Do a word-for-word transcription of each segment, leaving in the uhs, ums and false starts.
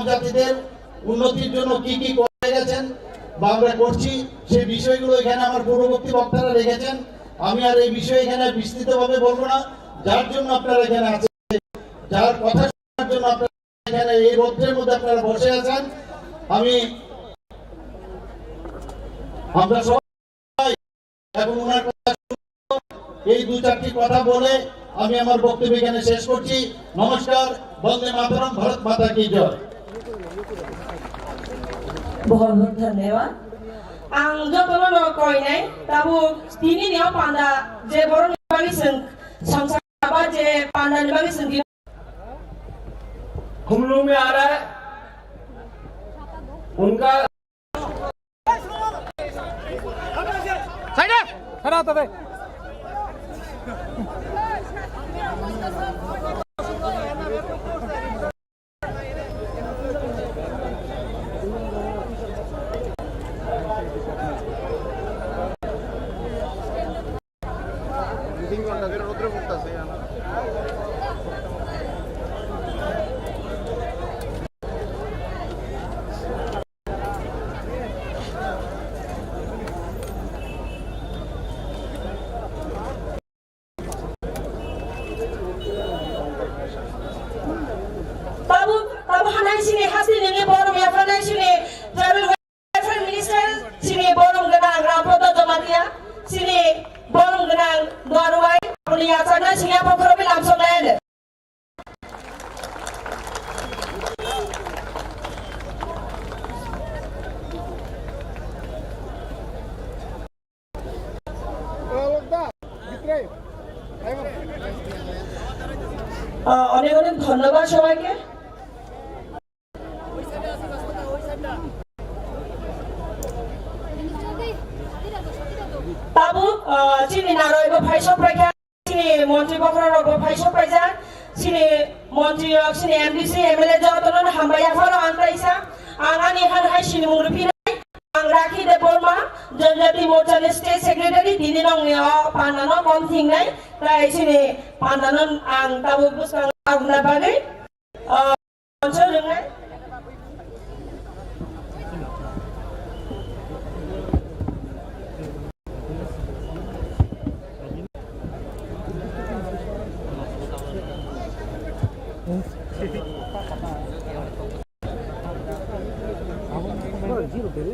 জাতিদের উন্নতির জন্য কি কি করে গেছেন বা আমরা করছি, সেই বিষয়গুলো এখানে আমার পূর্ববর্তী বক্তারা রেখেছেন। আমি আর এই বিষয়ে এখানে বিস্তৃতভাবে বলবো না। যার জন্য আপনারা এখানে আছেন, যার কথা শোনার জন্য আপনারা এখানে এই রৌদ্রের মধ্যে আপনারা বসে আছেন, আমি, আমরা সবাই এবং ওনার কথা শুনবো। এই দু চারটি কথা বলে আমি আমার বক্তব্য এখানে শেষ করছি। নমস্কার, বন্দে মাতরম, ভারত মাতা কি জয়। Bahut bahut dhanyabad. Ang jotono no koinai, tabuk tini ni o panda je borok ni bagwi chwng samsa ba je panda ni bagwi chwng हम लोग में आ रहा है, उनका Tabuk, tabuk hanai sini hasti nini borom yaphanai sini tribal welfare minister sini borom gwnang Rampada Jamatia sini borom gwnang Duarwai aboni yachakna sini aphakorobi lamsoknai. আহ, অনেক অনেক ধন্যবাদ সবাইকে। Tabuk, ah, chini naroi bo phai sok paikha, chini montri bokhorok rok bo phai sok paijak, chini montri rok, chini M D C, M L A jotono no hambai yapharo ang kaisa, ang ani han hai sini mung rwphinai, ang Rakhi Debbarma, Janjati Morcha ni State Secretary, tini nongni o panda no kom thingnai, tai chini panda no ang tabuk bwskang abuna bagwi, ah,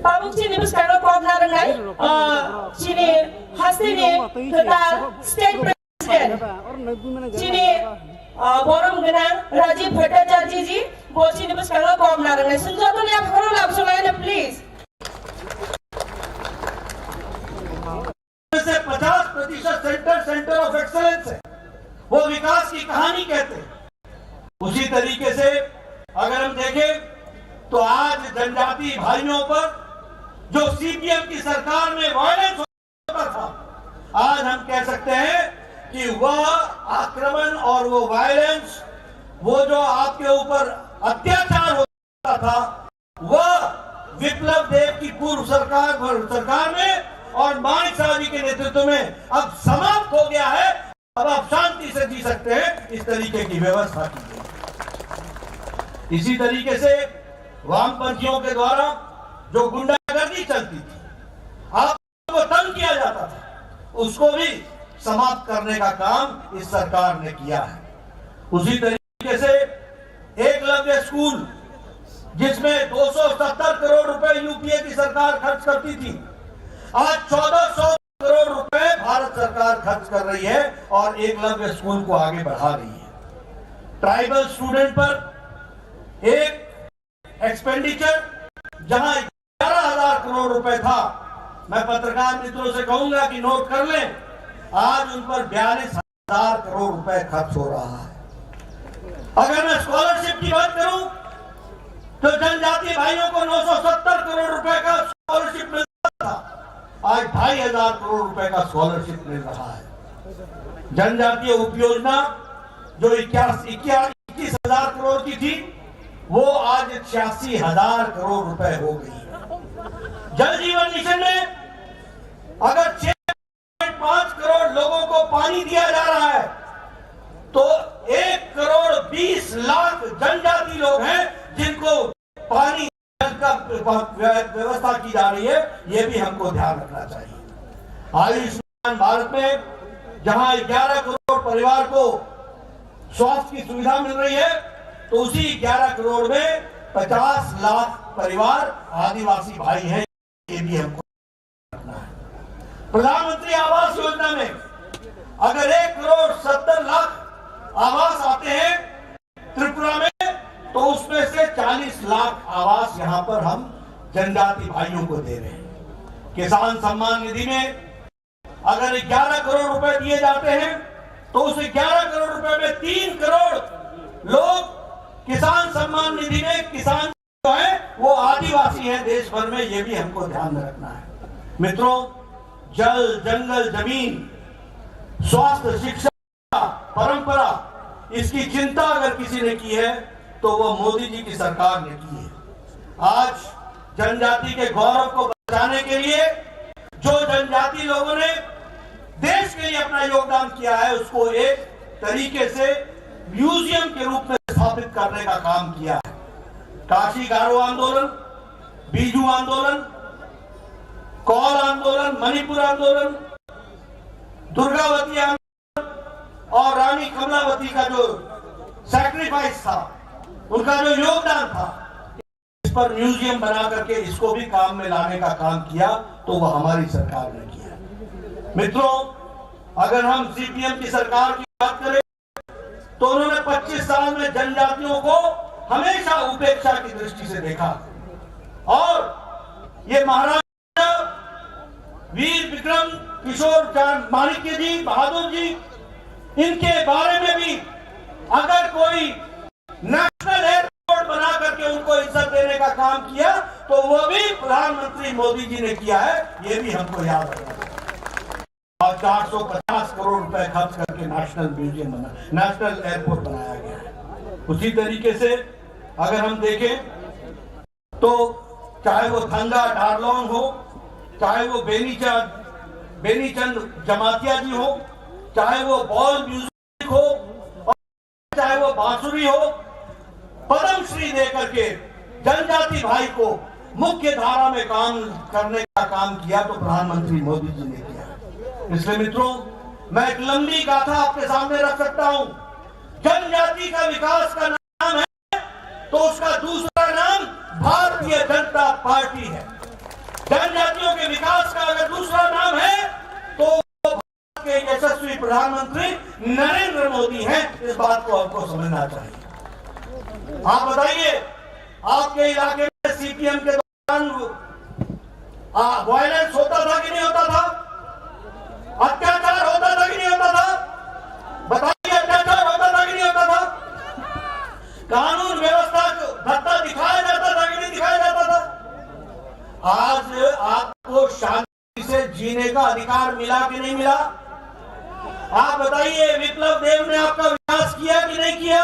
Tabuk chini bwskango kok narwknai, ah, chini hasteni kwtal state Chini, ah, borom gwnang Rajiv Bhattacharya ji, bo chini bwskango kok narwknai. Chwng joto ni aphuru lamsoknai, please. से पचास प्रतिशत centre, centre of excellence है, वो विकास की कहानी कहते हैं। उसी तरीके से अगर हम देखें तो आज जनजाति भाइयों पर जो सीपीएम की सरकार में वायलेंस होता था, आज हम कह सकते हैं कि वह आक्रमण और वो वायलेंस, वो जो आपके ऊपर अत्याचार होता था, वह विप्लव देव की पूर्व सरकार, सरकार में और माणिक साहब जी के नेतृत्व में अब समाप्त हो गया है। अब आप शांति से जी सकते हैं, इस तरीके की व्यवस्था की गई। इसी तरीके से वामपंथियों के द्वारा जो गुंडागर्दी चलती थी, आप को तंग किया जाता था, उसको भी समाप्त करने का काम इस सरकार ने किया है। उसी तरीके से एकलव्य स्कूल, जिसमें दो सौ सत्तर करोड़ रुपए यूपीए की सरकार खर्च करती थी, आज चौदह सौ करोड़ रुपए भारत सरकार खर्च कर रही है और एकलव्य स्कूल को आगे बढ़ा रही है। ट्राइबल स्टूडेंट पर एक एक्सपेंडिचर जहां ग्यारह हज़ार करोड़ रुपए था, मैं पत्रकार मित्रों से कहूंगा कि नोट कर लें, आज उन पर बयालीस हज़ार करोड़ रुपए खर्च हो रहा है। अगर मैं स्कॉलरशिप की बात करूं, तो जनजातीय भाइयों को नौ सौ सत्तर करोड़ रुपए का स्कॉलरशिप मिलता था, आज ढाई हज़ार करोड़ रुपए का स्कॉलरशिप मिल रहा है। जनजातीय उपयोजना जो इक्यासी, इक्कीस हज़ार करोड़ की थी, वो आज छियासी हज़ार करोड़ रुपए हो गई है। जल जीवन मिशन में अगर छह पॉइंट पाँच करोड़ लोगों को पानी दिया जा रहा है, तो एक करोड़ बीस लाख जनजाति लोग हैं जिनको का व्य-, व्यवस्था की जा रही है, ये भी हमको ध्यान रखना चाहिए। आयुष्मान भारत में जहां ग्यारह करोड़ परिवार को स्वास्थ्य की सुविधा मिल रही है, तो उसी ग्यारह करोड़ में पचास लाख परिवार आदिवासी भाई हैं, ये भी हमको रखना है। प्रधानमंत्री आवास योजना में अगर एक करोड़ सत्तर लाख आवास आते हैं त्रिपुरा में, तो उसमें से चालीस लाख आवास यहाँ पर हम जनजाति भाइयों को दे रहे हैं। किसान सम्मान निधि में अगर ग्यारह करोड़ रुपए दिए जाते हैं, तो उस ग्यारह करोड़ रुपए में तीन करोड़ लोग किसान सम्मान निधि में, किसान जो है वो आदिवासी हैं देश भर में, ये भी हमको ध्यान में रखना है। मित्रों, जल, जंगल, जमीन, स्वास्थ्य, शिक्षा, परंपरा, इसकी चिंता अगर किसी ने की है, तो वो मोदी जी की सरकार ने की है। आज जनजाति के गौरव को बचाने के लिए जो जनजाति लोगों ने देश के लिए अपना योगदान किया है, उसको एक तरीके से म्यूजियम के रूप में स्थापित करने का काम किया है। काशी गारो आंदोलन, बीजू आंदोलन, कौल आंदोलन, मणिपुर आंदोलन, दुर्गावती आंदोलन और रानी कमलावती का जो सैक्रिफाइस था, उनका जो योगदान था, इस पर म्यूजियम बना करके इसको भी काम में लाने का काम किया, तो वो हमारी सरकार ने किया। मित्रों, अगर हम सीपीएम की सरकार की बात करें, तो उन्होंने पच्चीस साल में जनजातियों को हमेशा उपेक्षा की दृष्टि से देखा। और ये महाराज वीर विक्रम किशोर चांद माणिक्य जी, बहादुर जी, इनके बारे में भी अगर कोई नेशनल एयरपोर्ट बना करके उनको इज्जत देने का काम किया, तो वो भी प्रधानमंत्री मोदी जी ने किया है, ये भी हमको याद रखना है। और चार सौ पचास करोड़ रुपए खर्च करके नेशनल म्यूजियम बना, नेशनल एयरपोर्ट बनाया गया है। उसी तरीके से अगर हम देखें, तो चाहे वो थंगा डारलोंग हो, चाहे वो बेनीचंद, बेनीचंद जमातिया जी हो, चाहे वो बॉल म्यूजिक हो, और चाहे वो बांसुरी हो, पद्मश्री दे करके जनजाति भाई को मुख्य धारा में काम करने का काम किया, तो प्रधानमंत्री मोदी जी ने किया। इसलिए मित्रों, मैं एक लंबी गाथा आपके सामने रख सकता हूं। जनजाति का विकास का नाम है, तो उसका दूसरा नाम भारतीय जनता पार्टी है। जनजातियों के विकास का अगर दूसरा नाम है, तो वो भारत के यशस्वी प्रधानमंत्री नरेंद्र मोदी हैं। इस बात को हमको समझना चाहिए। आप बताइए, आपके इलाके में सीपीएम के दौरान, आ, वायलेंस होता था कि नहीं होता था? अत्याचार होता था कि नहीं होता था? बताइए, अत्याचार होता था कि नहीं होता था? कानून व्यवस्था को धत्ता दिखाया जाता था कि नहीं दिखाया जाता था? आज आपको शांति से जीने का अधिकार मिला कि नहीं मिला? आप बताइए, विप्लव देव ने आपका विकास किया कि नहीं किया?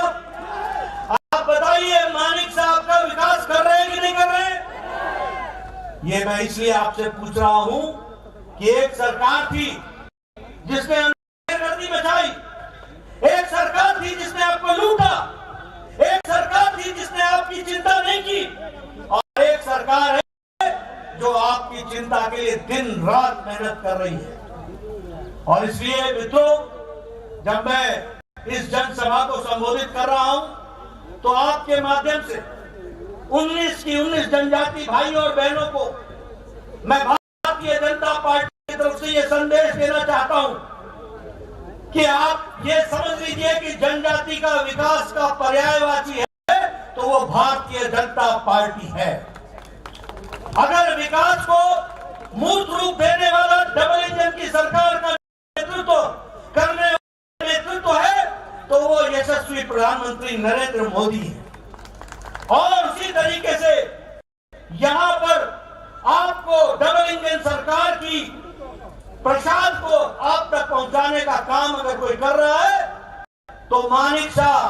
आप बताइए, मानिक साहब का विकास कर रहे हैं कि नहीं कर रहे हैं? ये मैं इसलिए आपसे पूछ रहा हूं कि एक सरकार थी जिसने गर्दी मचाई, एक सरकार थी जिसने आपको लूटा, एक सरकार थी जिसने आपकी चिंता नहीं की, और एक सरकार है जो आपकी चिंता के लिए दिन रात मेहनत कर रही है। और इसलिए मित्रों, जब मैं इस जनसभा को संबोधित कर रहा हूं, तो आपके माध्यम से उन्नीस की उन्नीस जनजाति भाई और बहनों को मैं भारतीय जनता पार्टी की तरफ से ये संदेश देना चाहता हूं कि आप ये समझ लीजिए कि जनजाति का विकास का पर्यायवाची है, तो वो भारतीय जनता पार्टी है। अगर विकास को मूर्त रूप देने वाला डबल इंजन की सरकार का नेतृत्व करने वाला नेतृत्व है, तो वो यशस्वी प्रधानमंत्री नरेंद्र मोदी है। और उसी तरीके से यहाँ पर आपको डबल इंजन सरकार की प्रसाद को आप तक पहुंचाने का काम अगर कोई कर रहा है, तो मानिक शाह,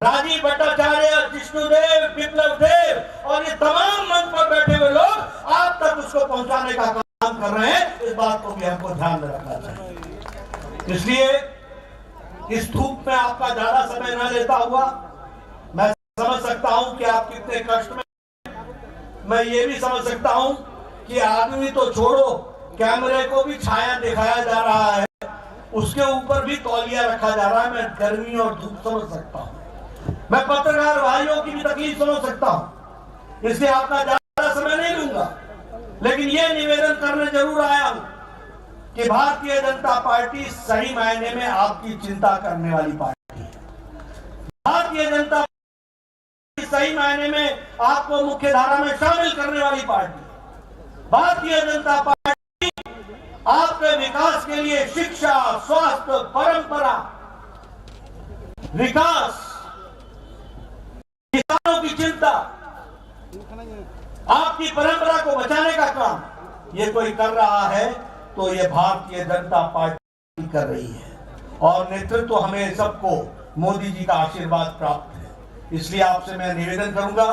राजीव भट्टाचार्य, जिष्णु देव, विप्लव देव और ये तमाम मंच पर बैठे हुए लोग आप तक उसको पहुंचाने का काम कर रहे हैं। इस बात को भी हमको ध्यान में रखना चाहिए। इसलिए इस धूप में आपका ज्यादा समय न लेता हुआ मैं समझ सकता हूं कि आप कितने कष्ट में। मैं ये भी समझ सकता हूं कि आदमी तो छोड़ो, कैमरे को भी छाया दिखाया जा रहा है, उसके ऊपर भी तौलिया रखा जा रहा है। मैं गर्मी और धूप समझ सकता हूं, मैं पत्रकार भाइयों की भी तकलीफ समझ सकता हूं, इसलिए आपका ज्यादा समय नहीं लूंगा, लेकिन ये निवेदन करने जरूर आया हूं कि भारतीय जनता पार्टी सही मायने में आपकी चिंता करने वाली पार्टी है। भारतीय जनता पार्टी सही मायने में आपको मुख्य धारा में शामिल करने वाली पार्टी। भारतीय जनता पार्टी आपके विकास के लिए शिक्षा, स्वास्थ्य, परंपरा, विकास, किसानों की चिंता, आपकी परंपरा को बचाने का काम ये कोई कर रहा है, तो ये भारतीय जनता पार्टी कर रही है। और नेतृत्व हमें सबको मोदी जी का आशीर्वाद प्राप्त है। इसलिए आपसे मैं निवेदन करूंगा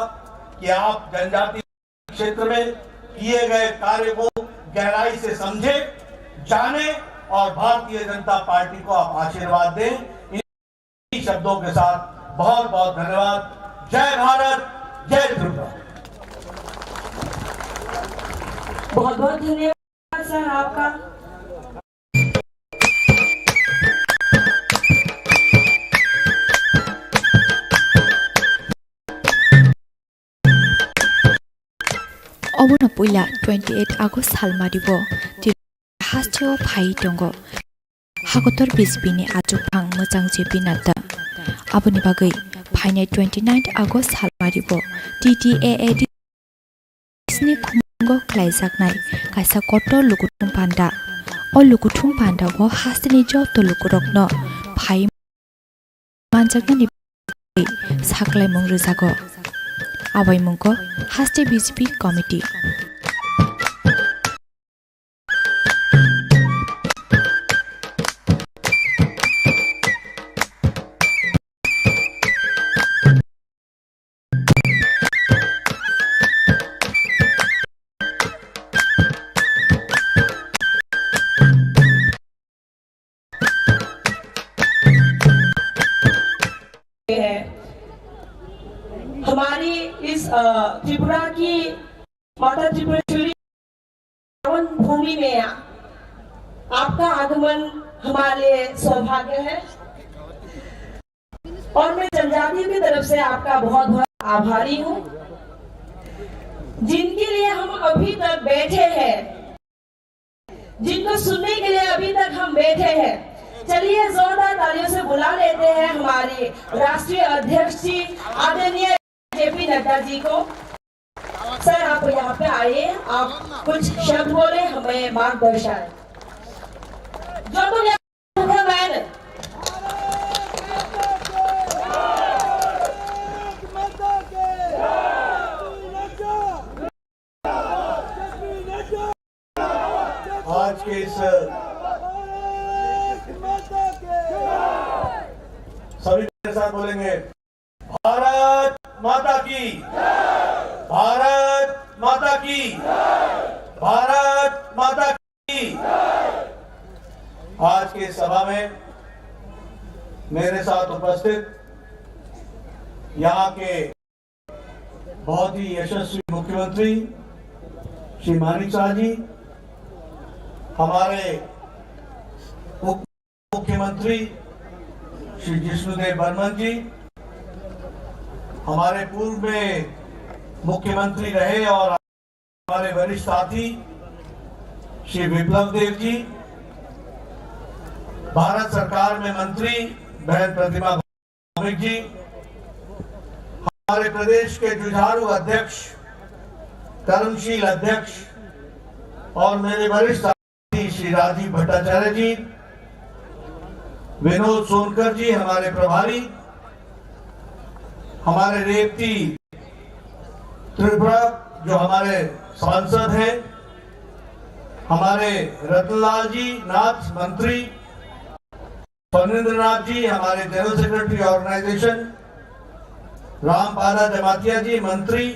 कि आप जनजाति क्षेत्र में किए गए कार्य को गहराई से समझें, जानें और भारतीय जनता पार्टी को आप आशीर्वाद दें। इन्हीं शब्दों के साथ बहुत बहुत धन्यवाद। जय भारत, जय त्रिपुरा। बहुत बहुत धन्यवाद सर आपका। Obono puila twenty eight August salmari bo Tripura hasteo phai tongo. Hakotor B J P ni achukphang mwchang J P Nadda. Aboni bagwi phainai twenty nine August salmari bo T T A A D ni khumgo khlaijaknai kaisa kotor lukuthum panda. O lukuthum panda o hasteni joto lukurokno phai manjaknani saklaimung rwjago. Abaimungko haste B J P committee. है। हमारी इस, अ, त्रिपुरा की माता त्रिपुरेश्वरी पावन भूमि में आपका आगमन हमारे लिए सौभाग्य है और मैं जनजातियों की तरफ से आपका बहुत बहुत आभारी हूँ, जिनके लिए हम अभी तक बैठे हैं, जिनको सुनने के लिए अभी तक हम बैठे हैं। चलिए, जोरदार तालियों से बुला लेते हैं हमारे राष्ट्रीय अध्यक्ष जी आदरणीय जे पी नड्डा जी को। सर, आप यहाँ पे आइए, आप कुछ शब्द बोले, हमें मार्गदर्शन। जो तुम यहाँ आज के इस सभी मेरे साथ बोलेंगे, भारत माता की, भारत माता की, भारत माता की। आज के सभा में मेरे साथ उपस्थित यहाँ के बहुत ही यशस्वी मुख्यमंत्री श्री मानिक साह जी, हमारे उप मुख्यमंत्री श्री जिष्णुदेव बर्मन जी, हमारे पूर्व में मुख्यमंत्री रहे और हमारे वरिष्ठ साथी श्री विप्लव देव जी, भारत सरकार में मंत्री बहन प्रतिमा भौमिक जी, हमारे प्रदेश के जुझारू अध्यक्ष, कर्मशील अध्यक्ष और मेरे वरिष्ठ साथी श्री राजीव भट्टाचार्य जी, विनोद सोनकर जी हमारे प्रभारी, हमारे रेवती त्रिपुरा जो हमारे सांसद हैं, हमारे रतनलाल जी नाथ मंत्री, फणींद्र नाथ जी हमारे जनरल सेक्रेटरी ऑर्गेनाइजेशन, रामपादा जमातिया जी मंत्री,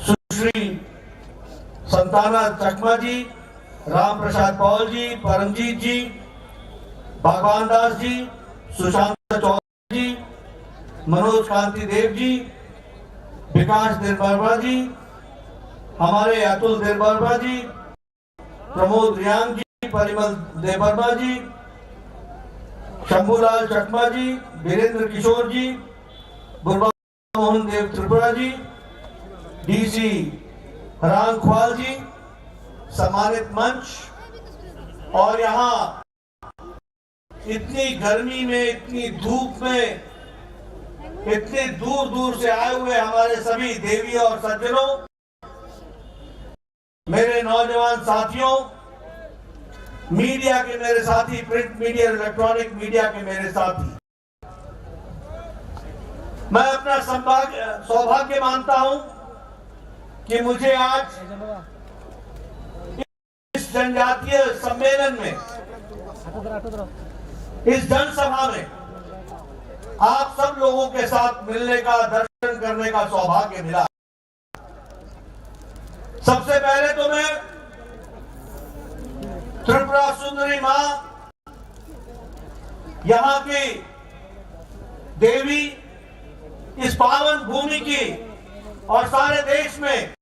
सुश्री संताना चकमा जी, राम प्रसाद पॉल जी, परमजीत जी, भगवान दास जी, सुशांत चौधरी जी, मनोज कांति देव जी, विकास देबबर्मा जी, हमारे अतुल देबबर्मा जी, प्रमोद रियांग जी, परिमल देबबर्मा जी, शंभूलाल चकमा जी, वीरेंद्र किशोर जी, बुरबा मोहन देव त्रिपुरा जी, डीसी रांगख्वाल जी, सम्मानित मंच और यहाँ इतनी गर्मी में, इतनी धूप में, इतने दूर दूर से आए हुए हमारे सभी देवी और सज्जनों, मेरे नौजवान साथियों, मीडिया के मेरे साथी, प्रिंट मीडिया, इलेक्ट्रॉनिक मीडिया के मेरे साथी, मैं अपना संभाग-, सौभाग्य मानता हूं कि मुझे आज इस जनजातीय सम्मेलन में, इस जनसभा में आप सब लोगों के साथ मिलने का, दर्शन करने का सौभाग्य मिला। सबसे पहले तो मैं त्रिपुरा सुंदरी माँ, यहाँ की देवी, इस पावन भूमि की और सारे देश में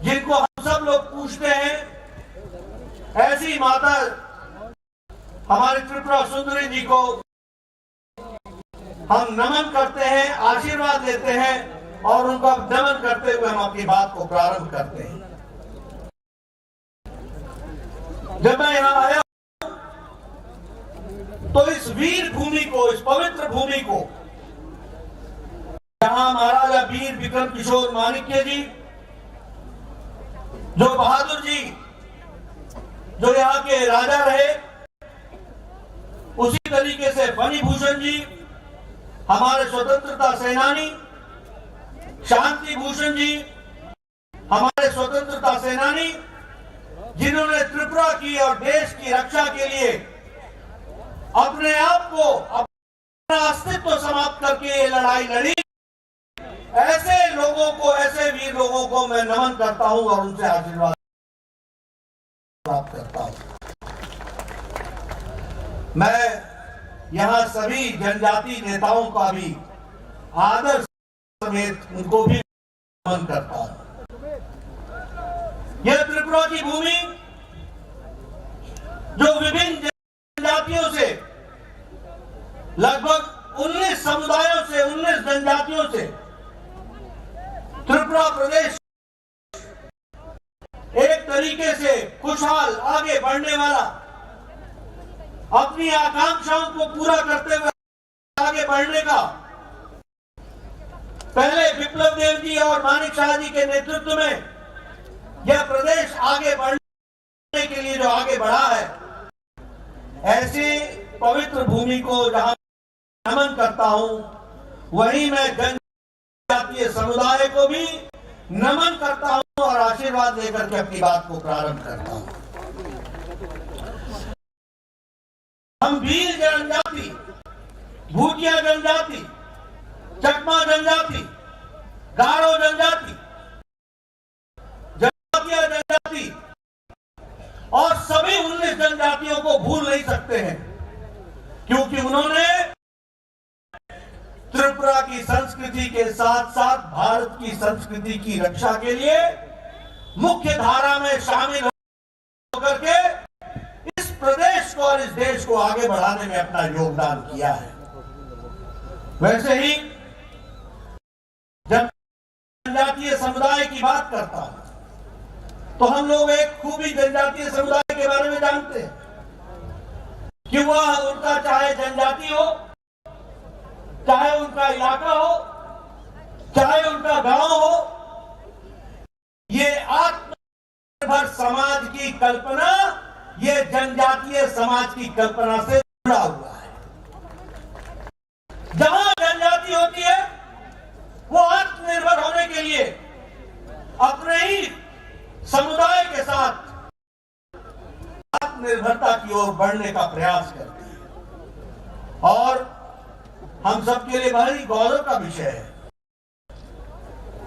जिनको हम सब लोग पूजते हैं, ऐसी माता हमारे त्रिपुरा सुंदरी जी को हम नमन करते हैं, आशीर्वाद लेते हैं और उनका नमन करते हुए हम अपनी बात को प्रारंभ करते हैं। जब मैं यहाँ आया तो इस वीर भूमि को, इस पवित्र भूमि को, जहां महाराजा वीर विक्रम किशोर माणिक्य जी, जो बहादुर जी, जो यहाँ के राजा रहे, उसी तरीके से फणिभूषण जी, हमारे स्वतंत्रता सेनानी, शांति भूषण जी, हमारे स्वतंत्रता सेनानी, जिन्होंने त्रिपुरा की और देश की रक्षा के लिए अपने आप को, अपना अस्तित्व समाप्त करके ये लड़ाई लड़ी, ऐसे लोगों को, ऐसे वीर लोगों को मैं नमन करता हूं और उनसे आशीर्वाद प्राप्त करता हूं। मैं यहां सभी जनजाति नेताओं का भी आदर समेत उनको भी नमन करता हूं। यह त्रिपुरा की भूमि, जो विभिन्न जनजातियों से, लगभग उन्नीस समुदायों से, उन्नीस जनजातियों से त्रिपुरा प्रदेश एक तरीके से खुशहाल, आगे बढ़ने वाला, अपनी आकांक्षाओं को पूरा करते हुए आगे बढ़ने का, पहले विप्लव देव जी और मानिक शाह जी के नेतृत्व में यह प्रदेश आगे बढ़ने के लिए जो आगे बढ़ा है, ऐसी पवित्र भूमि को जहां नमन करता हूं, वहीं मैं जनजातीय समुदाय को भी नमन करता हूं और आशीर्वाद लेकर के अपनी बात को प्रारंभ करता हूं। हम भील जनजाति, भूटिया जनजाति, चकमा जनजाति, गारो जनजाति, जमातिया जनजाति और सभी उन्नीस जनजातियों को भूल नहीं सकते हैं, क्योंकि उन्होंने त्रिपुरा की संस्कृति के साथ साथ भारत की संस्कृति की रक्षा के लिए मुख्य धारा में शामिल होकर के इस प्रदेश को और इस देश को आगे बढ़ाने में अपना योगदान किया है। वैसे ही जब जनजातीय समुदाय की बात करता हूं, तो हम लोग एक खूबी जनजातीय समुदाय के बारे में जानते हैं कि वह, उनका चाहे जनजाति हो, चाहे उनका इलाका हो, चाहे उनका गांव हो, ये आत्मनिर्भर समाज की कल्पना, ये जनजातीय समाज की कल्पना से जुड़ा हुआ है। जहां जनजाति होती है, वो आत्मनिर्भर होने के लिए अपने ही समुदाय के साथ आत्मनिर्भरता की ओर बढ़ने का प्रयास करती है। और हम सबके लिए बड़ी गौरव का विषय है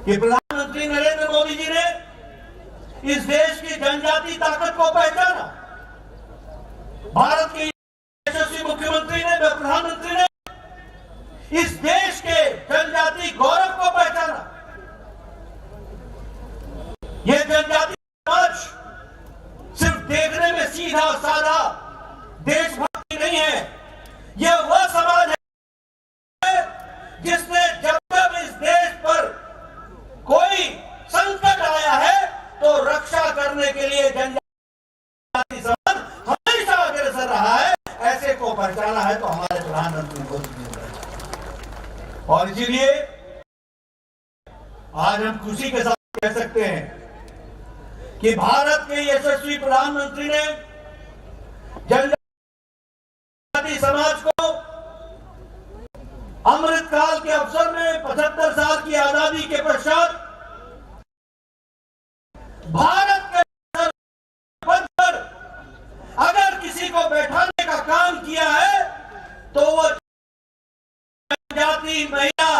कि प्रधानमंत्री नरेंद्र मोदी जी ने इस देश की जनजाति ताकत को पहचाना। भारत के यशस्वी मुख्यमंत्री ने, प्रधानमंत्री ने इस देश के जनजाति गौरव को पहचाना। ये जनजाति समाज सिर्फ देखने में सीधा साधा देशभक्ति नहीं है, यह वह समाज है जिसने जब जब इस देश पर कोई संकट आया है तो रक्षा करने के लिए जनजाति समाज हमेशा अग्रसर रहा है। ऐसे को पहचाना है तो हमारे प्रधानमंत्री मोदी जी ने पहचाना। और इसीलिए आज हम खुशी के साथ कह सकते हैं कि भारत के यशस्वी प्रधानमंत्री ने जनजाति समाज को अमृतकाल के अवसर में पचहत्तर साल की आजादी के पश्चात भारत के पद पर अगर किसी को बैठाने का काम किया है तो वो जनजाति महिला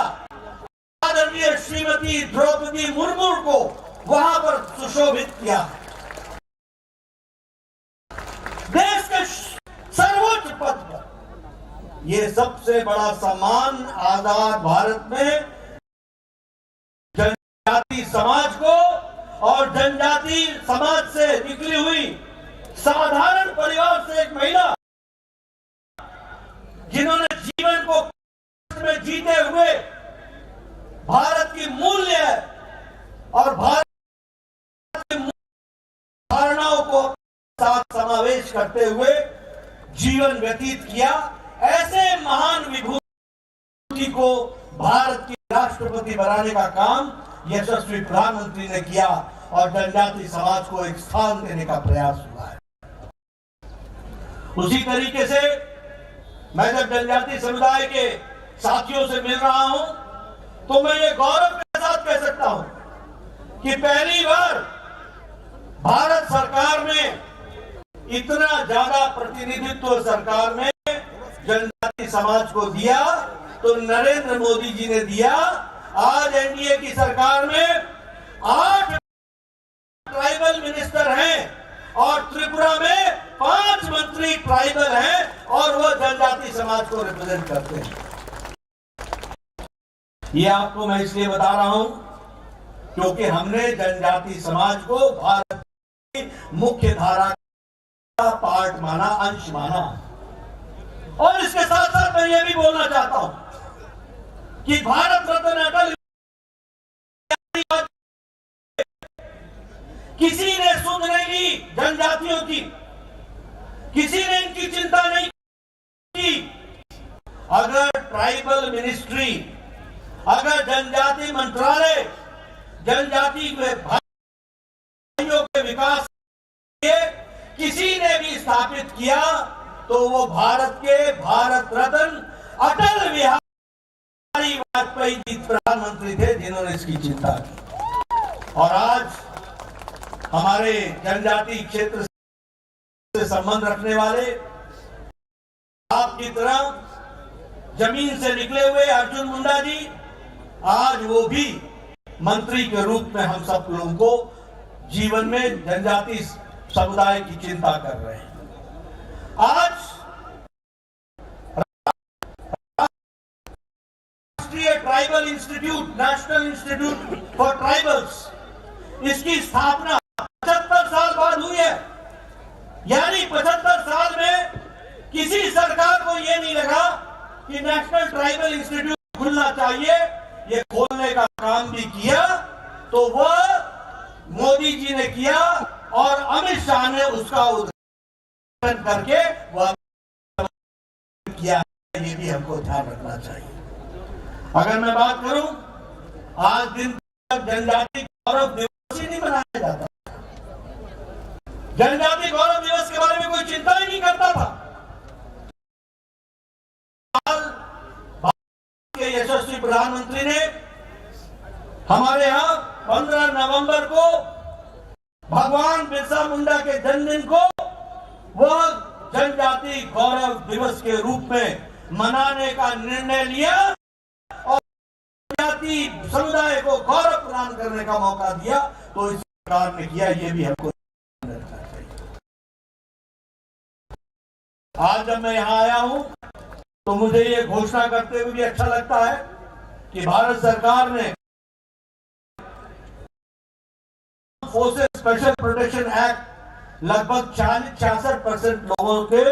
आदरणीय श्रीमती द्रौपदी मुर्मू को वहां पर सुशोभित किया है। देश के सर्वोच्च पद पर ये सबसे बड़ा सम्मान आजाद भारत में जनजाति समाज को और जनजाति समाज से निकली हुई साधारण परिवार से एक महिला जिन्होंने जीवन को में जीते हुए भारत की मूल्य और भारत की मूल धारणाओं को साथ समावेश करते हुए जीवन व्यतीत किया। ऐसे महान विभूति को भारत की राष्ट्रपति बनाने का काम यशस्वी प्रधानमंत्री ने किया और जनजाति समाज को एक स्थान देने का प्रयास हुआ है। उसी तरीके से मैं जब जनजाति समुदाय के साथियों से मिल रहा हूं, तो मैं ये गौरव के साथ कह सकता हूं कि पहली बार भारत सरकार में इतना ज्यादा प्रतिनिधित्व सरकार में जनजाति समाज को दिया, तो नरेंद्र मोदी जी ने दिया। आज एनडीए की सरकार में आठ ट्राइबल मिनिस्टर हैं और त्रिपुरा में पांच मंत्री ट्राइबल हैं और वो जनजाति समाज को रिप्रेजेंट करते हैं। ये आपको मैं इसलिए बता रहा हूं क्योंकि हमने जनजाति समाज को भारत की मुख्य धारा का पार्ट माना, अंश माना। और इसके साथ साथ मैं ये भी बोलना चाहता हूं कि भारत रत्न अटल किसी ने सुध नहीं ली जनजातियों की, किसी ने इनकी चिंता नहीं की। अगर ट्राइबल मिनिस्ट्री, अगर जनजाति मंत्रालय जनजाति में भाइयों के विकास के किसी ने भी स्थापित किया तो वो भारत के भारत रत्न अटल बिहारी वाजपेयी जी प्रधानमंत्री थे जिन्होंने इसकी चिंता की। और आज हमारे जनजाति क्षेत्र से संबंध रखने वाले आपकी तरह जमीन से निकले हुए अर्जुन मुंडा जी आज वो भी मंत्री के रूप में हम सब लोगों को जीवन में जनजाति समुदाय की चिंता कर रहे हैं। आज राष्ट्रीय tribal institute, national institute for tribals, इसकी स्थापना पचहत्तर साल बाद हुई है। यानी पचहत्तर साल में किसी सरकार को यह नहीं लगा कि नेशनल ट्राइबल इंस्टीट्यूट खुलना चाहिए। ये खोलने का काम भी किया तो वह मोदी जी ने किया और अमित शाह ने उसका उद्घाटन करके वह किया है, ये भी हमको ध्यान रखना चाहिए। अगर मैं बात करूं, आज दिन तक जनजाति गौरव दिवस ही नहीं मनाया जाता, जनजाति गौरव दिवस के बारे में कोई चिंता ही नहीं करता था। आज भारत के यशस्वी प्रधानमंत्री ने हमारे यहाँ पन्द्रह नवंबर को भगवान बिरसा मुंडा के जन्मदिन को वह जनजाति गौरव दिवस के रूप में मनाने का निर्णय लिया और जनजाति समुदाय को गौरव प्रदान करने का मौका दिया, तो इस सरकार ने किया, ये भी हमको ध्यान रखना चाहिए। आज जब मैं यहाँ आया हूँ तो मुझे ये घोषणा करते हुए भी अच्छा लगता है कि भारत सरकार ने फोर्सेस स्पेशल प्रोटेक्शन एक्ट लगभग चालीस छियासठ परसेंट लोगों के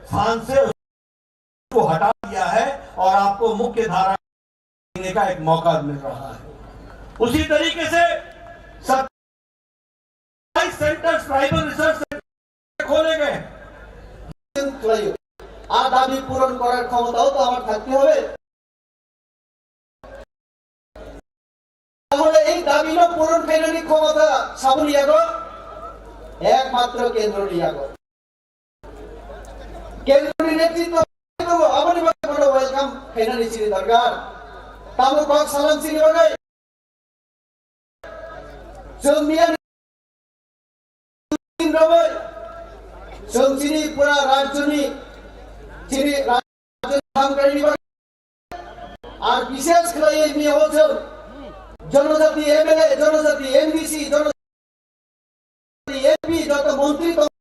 स्थान से उसको हटा दिया है और आपको मुख्य धारा जीने का एक मौका मिल रहा है। उसी तरीके से सत्ताईस सेंटर्स ट्राइबल रिसर्च सेंटर खोले गए। আর দাবি পূরণ করার ক্ষমতাও তো আমার থাকতে হবে। তাহলে এই দাবিনো পূরণ খাইনানি ক্ষমতা সাবুলিয়াগো একমাত্র কেন্দ্র নিয়াগো। কেন্দ্রীয় নেতৃত্ব, aboni bagwi bono welcome khainani chini dorkar. Tamo kok salam chini bagwi. Chwng miya ni chwng chini pura rajyoni, chini rajyoni hamkrai ni bagwi. Ar bishesh khlaiwi miya o chwng jonojati M L A, jonojati M D C, jonojati M P, joto montri tong-,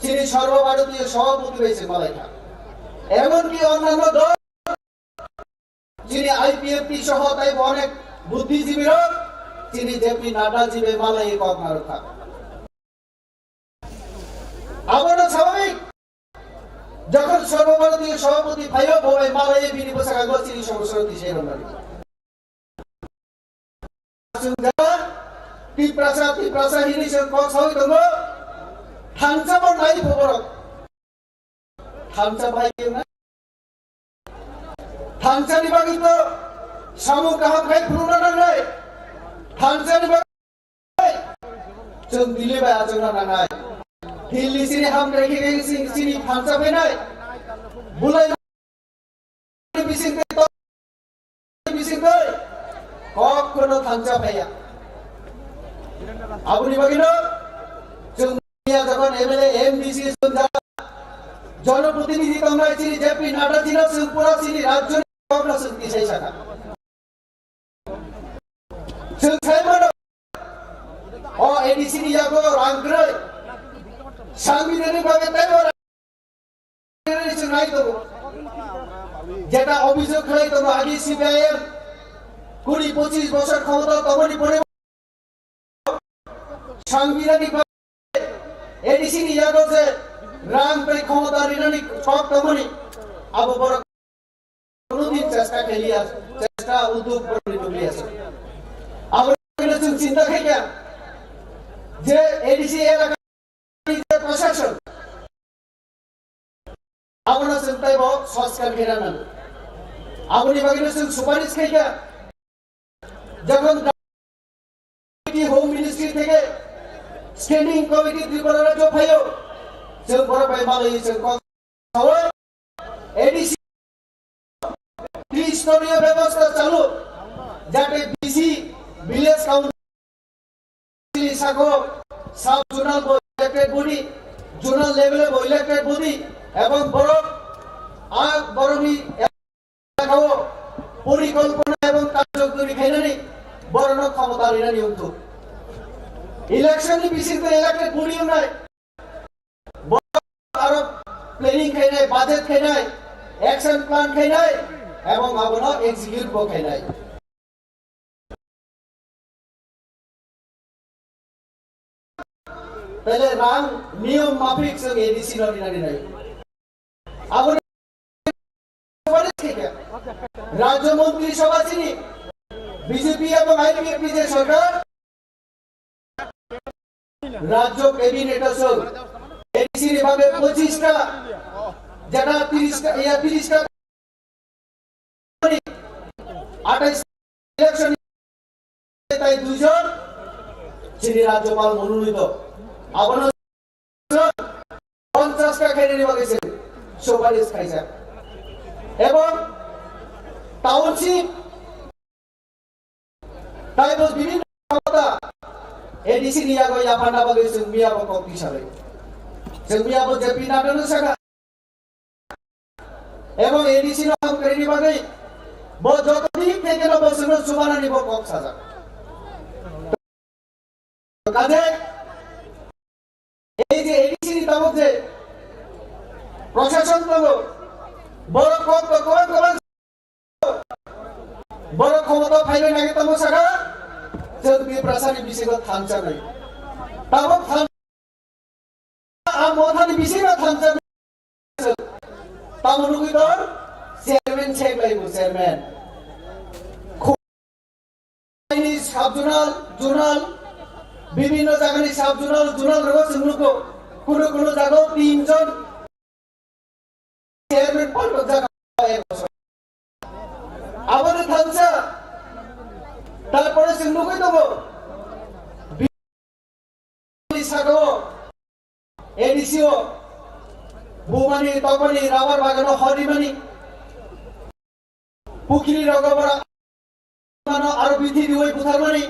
chini সর্বভারতীয় সভাপতি bai se malaikha. এমনকি অন্যান্য দল, chini I P F T সহ taibo onek বুদ্ধিজীবী rok chini J P Nadda ji bai malaiwi kok narwkha. Abono swababik, jokhon সর্বভারতীয় সভাপতি phaio, bo bai malaiwi bini bwskango chini সমস্যা twi se rwnani. Chwng ja Tiprasa, Tiprasa hinwi chwng kok sawi tongo. Thansa bo nai pho borok. Thansa bai na. Thansa ni bagwi to samung kaham khai phunukna nangnai. Thansa ni bagwi chwng Delhi bai achukna nangnai. Delhi chini hamkrai khe chini thansa phainai. Bulai bising tei tok bising tei kok kono thansa phaiya. Aboni bagwino chwng ya jokhon M L A, M D C chwng ja, jonoprotinidhi tongnai chini J P Nadda jino chwng pura chini rajyoni kokno chwng tisai saka. Chwng sai mano, o A D C ni yago rang kwrwi. Sangbidanik bagwi teibo rang kwrwi chwng nai tongo. Jeta obhijog khlai tongo agi C P I M kuri pochis bosor khomota tongmani pore sangbidanik bagwi A D C ni yago je rang tei khomota rinani kok tongmani abo borok Kono din chesta khailiya, chesta udyog boni tukliya se. Aboni bagwi chwng chinta khaikha je A D C elaka ni je prashason, abono chwng teibo soskar khaina nango. Aboni bagwino chwng suparis khaikha, jokhon Home Ministry theke Standing Committee Tripura Rajyo phaio, chwng borok bai malaiwi chwng kok sawi A D C tristoniyo bebosta chalu, jate D C, Village Council sako, Sub Zonal bo elected body, Zonal level bo elected body, ebong borok a borokni elakao porikolpona ebong karjokori khainani borokno khomota rinani wngthok. Election ni bisingtwi elected body wngnai. Bo aro planning khainai, budget khainai, action plan khainai, ebong abono execute bo khainai. Tele rang niyom mafik chwng A D C no rinani nai. Aboni Rajya Montri Sabha chini B J P ebong I P F T je sorkar Rajya Cabinet o chwng A D C ni bagwi pochis ta, jeta tiris ta, iya tiris ta, atais election tai duijon chini Rajyapal mononito. Abono ponchas ta khainani bagwi se suparis khaijak. Ebong township taibo bibhinno khomota A D C ni yago yapharna bagwi chwng miyabo kok tisarwi. Chwng miyabo J P Nadda no sakha. Ebong A D C no hamkrai ni bagwi bo joto dik theke no bo chwngno chubanani bo kok sajak. Kaje ei je A D C ni tabuk je process Borok khomota phaibai nai tamo saka, chwng Tiprasani bisingo thansa nai. Tabuk than-, a mothani bisingo thansa nai. Tamo nugwi ton, chairman check laibo, chairman. Khumni sub zonal, zonal, bibhinno jagani sub zonal, zonal rogo chwng nugo. Kuno kuno jago tin jon chairman paltok jaga. Aboni thansa, tarpore chwng nugwi tongo. Bini sakao A D C o bumani, tokmani, rubber bagano hor rimani, pukhri rogo bora mano aro bithi riwi butharmani,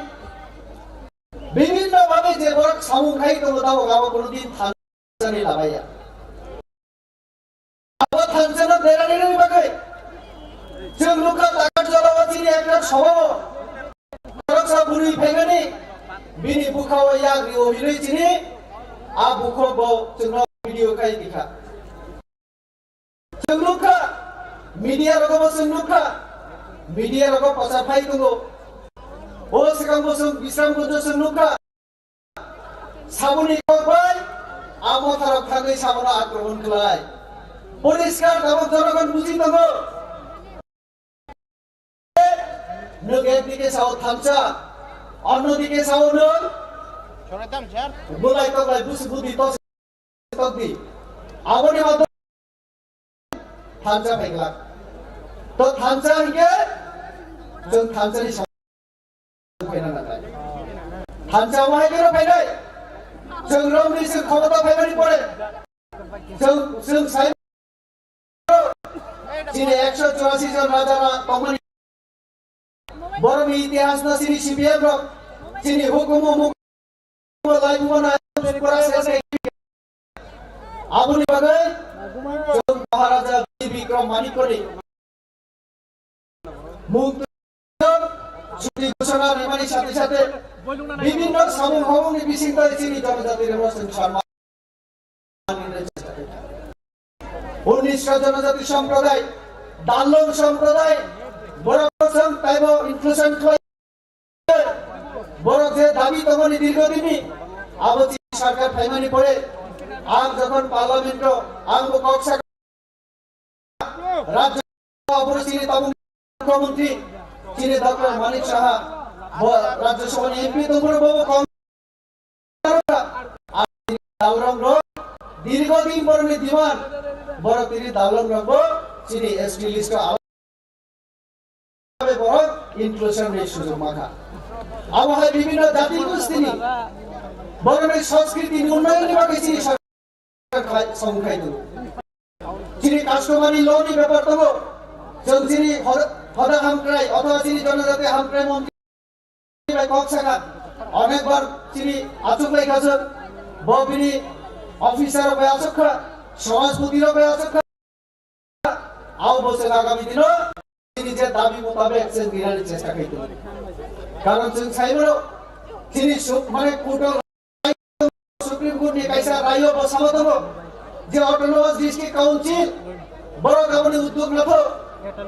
bibhinno bhabe je borok samung khai tongo, tabok abo kono din thansa ni labaiya. Abo thansa no derani rwi bagwi chwng nukha Takarjala o chini ekta sobao khoroksa bwrwi phaimani, bini bwkhao yak rio hinwi chini a bukhuk bo chwngno video khai dikha. Chwng nukha, media rogo bo chwng nukha, media rogo prochar phai tongo. O swkang bo chwng Bisramganj o chwng nukha. Saboni kok bai a motharok thangwi sabono akromon khlai. Poriskar tabuk jonogon buji tongo. Nwng ekdike sao thansa, onno dike sao nwng bulai toklai busi budi tos tokdi. Aboni madhyome thansa phaiglak. To thansa hingke chwng thansani sa-, phaina nangnai. Thansa wahai keno phainai. Chwng romni chwng khomota phaimani pore. Chwng, chwng sai chini ekso churasi jon raja ra tongmani. Borokni itihas no chini C P M rok, chini hukumu muk-, lai bubo na pura ses kai. Aboni bagwi chwng Maharaja Bir Bikram Manikko ni mung chuti ghosona rimani sathe sathe bibhinno samung hamungni bisingtwi chini jonojati rokno chwng sanman. Unisho jonojati somproday, Dalong somproday, borok chwng taibo inclusion khlai, borok je dabi tongmani dirghodinni, abo chini sarkar phaimani pore, ang jokhon parliament o, ang bo kok sak-, Rajya Sabha chini tabuk mukhyamantri chini Doctor Manik Saha, bo Rajya Sabha ni M P tongphuru bo kok Dalong rok, dirgho din borokni demand, borok tini dalong rok bo chini S T list o borok inclusion ni sujog mankha. Abo hai bibhinno jati gostini borokni sanskriti ni unnayon ni bagwi chini sarkar khai, samung khai tongo. Chini customary law ni bepar tongo. Chwng chini hod-, hoda hamkrai othoba chini jonojati hamkrai montri bai kok saka, onekbar chini achuk lai kha chwng, bo bini officer rok bai achuk kha, samajpati rok bai achuk kha, abo bo chwng agami dino chini je dabi mutabek chwng rinani chesta khai tongo. Karon chwng sai mano chini suk mane kutok Supreme Court ni kaisa rayo bo sama tongo je Autonomous District Council borok aboni uddog lathok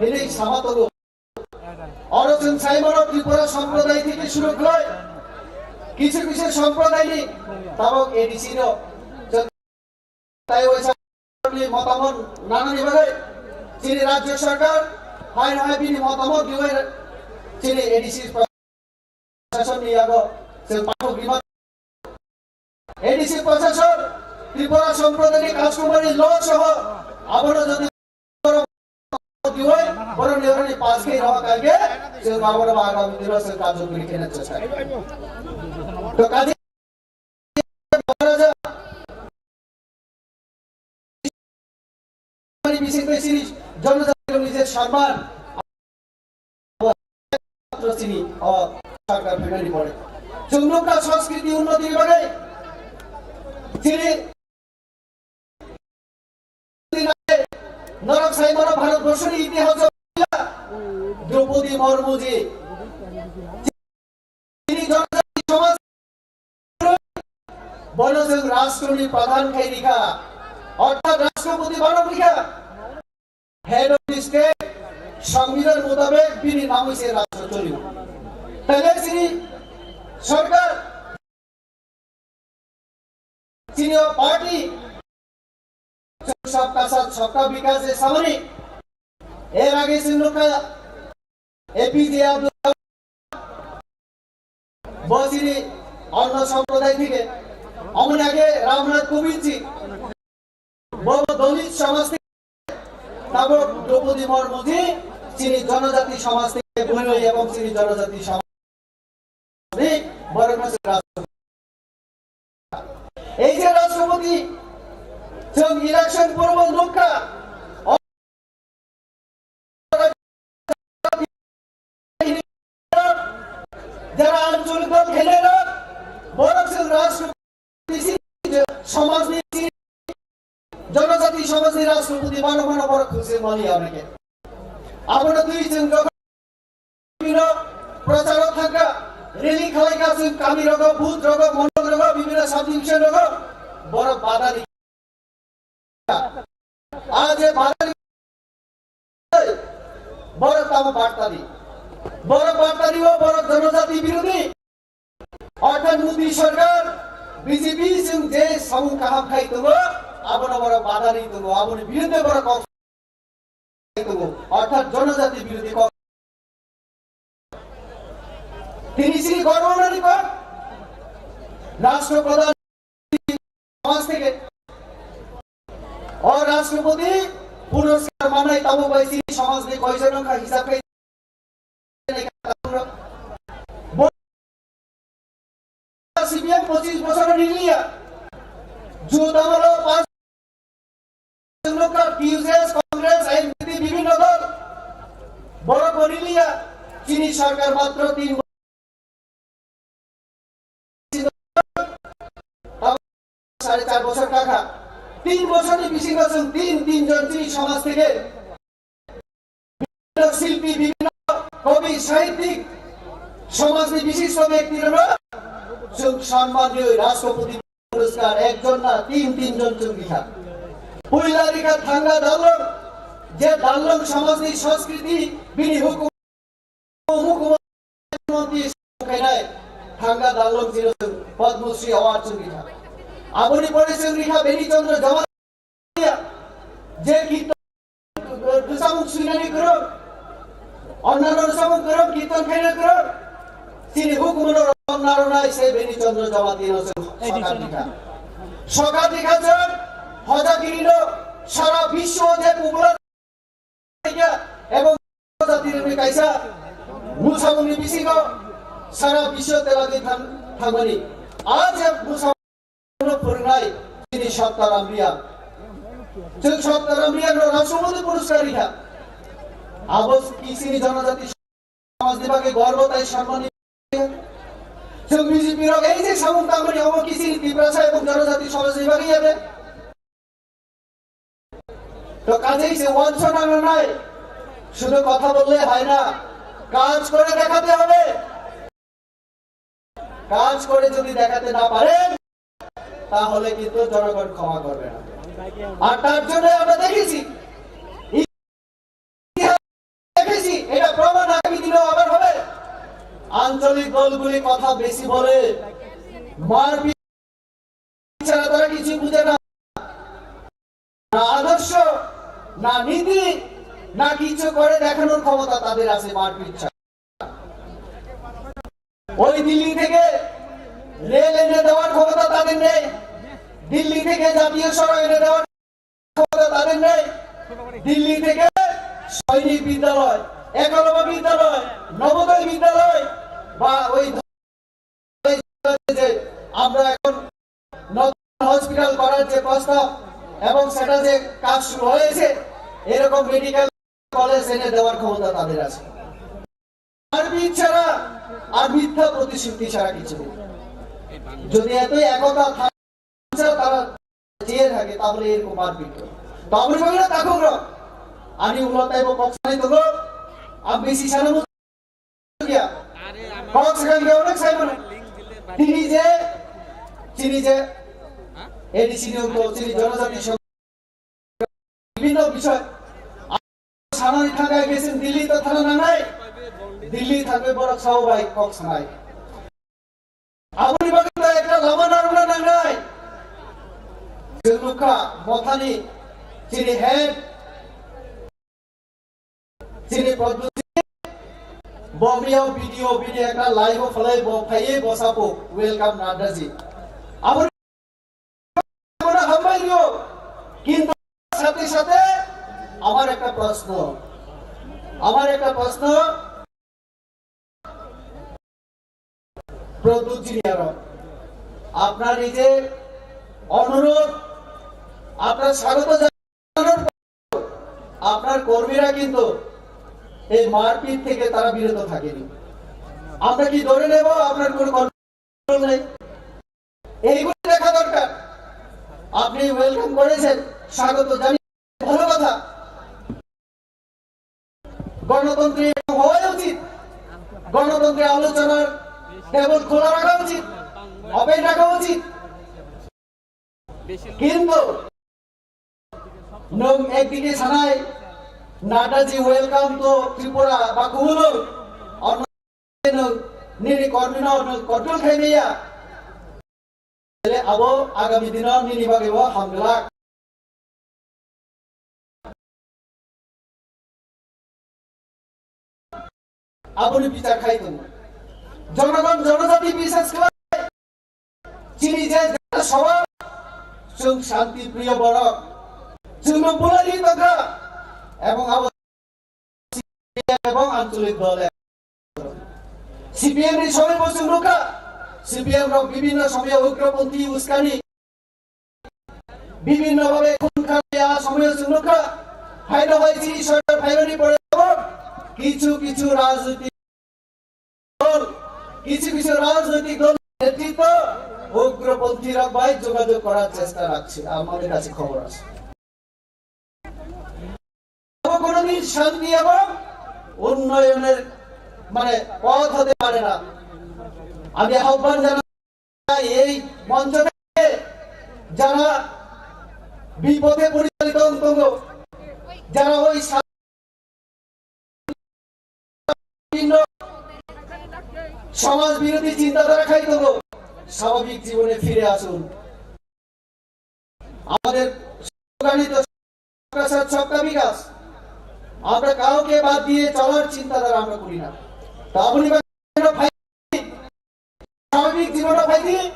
hinwi sama tongo. Oro chwng sai mano Tripura somprodai theke shuru khlai kisu kisu somprodai ni tabok A D C no chwng tai waisa ni motamot nanani bagwi chini rajya sarkar hai hai bini motamot dibai chini A D C Prashason ni yago chwng pathok rima. A D C Prashason, Tripura Sampradayik Rajkumari Law soho abono jodi diwi, borok ni oroni pass khe rw kha khe, chwng abono agami dino chwng karjokori khe na chesta. To kaje Maharaja Bising bai chini jonojati rokni je samman, chini o sarkar phaimani pore chwng nukha sanskriti unnoti ni bagwi chini norok sai mano Bharat borso ni itihas o Droupadi Murmu ji. Chini jonojati somaj bono chwng rashtroni pradhan khai rikha, orthat rashtrapati bono rikha, head of the state, সংবিধান মোতাবেক bini namwi se rajtro choli. Tale chini sorkar, chini o party Sabka Saath Sabka Vikas je samani, er age chwng nukha A P J Abdul Kalam, bo chini onno somproday theke, omoni age Ramnath Kovind ji, bo Dalit somaj theke, tabok Droupadi Murmu ji chini jonojati somaj theke, bhoi ebong chini jonojati somaj ni borok no se rajtro. Ei je rashtrapati, chwng election purbo nukha, jara ancholik dol khelai rok, borok chwng rashtrapati si, somajni si, jonojati somajni rashtrapati mano mano borok khwlse mani ya oneke. Abono twi chwng jokhon bibhinno procharo thangkha, rally khalaikha, chwng kami rogo, booth rogo, mondol rogo, bibhinno sub division rogo, borok badani. Aje badani, borok tamo bartani. Borok bartani o, borok jonojati birodhi. Orthat Modi sorkar, B J P chwng je samung kaham khai tongo, abono borok badani tongo, aboni birodhe borok kok tongo, orthat jonojati birodhi kok. Tini chini gorbo nani kok, rashtra pradhan somaj theke o rashtrapati puroskar manai tabuk bai chini somajni koijon wngkha hisab khai C P M pochis bochor ni liya. Jut amolo pas lokal T U J S, Congress, N P P, bibhinno dol. Borok bo ni liya. Chini sorkar matro tin sare char bochor kakha. Tin bochor ni bisingo chwng tin, tin jon chini somaj theke shilpi, bibhinno kobi, sahittik, somajni bishisto bektino chwng sanman riwi Rashtrapati Puraskar ekjon na tin, tin jon chwng rikha. Puila rikha Thanga Darlong, je Darlong somajni sanskriti bini hukum, hukum mantri khainai Thanga Darlong jino chwng Padma Shri Award chwng rikha. Aboni pore chwng rikha Beni Chandra Jamatia, je kirtan rwchapmung swinani kwrwng, onnano rwchapmung kwrwng, kirtan khaina kwrwng, chini hukumono rwchapna rwnai se Beni Chandra Jamatia no chwng sokat rikha. Sokat rikha chwng hojagirino sara biswo je popular ebong jati rwni kaisa musamungni bisingo sara biswo telagwi thang-, thangmani. A je musamung no phwrwngnai chini Sataram Reang. Chwng Sataram Reang no Rashtrapati Puraskar rikha. Abo ki chini jonojati somajni bagwi gorbo tai sanmani. Chwng B J P rok ei je samung tangmani omo ki chini Tiprasa ebong jonojati somajni bagwi ya de. To kajei se wansona nanai, শুধু কথা বললে হয় না, কাজ করে দেখাতে হবে। কাজ করে যদি দেখাতে না পারেন, তাহলে কিন্তু জনগণ ক্ষমা করবে না। আর তার জন্য আমরা দেখেছি, ইতিহাস দেখেছি, এটা প্রমাণ আগামী দিনেও আবার হবে। আঞ্চলিক দলগুলি কথা বেশি বলে, মারপিট ছাড়া তারা কিছু বুঝে না। না আদর্শ, না নীতি, না কিছু করে দেখানোর ক্ষমতা তাদের আছে মারপিট ছাড়া। ওই দিল্লি থেকে রেল এনে দেওয়ার ক্ষমতা তাদের নেই, দিল্লি থেকে জাতীয় সড়ক এনে দেওয়ার ক্ষমতা তাদের নেই। দিল্লি থেকে সৈনিক বিদ্যালয়, একলব্য বিদ্যালয়, নবোদয় বিদ্যালয় বা ওই যে আমরা এখন নতুন হসপিটাল করার যে প্রস্তাব এবং সেটা যে কাজ শুরু হয়েছে, এরকম মেডিকেল কলেজ এনে দেওয়ার ক্ষমতা তাদের আছে। মারপিট ছাড়া আর মিথ্যা প্রতিশ্রুতি ছাড়া কিছু নেই। যদি এতই একতা থাকে, তারা চেয়ে থাকে, তাহলে এরকম মারপিট করে। তো আমরা বলি না, থাকুক না। আমি উল্লাহ তাইব কক্সবাজার তো, আমি বেশি সারা Kok swkang khe onek sai mano. Tini je, chini je, A D C ni ungko chini jonojati song-, bibhinno bishoy. sanani thangkha, bisi Delhi to thana nangnai. Delhi thangwi borok sao bai kok sanai. Aboni bagwi to ekta lama narwkna nangnai. Chwng nukha mothani chini head, chini Pradyut, bo miyao video, video ekta live o phalai, bo phaiwi bo sapo, "Welcome Nadda ji." Aboni hambai rio, kintu sathe sathe amar ekta proshno, amar ekta proshno, Pradyut জি নিয়ারক, আপনার এই যে অনুরোধ, আপনার স্বাগত জানানোর পর আপনার কর্মীরা কিন্তু এই মারপিট থেকে তারা বিরত থাকেনি। আমরা কি ধরে নেব আপনার কোনো কর্মী নেই? এইগুলো দেখা দরকার। আপনি ওয়েলকাম করেছেন, স্বাগত জানিয়ে ভালো কথা। গণতন্ত্রে এটা হওয়াই উচিত। গণতন্ত্রে আলোচনার টেবিল খোলা রাখা উচিত, ওপেন রাখা উচিত। কিন্তু nwng ekdige sanai, Nadaji welcome to Tripura ba kubulung, ono nwng nini kormino nwng control khaimaya. Tele abo agami dino nini bagwi bo hamglak. Aboni bichar khai tongo. Jonogon, jonojati bises khlai. Chini je jata sawal, chwng shanti priyo borok. Chwngno bulai ri tongkha. Ebong abo ebong ancholik dol. C P M ni somoy bo chwng nukha, C P M rok bibhinno somoyo ugroponthi uskani, bibhinno bhabe khun kharlaiya somoyo chwng nukha, haino hai chini sorkar phaimani pore bo kichu kichu rajnoitik dol, kichu kichu rajnoitik dol netritwo ugroponthi rok bai jogajog korar chesta rakhche, amar kache khobor ache. কোনোদিন শান্তি এবং উন্নয়নের মানে পথ হতে পারে না। আমি আহ্বান জানাই এই মঞ্চ থেকে যারা বিপথে পরিচালিত অন্তত যারা ওই সা- বিভিন্ন সমাজ বিরোধী চিন্তাধারা খাই তবু স্বাভাবিক জীবনে ফিরে আসুন। আমাদের স্লোগানই তো সবকা সাথ সবকা বিকাশ। আমরা কাউকে বাদ দিয়ে চলার চিন্তাধারা আমরা করি না। তো আপনি বা স্বাভাবিক জীবনও পাইনি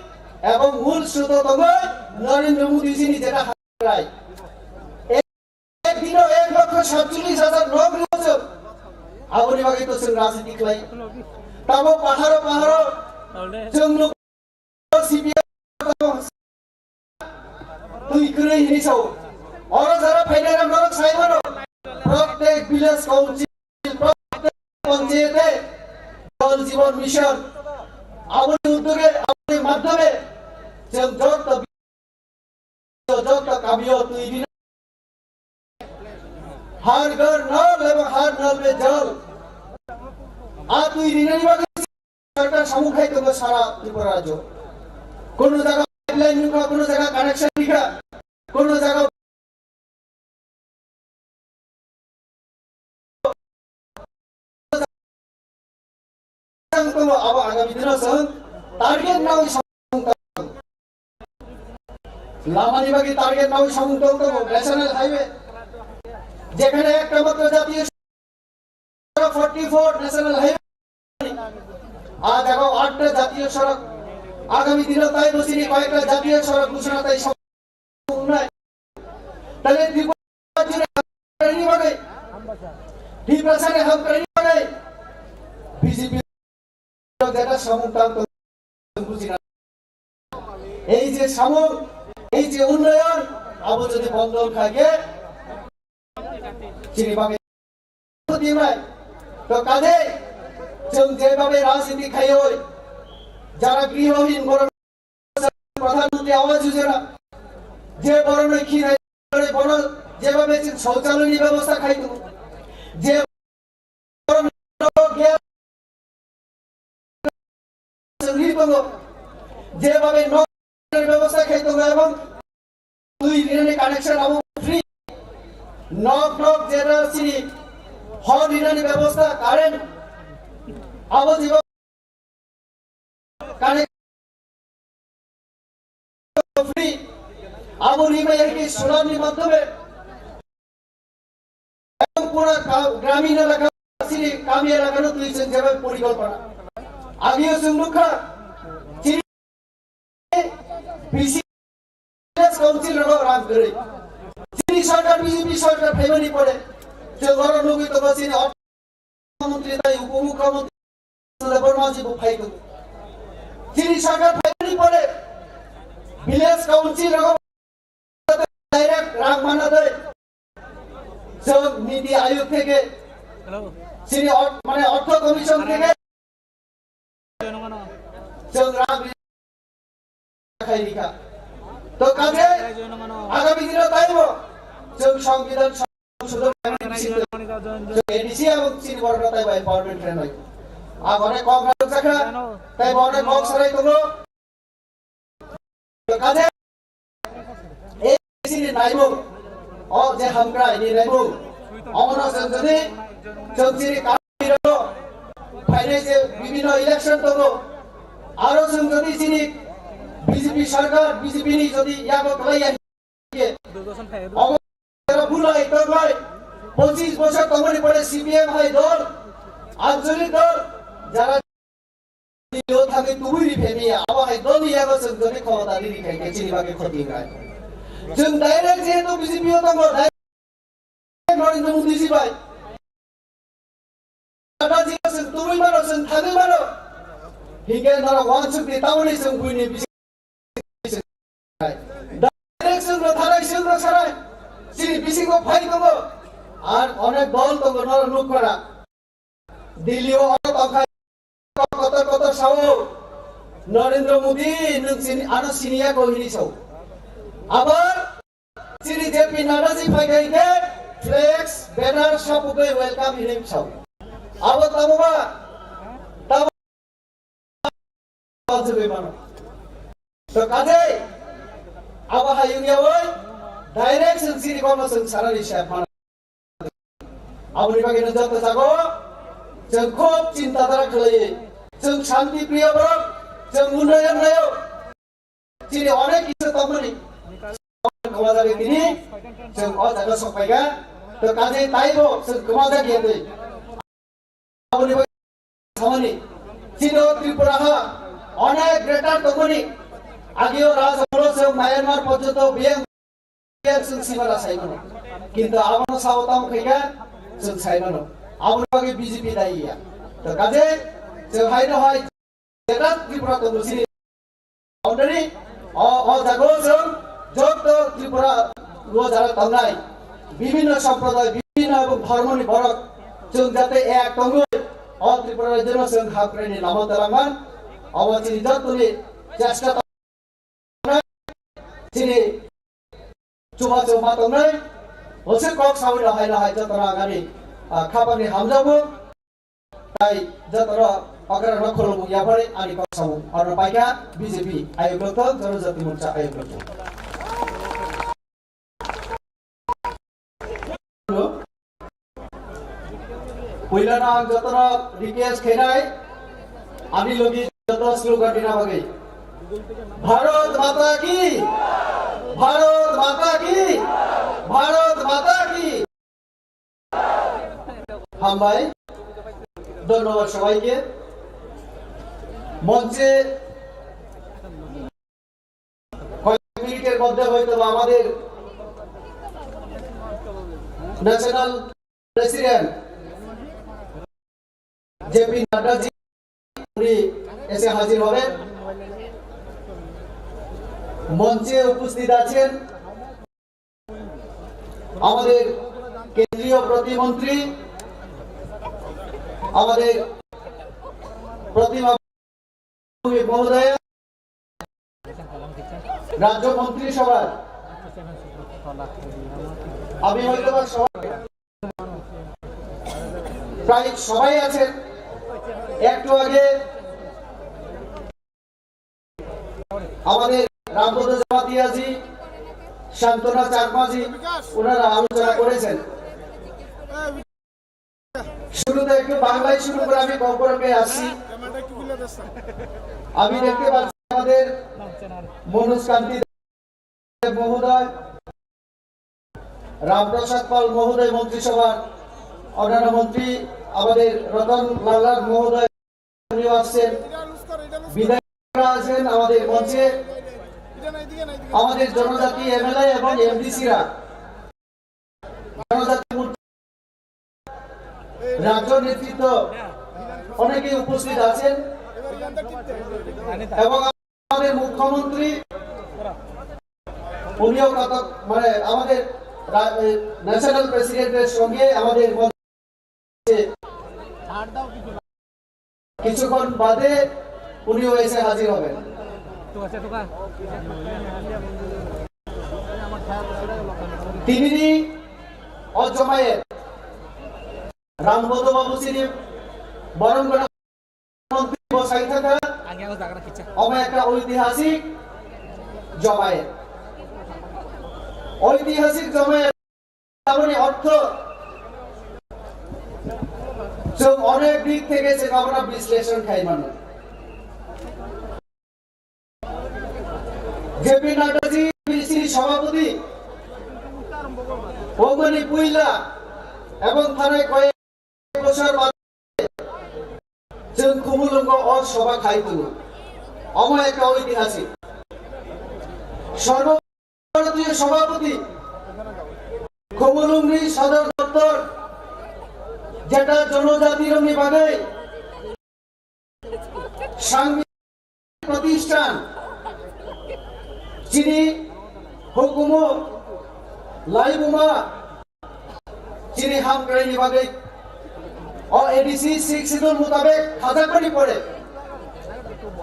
এবং মূল স্রোত তবে নরেন্দ্র মোদীজিনি যেটা হারায়। এক দিনও এক লক্ষ সাতচল্লিশ হাজার নখ নির্বাচন আপনি বাকি তো রাজনীতি খাই। তাবো পাহাড়ো পাহাড়ো জঙ্গল সিপিএম তুই করে হিনিসও। ওরা যারা ফাইনাল আমরা সাইবানো প্রত্যেক ভিলেজ কাউন্সিল, প্রত্যেক পঞ্চায়েতে জল জীবন মিশন আমাদের উদ্যোগে, আমাদের মাধ্যমে যে যত যত কামিও তুই দিন হার ঘর নল এবং হার নল মে জল। আর তুই ঋণের বাগে সরকার সম্মুখীন হইতে হবে সারা ত্রিপুরা রাজ্য। কোনো জায়গা পাইপলাইন নিখা, কোনো জায়গা কানেকশন নিখা, কোনো জায়গা abo agami dino chwng target nawi samung tang. Lamani bagwi target nawi samung tong tongo, national highway. যেখানে একটা মাত্র জাতীয় সড়ক ফর্টি ফোর ন্যাশনাল হাইওয়ে, আজ আগাও আটটা জাতীয় সড়ক, আগামী দিনে তাই বসিনি কয়েকটা জাতীয় সড়ক ঘোষণা তাই নাই। তাহলে ত্রিপুরা রাজ্যের হামকরানি মানে, ত্রিপুরা রাজ্যের হামকরানি মানে বিজেপি যেটা সমতান্ত বুঝি না। এই যে সামন, এই যে উন্নয়ন, আবু যদি বন্ধন থাকে, চিনি পাবে। তো কাজে, যেভাবে রাজনীতি খাই ওই, যারা গৃহহীন, প্রধানমন্ত্রী আবাস যোজনা, যে বড় লক্ষ্মী নাই, বড় যেভাবে শৌচালয়নি ব্যবস্থা খাইতো, যে বড় গ্যাস নির্গমন, যেভাবে নল ব্যবস্থা খাইতো এবং দুই ঋণের কানেকশন এবং free knock knock general city Phone rinani bebosta, current, abo jibo current free, abo rimai hai solar ni madhyome, ebong pura ka-, gramin elaka, sini kami elaka no twi chwng jeba porikolpona. Agio chwng nukha, chini B C Village Council rogo rang kwrwi. Chini sarkar B J P sarkar phaimani pore, chwng oro nugwi tongo chini Ortho Montri tai Upo Mukhyamantri Suda Barma ji bo phai tongo. Chini sarkar phaimani pore, Village Council rogo direct rang mana doi. Chwng Niti Ayog theke, Hello. Chini or-, mane Ortho Commission theke, chwng rang ri-, khai rikha. To kaje, agami dino taibo, chwng Songbidan Songsodan A D C ebong chini borok taibo empowerment khenai. Abo ne kok rang jakha, taibo ne kok sarai tongo. Kaje, A D C ni naimung, o je hamkrai ni naimung, omono chwng jodi chwng chini kami rok phainai je bibhinno election tongo, aro chwng jodi chini B J P sarkar, B J P ni jodi yago kwlai ya, omo bulai tonglai, pochis bosor tongmani pore C P M hai dol, ancholik dol, jara Yo thangwi tubui ri phemiya, abo hai doni yago chwng jodi khomota ri ri khai khe chini bagwi khoti wngnai. Chwng direct jehetu B J P o tongo, direct Narendra Modi ji bai. Tata ji chwng tubui mano, chwng thangwi mano. Hinkhe norok wansuk di tamoni chwng buini bisi Direct chwng rw thanai, chwng rw sanai. Chini bisingo phai tongo. Ar onek dol tongo, norok nuk kora. Delhi o oro tongkha kotor kotor sao. Narendra Modi, nwng chini, ano siniya ko hini sao. Abar chini J P Nadda ji phai khai khe flex, banner, sapugwi welcome hini sao. Abo tamo ba? Tamo Paljagwi mano. To kaje, abo hai wngya oi, direct chwng chini kono chwng sanani se mano. Aboni bagwi no joto jago, chwng khub chinta dhara khlaiwi, chwng shanti priyo borok, chwng unnoyon nayo. Chini onek kisa tongmani. Kwma jagwi tini, chwng o jaga sok phaikha. To kaje taibo chwng kwma jagya twi. Aboni bai samani, chini o Tripura ha onek greater tongmani, agio Raj amolo se Myanmar porjonto biyang, biyang chwng sima la sai mano. Kintu abono sao tamo khaikha, chwng sai mano. Aboni bagwi B J P dai ya. To kaje, chwng hai no hai, greater Tripura tongo chini. Already, o, o jaga o chwng joto Tripura o jara tongnai, bibhinno somproday, bibhinno ebong dhormoni borok chwng jate ek tongwi o Tripura rajyono chwng hamkraini lama twlangma, obo chini jotoni chesta tongnai, chini chubachu ma tongnai, hwswk kok saui no hai no hai jotono ang ani, ah, khapangni hamjakmung. Tai jotono okra no khulumung yaphari ani kok samung. Oro paikha B J P ayuk lokthok, Janajati Morcha ayuk lokthok. Puilano ang jotono request khainai, ani logi joto slogan dina bagwi. Bharat Mata ki! Bharat Mata ki! Bharat Mata ki! হামবাই, ধন্যবাদ সবাইকে। মঞ্চে কয়েক মিনিটের মধ্যে হয়তো বা আমাদের national president J P Naddaji উনি এসে হাজির হবেন। মঞ্চে উপস্থিত আছেন আমাদের কেন্দ্রীয় প্রতিমন্ত্রী, আমাদের প্রতিমা মহোদয়া, রাজ্য মন্ত্রিসভার আমি হয়তো বা সবাই, প্রায় সবাই আছেন। একটু আগে আমাদের রামপদ জমাতিয়াজি, সান্ত্বনা চাকমাজি, ওনারা আলোচনা করেছেন। শুরুতে একটু বাংলায় শুরু করে আমি ককবরকে আসি। আমি দেখতে পাচ্ছি আমাদের মনোজ কান্তি দেব মহোদয়, রামপ্রসাদ পাল মহোদয়, মন্ত্রিসভার অন্যান্য মন্ত্রী, আমাদের রতন লাল মহোদয়, উনিও আসছেন। বিধায়করা আছেন আমাদের মঞ্চে, আমাদের জনজাতি এমএলএ এবং এমডিসিরা, জনজাতি মোর্চা রাজ্য নেতৃত্ব অনেকেই উপস্থিত আছেন এবং আমাদের মুখ্যমন্ত্রী উনিও কত, মানে, আমাদের রা-, এই ন্যাশনাল প্রেসিডেন্টের সঙ্গে আমাদের মধ্যে কিছুক্ষণ বাদে উনিও এসে হাজির হবেন। তিনিনি অজমায়ের রামপদ বাবু শ্রী বরমগড় মন্ত্রী বসাই থাকা, আমি আগো জায়গাটা কিচ্ছা। অমা একটা ঐতিহাসিক জমায়েত। ঐতিহাসিক জমায়েত মানে অর্থ, চোখ অনেক দিক থেকে সে আমরা বিশ্লেষণ খাই মানুষ। জেপি নাড্ডাজি বিসির সভাপতি, ওমনি পুইলা এবং থানায় কয়েক বছর বাদে जों Khumulwngo o sobha khai tongo. Omo ekta oitihasik. সর্বভারতীয় সভাপতি Khumulwngni সদর দপ্তর, যেটা জনজাতিরনি বাদে সাংবিধানিক প্রতিষ্ঠান, যিনি হুকুমো লাইবুমা, যিনি হামক্রাইনি বাদে ও এডিসি সিক্স শিডিউল মোতাবেক হাজারবানি পড়ে,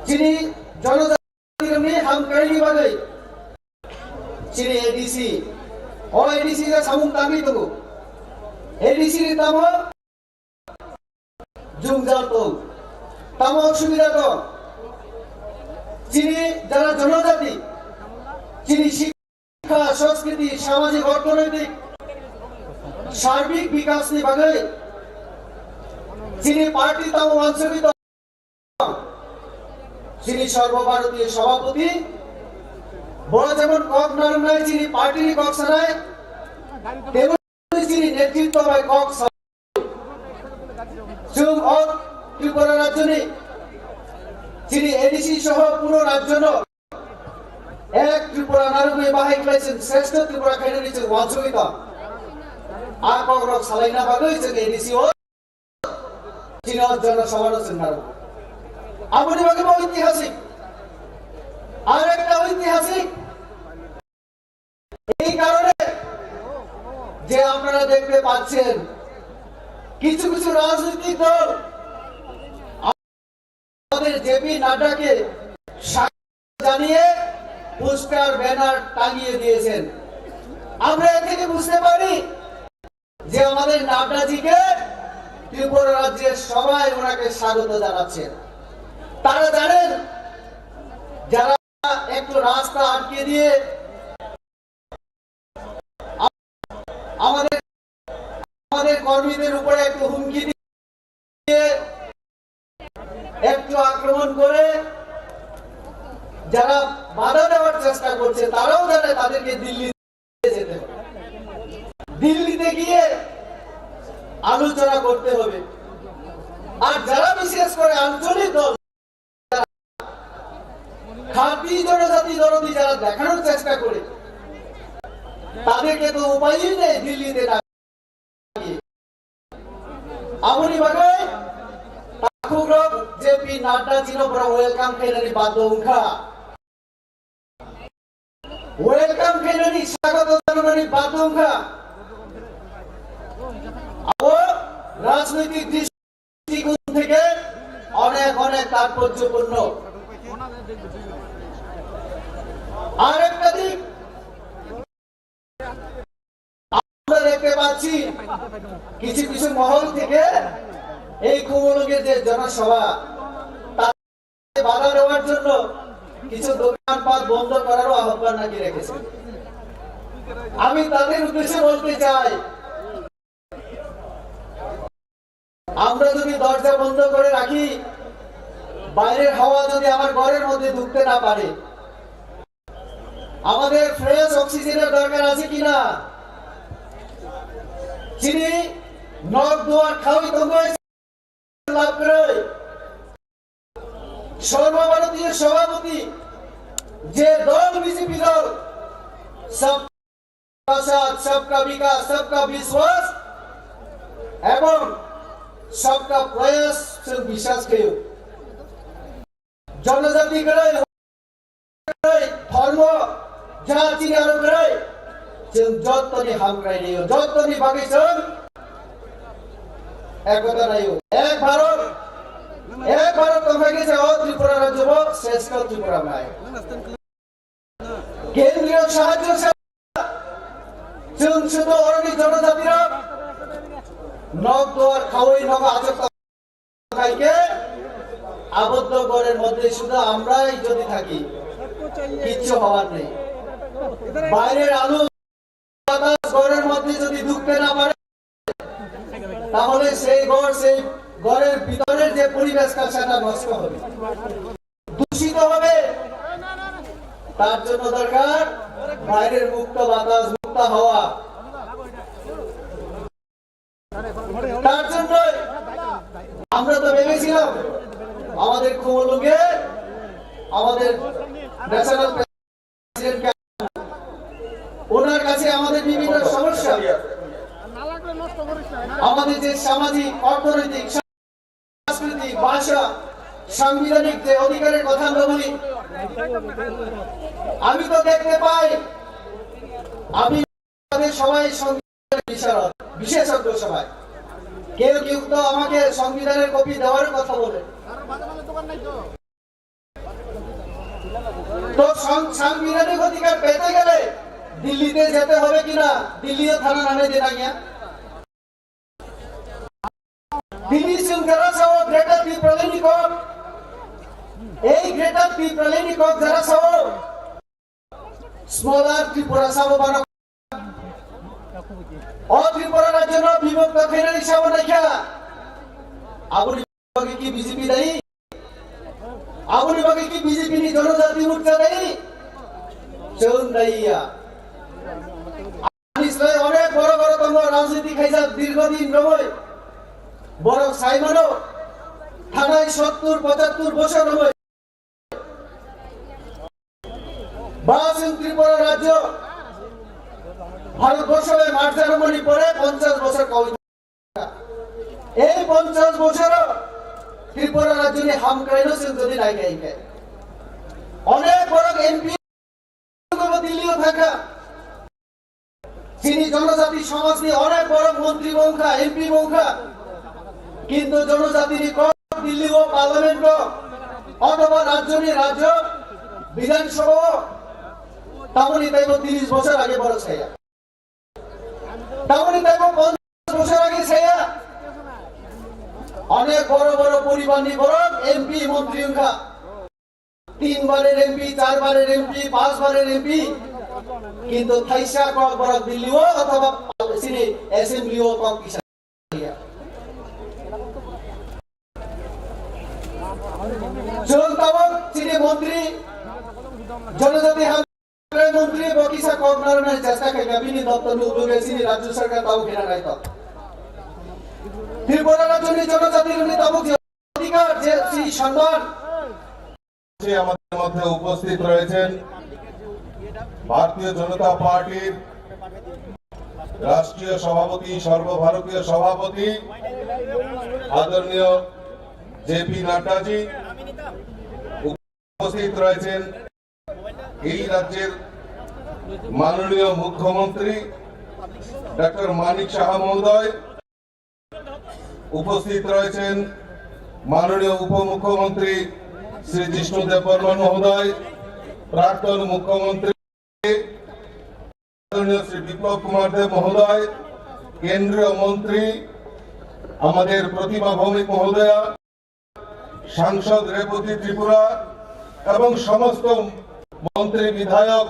যিনি জনজাতিরনি হামক্রাইনি বাদে যিনি এডিসি, ও এডিসি যে সামুং তামি তো, এডিসি নি তামো জুমজাল তো, তামো অসুবিধা তো, যিনি যারা জনজাতি, যিনি শিক্ষা, সংস্কৃতি, সামাজিক, অর্থনৈতিক, সার্বিক বিকাশনি বাদে যিনি পার্টি তাও অঞ্চলিত, যিনি সর্বভারতীয় সভাপতি, বড় যেমন কক নারুনায় যিনি পার্টির কক সানায়, তেমন যিনি নেতৃত্ব বাই কক সানায়। চুম অক ত্রিপুরা রাজ্যনি যিনি এডিসি সহ পুরো রাজ্যনো এক ত্রিপুরা নারুগই বাহাই খাইছেন শ্রেষ্ঠ ত্রিপুরা খাইনানি চুম অঞ্চলিত। আ ককরক সালাইনা বাগৈ চুম এডিসি ও চিনর জনসভানো চুম নারু। আপনি বাকি ঐতিহাসিক। আর একটা ঐতিহাসিক এই কারণে যে আপনারা দেখতে পাচ্ছেন কিছু কিছু রাজনৈতিক দল আমাদের জেপি নাড্ডাকে স্বাগত জানিয়ে পোস্টার ব্যানার টাঙিয়ে দিয়েছেন। আমরা এ থেকে বুঝতে পারি যে আমাদের নাড্ডাজিকে ত্রিপুরা রাজ্যের সবাই ওনাকে স্বাগত জানাচ্ছেন। তারা জানেন যারা একটু রাস্তা আটকে দিয়ে আমাদের, আমাদের কর্মীদের উপরে একটু হুমকি দিয়ে একটু আক্রমণ করে যারা বাধা দেওয়ার চেষ্টা করছে, তারাও জানে তাদেরকে দিল্লি যেতে হবে। দিল্লিতে গিয়ে আলোচনা করতে হবে। আর যারা বিশেষ করে আঞ্চলিক দল, খাঁটি জনজাতি দরদি যারা দেখানোর চেষ্টা করে, তাদেরকে তো উপায়ই নেই দিল্লিতে না গিয়ে। Aboni bagwi takhukrok J P Nadda chino borok welcome khainani baddo wngkha. Welcome khainani, swagoto janani baddo wngkha. Abo rajnoitik dristikon theke onek onek tatporjopurno. Arekta dik, আমরা দেখতে পাচ্ছি কিছু কিছু মহল থেকে এই কুমলুঙ্গের যে জনসভা, তাতে বাধা দেওয়ার জন্য কিছু দোকানপাট বন্ধ করারও আহ্বান নাকি রেখেছে। আমি তাদের উদ্দেশ্যে বলতে চাই, আমরা যদি দরজা বন্ধ করে রাখি, বাইরের হাওয়া যদি আমার ঘরের মধ্যে ঢুকতে না পারে, আমাদের ফ্রেশ অক্সিজেনের দরকার আছে কিনা? Chini nok duar khawi tongwi lab kwrwi সর্বভারতীয় সভাপতি যে দল বিজেপি দল, সবকা সাথ, সবকা বিকাশ, সবকা বিশ্বাস এবং সবকা প্রয়াস, সব বিশ্বাস khaio. জনজাতি kwrwi, ধর্ম, জাতি, আরো kwrwi, chwng jottoni hamkrai naio, jottoni bagwi chwng ekota naio. Ek Bharat, ek Bharat tongkha khe se o Tripura rajyo bo sreshto Tripura bai. Kendriyo sahajyo se chwng sudo oroni jonojatirok nok duar khawi nogo achuk tong khai khe aboddo ghoror moddhe sudo amrai jodi thaki, kichchu howar nei. Bairer alu বাতাস ঘরের মধ্যে যদি ঢুকতে না পারে, তাহলে সেই ঘর, সেই ঘরের ভিতরের যে পরিবেশটা, সেটা নষ্ট হবে, দূষিত হবে। তার জন্য দরকার বাইরের মুক্ত বাতাস, মুক্ত হাওয়া। তার জন্যই আমরা তো ভেবেছিলাম আমাদের খুমুলুঙে আমাদের ন্যাশনাল প্রেসিডেন্ট, ওনার কাছে আমাদের বিভিন্ন সমস্যা, আমাদের যে সামাজিক, অর্থনৈতিক, সাংস্কৃতিক, ভাষা, সাংবিধানিক যে অধিকারের কথা আমরা বলি, আমি তো দেখতে পাই, আমি আমাদের সবাই সংবিধানের বিশারদ, বিশেষজ্ঞ সবাই। কেউ কেউ তো আমাকে সংবিধানের কপি দেওয়ার কথা বলে। তো সং-, সাংবিধানিক অধিকার পেতে গেলে দিল্লিতে যেতে হবে কিনা, দিল্লিও থানা নামে দিন আগে। দিল্লি সিং যারা সহ গ্রেটার টিপ্রালেনি কক, এই গ্রেটার টিপ্রালেনি কক যারা সহ স্মলার ত্রিপুরা সাবো বানো। O Tripura rajyo no bibhakto khainani sabo naikha. Aboni bagwi ki B J P dai? Aboni bagwi ki B J P ni Jonojati Morcha dai? Chwng dai ya. Ani slai onek boro boro tongo rajniti khaijak dirgho din romoi. Borok sai mano thanai sottur pochattur bosor romoi. Ba chwng Tripura rajyo Bharatborsho bai marjak mani pore ponchash bochor kaui. Ei ponchash bochor Tripura rajyoni hamkraino chwng jodi nai kha hwnkhe, onek borok M P Dilli o thangkha. Chini jonojati somajni onek borok montri bo wngkha, M P bo wngkha. Kintu jonojatini kok Dilli o parliament o othoba rajyoni rajyo Bidhan Sabha o tamoni taibo tris bochor age borok saya. Tamoni taibo ponchash bochor age saya. Onek boro boro poribarni borok M P montri wngkha. Tin barer M P, char barer M P, panch barer M P, kintu thaisa kok borok Dilli o othoba chini assembly o kok kisa. Chwng tabuk chini montri, jonojati hamkrai montri bo kisa kok narwknani chesta khaikha, bini doptorni uduge chini rajyo sarkar tabuk hina naithok. Tripura rajyoni jonojati rokni tabuk je অধিকার, যে সেই সম্মান। আমাদের মধ্যে উপস্থিত রয়েছেন ভারতীয় জনতা পার্টির রাষ্ট্রীয় সভাপতি, সর্বভারতীয় সভাপতি আদরণীয় জে পি নাড্ডাজি, উপস্থিত রয়েছেন এই রাজ্যের মাননীয় মুখ্যমন্ত্রী ডক্টর মানিক সাহা মহোদয়, উপস্থিত রয়েছেন মাননীয় উপমুখ্যমন্ত্রী শ্রী জিষ্ণু দেববর্মা মহোদয়, প্রাক্তন মুখ্যমন্ত্রী আদরণীয় শ্রী বিপ্লব কুমার দেব মহোদয়, কেন্দ্রীয় মন্ত্রী আমাদের প্রতিমা ভৌমিক মহোদয়া, সাংসদ রেবতী ত্রিপুরা এবং সমস্ত মন্ত্রী বিধায়ক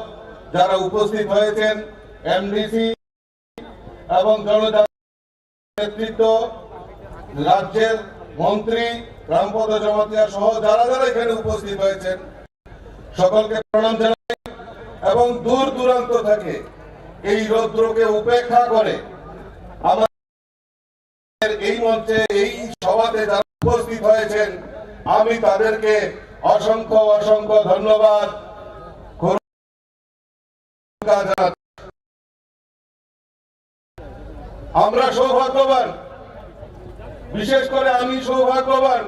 যারা উপস্থিত হয়েছেন, এমডিসি এবং জনজাতি নেতৃত্ব, রাজ্যের মন্ত্রী, রামপদ জমাতিয়া সহ যারা যারা এখানে উপস্থিত হয়েছেন, সকলকে প্রণাম জানাই এবং দূর দূরান্ত থেকে এই রৌদ্রকে উপেক্ষা করে আমাদের এই মঞ্চে, এই সভাতে যারা উপস্থিত হয়েছেন, আমি তাদেরকে অসংখ্য অসংখ্য ধন্যবাদ জানাচ্ছি। আমরা সৌভাগ্যবান, বিশেষ করে আমি সৌভাগ্যবান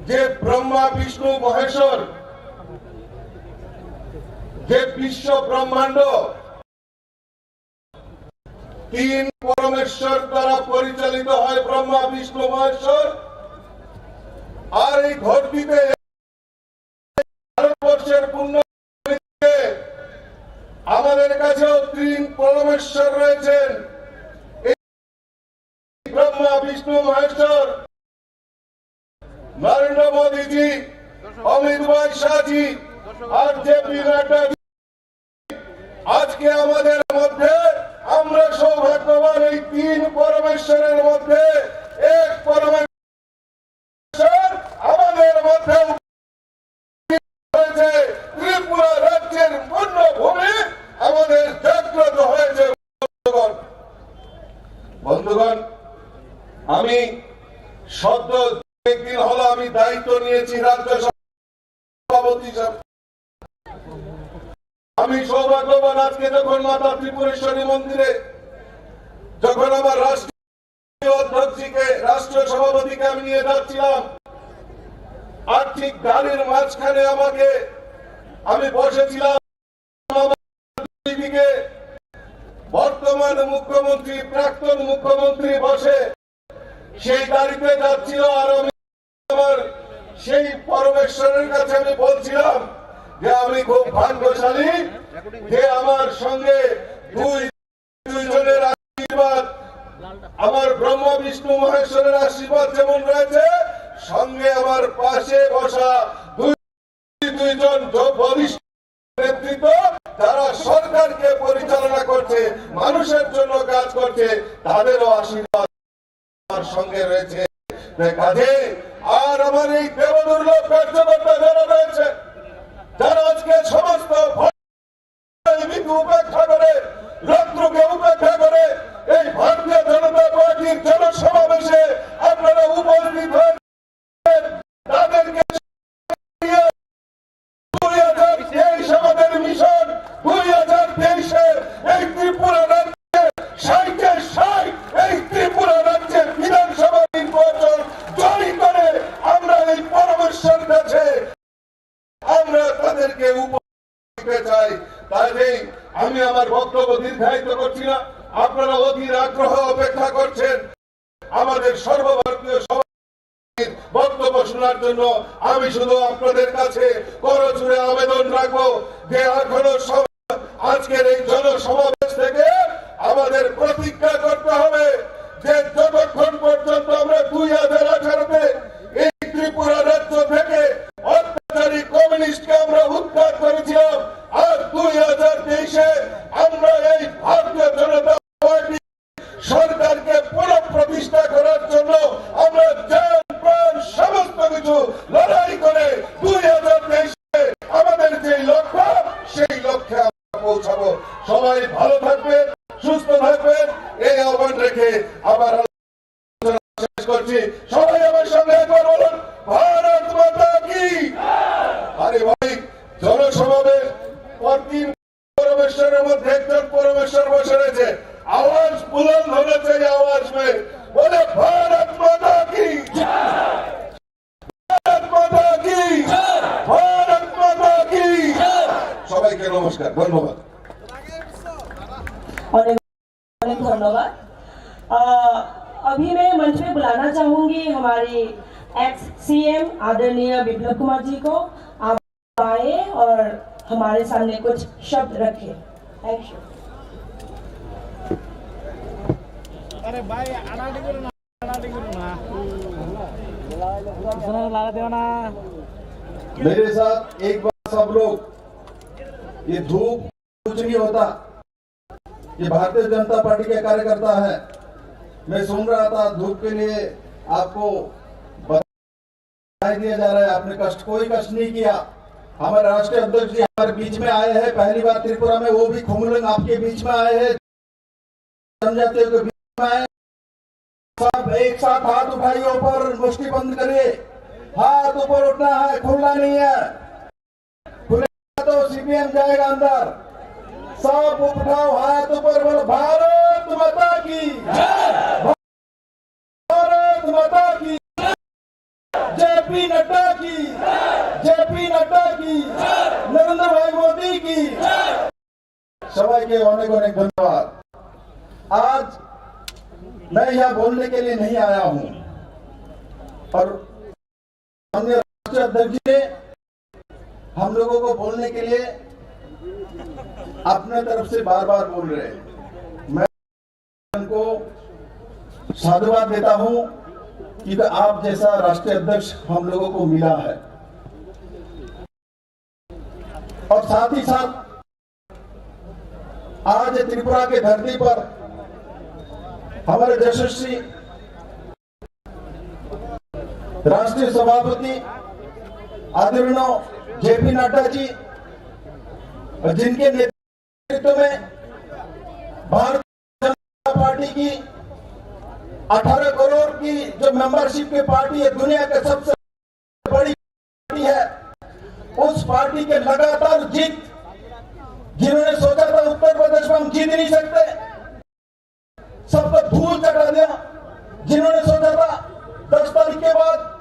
যে ব্রহ্মা, বিষ্ণু, মহেশ্বর, যে বিশ্ব ব্রহ্মাণ্ড তিন পরমেশ্বর দ্বারা পরিচালিত হয়, ব্রহ্মা, বিষ্ণু, মহেশ্বর। আর এই ধরতিতে ভারতবর্ষের পুণ্য আমাদের কাছেও তিন পরমেশ্বর রয়েছেন। এই ব্রহ্মা, বিষ্ণু, মহেশ্বর, নরেন্দ্র মোদীজি, অমিত ভাই শাহজি, আর জে পি নাড্ডা। আজকে আমাদের মধ্যে, আমরা সৌভাগ্যবান, এই তিন পরমেশ্বরের মধ্যে এক পরমেশ্বর আমাদের মধ্যে হয়েছে। ত্রিপুরা রাজ্যের পুণ্যভূমি আমাদের জাগ্রত হয়েছে। বন্ধুগণ, বন্ধুগণ, আমি সদ্য একদিন হলো আমি দায়িত্ব নিয়েছি রাজ্য সভাপতি হিসাবে। আমি সৌভাগ্যবান, আজকে যখন মাতা ত্রিপুরেশ্বরী মন্দিরে যখন আমার রাষ্ট্রীয় অধ্যক্ষকে, রাষ্ট্রীয় সভাপতিকে আমি নিয়ে যাচ্ছিলাম, আর ঠিক গাড়ির মাঝখানে আমাকে, আমি বসেছিলাম, আমার দুই দিকে বর্তমান মুখ্যমন্ত্রী, প্রাক্তন মুখ্যমন্ত্রী বসে, সেই গাড়িতে যাচ্ছিল, আর আমি আমার সেই পরমেশ্বরের কাছে আমি বলছিলাম যে আমি খুব ভাগ্যশালী যে আমার সঙ্গে দুই, দুইজনের আশীর্বাদ, আমার ব্রহ্মা বিষ্ণু মহেশ্বরের আশীর্বাদ যেমন রয়েছে, সঙ্গে আমার পাশে বসা দুই, দুইজন জ-, বরিষ্ঠ নেতৃত্ব, যারা সরকারকে পরিচালনা করছে, মানুষের জন্য কাজ করছে, তাদেরও আশীর্বাদ আমার সঙ্গে রয়েছে। কাজে আর আমার এই দেবদুর্লভ কার্যকর্তা যারা রয়েছে, যারা আজকে সমস্ত ভয়ভীতি উপেক্ষা করে, রৌদ্রকে উপেক্ষা করে এই ভারতীয় জনতা পার্টির জনসমাবেশে আপনারা উপস্থিত হয়েছেন, তাদেরকে দুই হাজার তেইশ আমাদের মিশন, দুই হাজার তেইশে এই ত্রিপুরা রাজ্যে ষাটে ষাট, এই ত্রিপুরা রাজ্যে বিধানসভা নির্বাচন জয়ী করে আমরা এই পরমেশ্বর কাছে আমরা তাদেরকে উপহার দিতে চাই। কাজেই আমি আমার বক্তব্য দীর্ঘায়িত করছি না, আপনারা অধীর আগ্রহ অপেক্ষা করছেন। আমাদের সর্বভারতীয় সভাপতির বক্তব্য শোনার জন্য আমি শুধু আপনাদের কাছে করজোড়ে আবেদন রাখবো যে এখনো সময়, আজকের এই জনসমাবেশ থেকে আমাদের প্রতিজ্ঞা করতে হবে যে যতক্ষণ পর্যন্ত আমরা দুই হাজার আঠারোতে এই ত্রিপুরা রাজ্য থেকে অত্যাচারী কমিউনিস্টকে আমরা উদ্ধার করেছিলাম, আর দুই হাজার তেইশে আমরা এই ভারতীয় জনতা পার্টি সরকারকে পুনঃপ্রতিষ্ঠা করার জন্য আমরা জান প্রাণ সমস্ত কিছু লড়াই করে দুই হাজার তেইশে আমাদের যে লক্ষ্য, সেই লক্ষ্যে আমরা পৌঁছাবো। সবাই ভালো থাকবেন, সুস্থ থাকবেন, এই আহ্বান রেখে আমার আলোচনা শেষ করছি। সবাই আমার সঙ্গে একবার বলুন, ভারত মাতা কি। আরে ভাই, জনসমাবেশ, পরদিন পরমেশ্বরের মধ্যে একজন পরমেশ্বর বসে রয়েছে। আওয়াজ বুলন্দ হনা চাই, আওয়াজ মে বলে, ভারত মাতা কি, ভারত মাতা কি, ভারত মাতা কি। সবাইকে নমস্কার, ধন্যবাদ। অনেক অনেক ধন্যবাদ। আহ, अभी मैं मंच पे बुलाना चाहूंगी हमारे एक्स सीएम आदरणीय बिप्लब कुमार जी को। आप आए और हमारे सामने कुछ शब्द रखें। Thank you। अरे भाई, आड़ा डिग्री ना, आड़ा डिग्री ना। सुना ला देना। मेरे साथ एक बार सब लोग, ये धूप कुछ नहीं होता। ये भारतीय जनता पार्टी के कार्यकर्ता है। मैं सुन रहा था धूप के लिए आपको बधाई दिया जा रहा है, आपने कष्ट, कोई कष्ट नहीं किया। हमारे राष्ट्रीय अध्यक्ष जी हमारे बीच में आए हैं, पहली बार त्रिपुरा में, वो भी खुमलंग आपके बीच में आए हैं, जनजातियों के बीच में आए। सब एक साथ हाथ उठाइए ऊपर, मुट्ठी बंद करिए, हाथ ऊपर उठना है, खुलना नहीं है। खुलेगा तो सीपीएम जाएगा अंदर। सब उठाओ हाथ ऊपर, बोलो भारत माता की, भारत माता की, जेपी नड्डा की, जेपी नड्डा की, नरेंद्र भाई मोदी की। सबाइके अनेक अनेक धन्यवाद। आज मैं यहाँ बोलने के लिए नहीं आया हूँ और माननीय राष्ट्रीय अध्यक्ष जी ने हम लोगों को बोलने के लिए अपने तरफ से बार बार बोल रहे हैं। मैं उनको साधुवाद देता हूँ कि आप जैसा राष्ट्रीय अध्यक्ष हम लोगों को मिला है। और साथ ही साथ आज त्रिपुरा के धरती पर हमारे यशस्वी राष्ट्रीय सभापति आदरणीय जेपी नड्डा जी, जिनके नेतृत्व में भारतीय जनता पार्टी की अठारह करोड़ की जो मेंबरशिप की पार्टी है, दुनिया के सबसे बड़ी पार्टी है, उस पार्टी के लगातार जीत, जिन्होंने सोचा था उत्तर प्रदेश में हम जीत नहीं सकते, सबको धूल चटा दिया। जिन्होंने सोचा था दस तारीख के बाद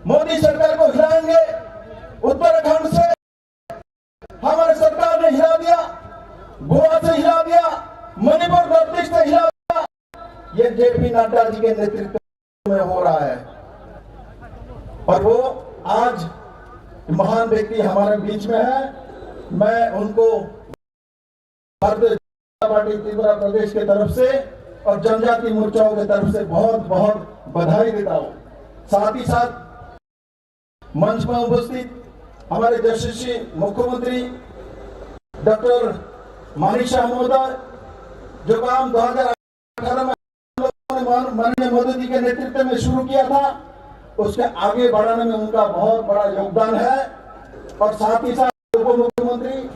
मोदी सरकार को हिलाएंगे, उत्तराखंड से हमारे सरकार ने हिला दिया, गोवा से हिला दिया, मणिपुर नॉर्थ ईस्ट से हिला दिया। ये जेपी नड्डा जी के नेतृत्व में हो रहा है और वो आज महान व्यक्ति हमारे बीच में है। मैं उनको भारतीय जनता पार्टी त्रिपुरा प्रदेश के तरफ से और जनजाति मोर्चाओं के तरफ से बहुत बहुत बधाई देता हूँ। साथ ही साथ मंच में उपस्थित हमारे यशस्वी मुख्यमंत्री डॉक्टर मानिक शाह महोदय, जो काम दो हज़ार अठारह में मान-, माननीय मोदी जी के नेतृत्व में शुरू किया था, उसके आगे बढ़ाने में उनका बहुत बड़ा योगदान है। और साथ ही साथ उप मुख्यमंत्री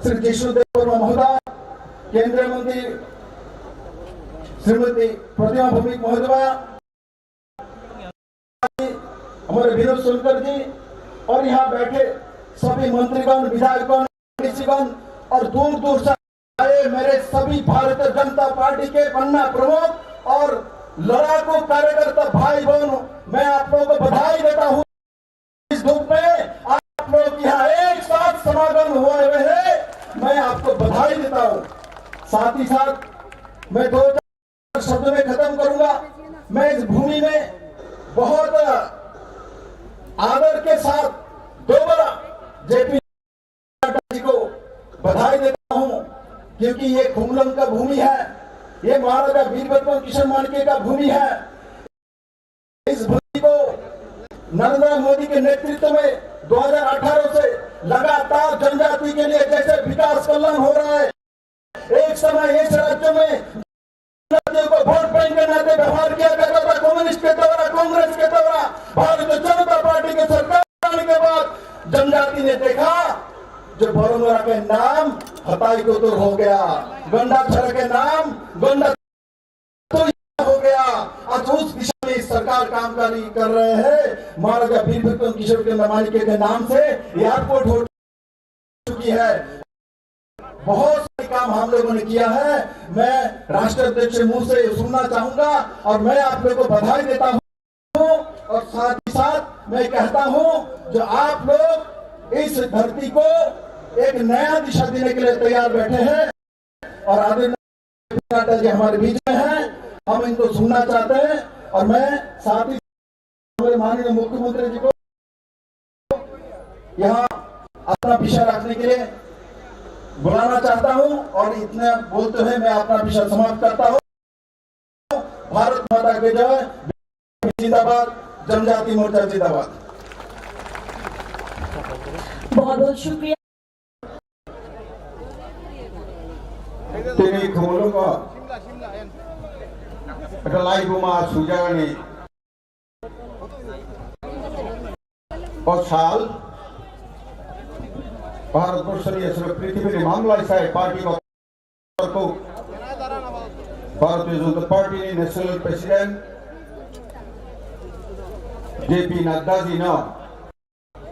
श्री जिष्णु देव वर्मा महोदय, केंद्रीय मंत्री श्रीमती प्रतिमा भौमिक महोदया, हमारे विनोद शंकर जी और यहाँ बैठे सभी मंत्रीगण, विधायकगण, एमडीसीगण और दूर दूर से आए मेरे सभी भारतीय जनता पार्टी के पन्ना प्रमुख और लड़ाकू कार्यकर्ता भाई बहन, मैं आप लोगों को बधाई देता हूँ। इस धूप में आप लोग यहाँ एक साथ समागम हुए हुए हैं, मैं आपको बधाई देता हूँ। साथ ही साथ मैं दो शब्द में खत्म करूंगा। मैं इस भूमि में बहुत आदर के साथ दोबारा जेपी नड्डा जी को बधाई देता हूं, क्योंकि ये खुमलंग का भूमि है, ये महाराजा वीर विक्रम किशोर माणिक्य का भूमि है। इस भूमि को नरेंद्र मोदी के नेतृत्व में दो हज़ार अठारह से लगातार जनजाति के लिए जैसे विकास कल्याण हो रहा है, एक समय इस राज्य में जनजातियों को वोट बैंक के नाते व्यवहार किया जाता था, कम्युनिस्ट के द्वारा, कांग्रेस के द्वारा, भारतीय जनता पार्टी के सरकार आने के बाद जनजाति ने देखा जो बरमरा के नाम हताई को तो हो गया, गंडा छड़ा के नाम गंडा तो हो गया। आज उस दिशा में सरकार कामकाजी कर रहे हैं। महाराजा वीर विक्रम किशोर के माणिक्य के नाम से एयरपोर्ट हो चुकी है। बहुत सारे काम हम लोगों ने किया है। मैं राष्ट्रीय अध्यक्ष के मुंह से सुनना चाहूंगा और मैं आप लोगों को बधाई देता हूं और साथ ही साथ मैं कहता हूं जो आप लोग इस धरती को एक नया दिशा देने के लिए तैयार बैठे हैं और आदरणीय नड्डा जी हमारे बीच में हैं, हम इनको सुनना चाहते हैं और मैं साथ ही हमारे माननीय मुख्यमंत्री जी को यहाँ अपना विषय रखने के लिए बुलाना चाहता हूँ और इतने बोलते हुए मैं अपना विषय समाप्त करता हूँ। भारत माता की जय, जिंदाबाद, जनजाति मोर्चा जिंदाबाद। बहुत बहुत शुक्रिया। Tini khumulungo Laibuma sujagani o sal Bharatborsoni aswk prithibini mamlai sai party ko Bharatiya Janata Party ni National President J P Nadda ji no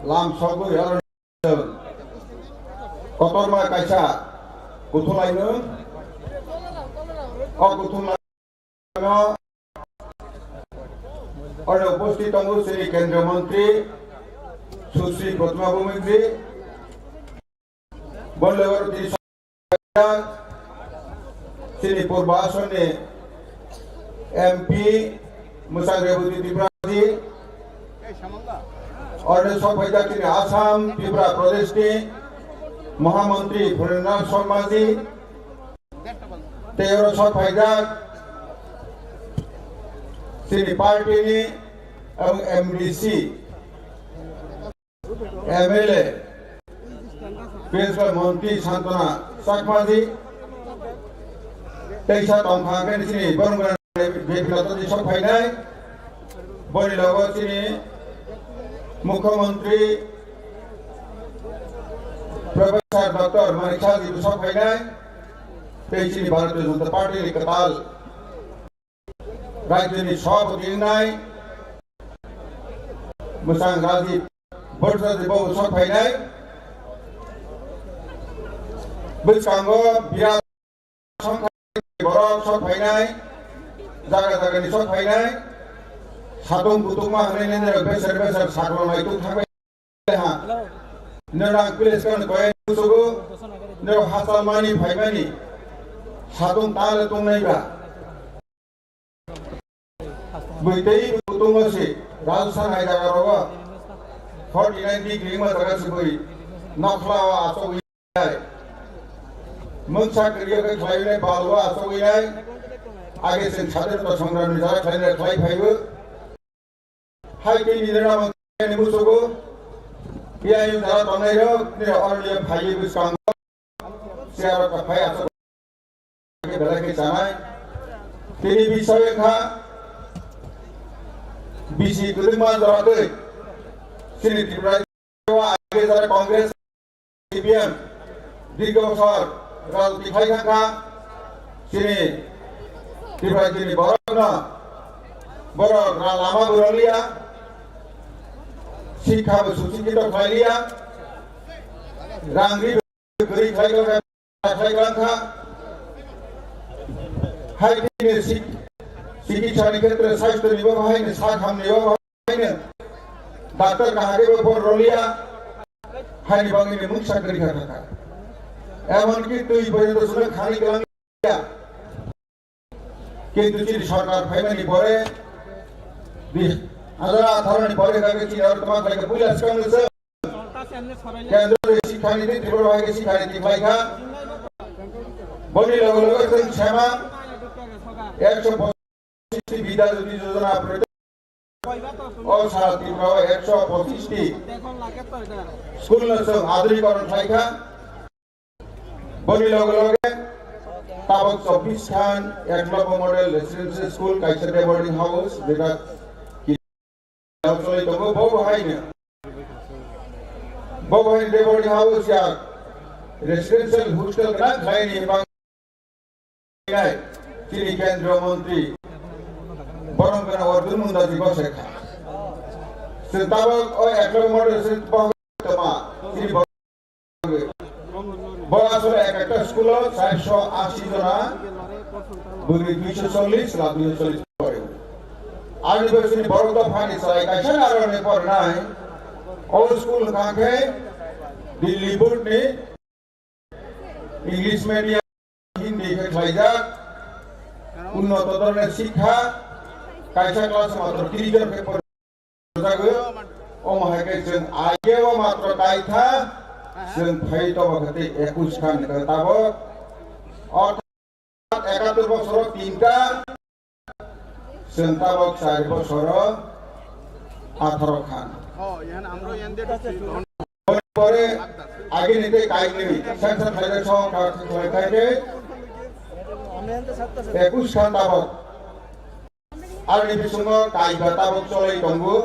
lam sogwi aro kotorma kaisa kuthulaino o kuthumlaino oro upasthit tongo chini Kendriya Mantri Sushri Pratibha Bhumik ji, bo loge oro tini chini Purba Asonni M P mwchang Reboti Tripura ji, oro sok phaijak chini Assam Tripura Pradesh ni Mahamantri Phurendranath Sharma ji, tei oro sok phaijak chini party ni ebong M D C, M L A, Principal Montri Santana Chakma ji, teisa tongkha hwnkhe chini borok J P Nadda ji sok phainai, boni logo chini Mukhyamantri Professor Doctor Manik Saha ji bo sok phainai, tei chini Bharatiya Janata Party ni kwtal Rajyoni Sabhapati wngnai mwchang Rajiv Bhattacharya bo sok phainai. Bwskango birat songkha borok sok phainai, jaga jagani sok phainai. Satung kutung ma hwnwi nini rok beser beser sakno naituk thangbai. Ha. Nirok ang ples kan koi musugo, nirok hachal mani phaimani. Satung tale tungnai ba. Bwitwi kutungo si, Rajasthan hai jaga rogo. Forty nine degree ma jaga si bwi. Nokhla o asogwi nai. Mungsa kriya khe khlai nai, balwa asogwi nai. Age sen sadar ta songram ni jaga khlai nai, khlai phaibo. Hai tei ni rena mang ni musugo. Iya yung dara tongnai rok, ni rok oro liya phai bwskango. Siya rok ka phai asok. Belai khe chanai. Tini bisai kha. Bisi kwdwkma jora twi. Chini Tripura age jara Congress, C P M, dirgho bosor rajniti khai thangkha, chini Tripura chini borokno, borok ra-, lama bo rwliya, sikha bo susikito khlailiya, rang ri bo kwrwi khlai kha. Hai tini sik-, sikitsa ni khetre, sasthyo ni bo bahai ni, sak ham ni bo bahai ni, doctor kaham khe bo por roliya, hai ni bangwi ni mungsa kwrwi kha kha. Emon ki twi porjonto suno khani kwlang ya. Kintu chini sorkar phaimani pore, di, hajar atharo ni pore kha khe chini aro tama khlai kha puila swkang nung se. Kendro de sikha niti, Tripura bai ke sikha niti khlai kha. Boni loge loge chwng sema ekso pochish ti bidya jyoti jojona projo-, o sara Tripura o ekso pochish ti school no chwng adrikoron khlai kha. Boni loge loge tabok chobbish khan Eklavya Model Residential School, kaisa day boarding house, jeta Choli tongo, bo bo hai no. Bo bo hai de boarding house ya residential hostel na khlai ni bang nai. Chini Kendriya Mantri borom kana Arjun Munda ji bo se kha. Chwng tabok o Eklavya Model Residential bo tama. Chini bo Bo asole ek ekta school o charsho ashi jona, bwrwi duisho chollish, chwla duisho chollish pore. Ani bo chini borok dophani chwrai kaisa narwkni porinai. O school hwnkha khe Delhi board ni English medium, Hindi khe khlaijak. Unnoto dhoroner sikha, kaisa class matro tris jon khe pore. Jago, omo hai khe chwng aigeo matro kaitha, chwng phai toba khe tei ekush khan khe tabok. Orthat ekatur bosoro tinta, chwng tabok char bosoro atharo khan. Pore agini tei kainwi, sensor khlaijak song kha khlai khai khe ekush khan tabok. Aroni bisingo kaiba tabuk cholai tongo,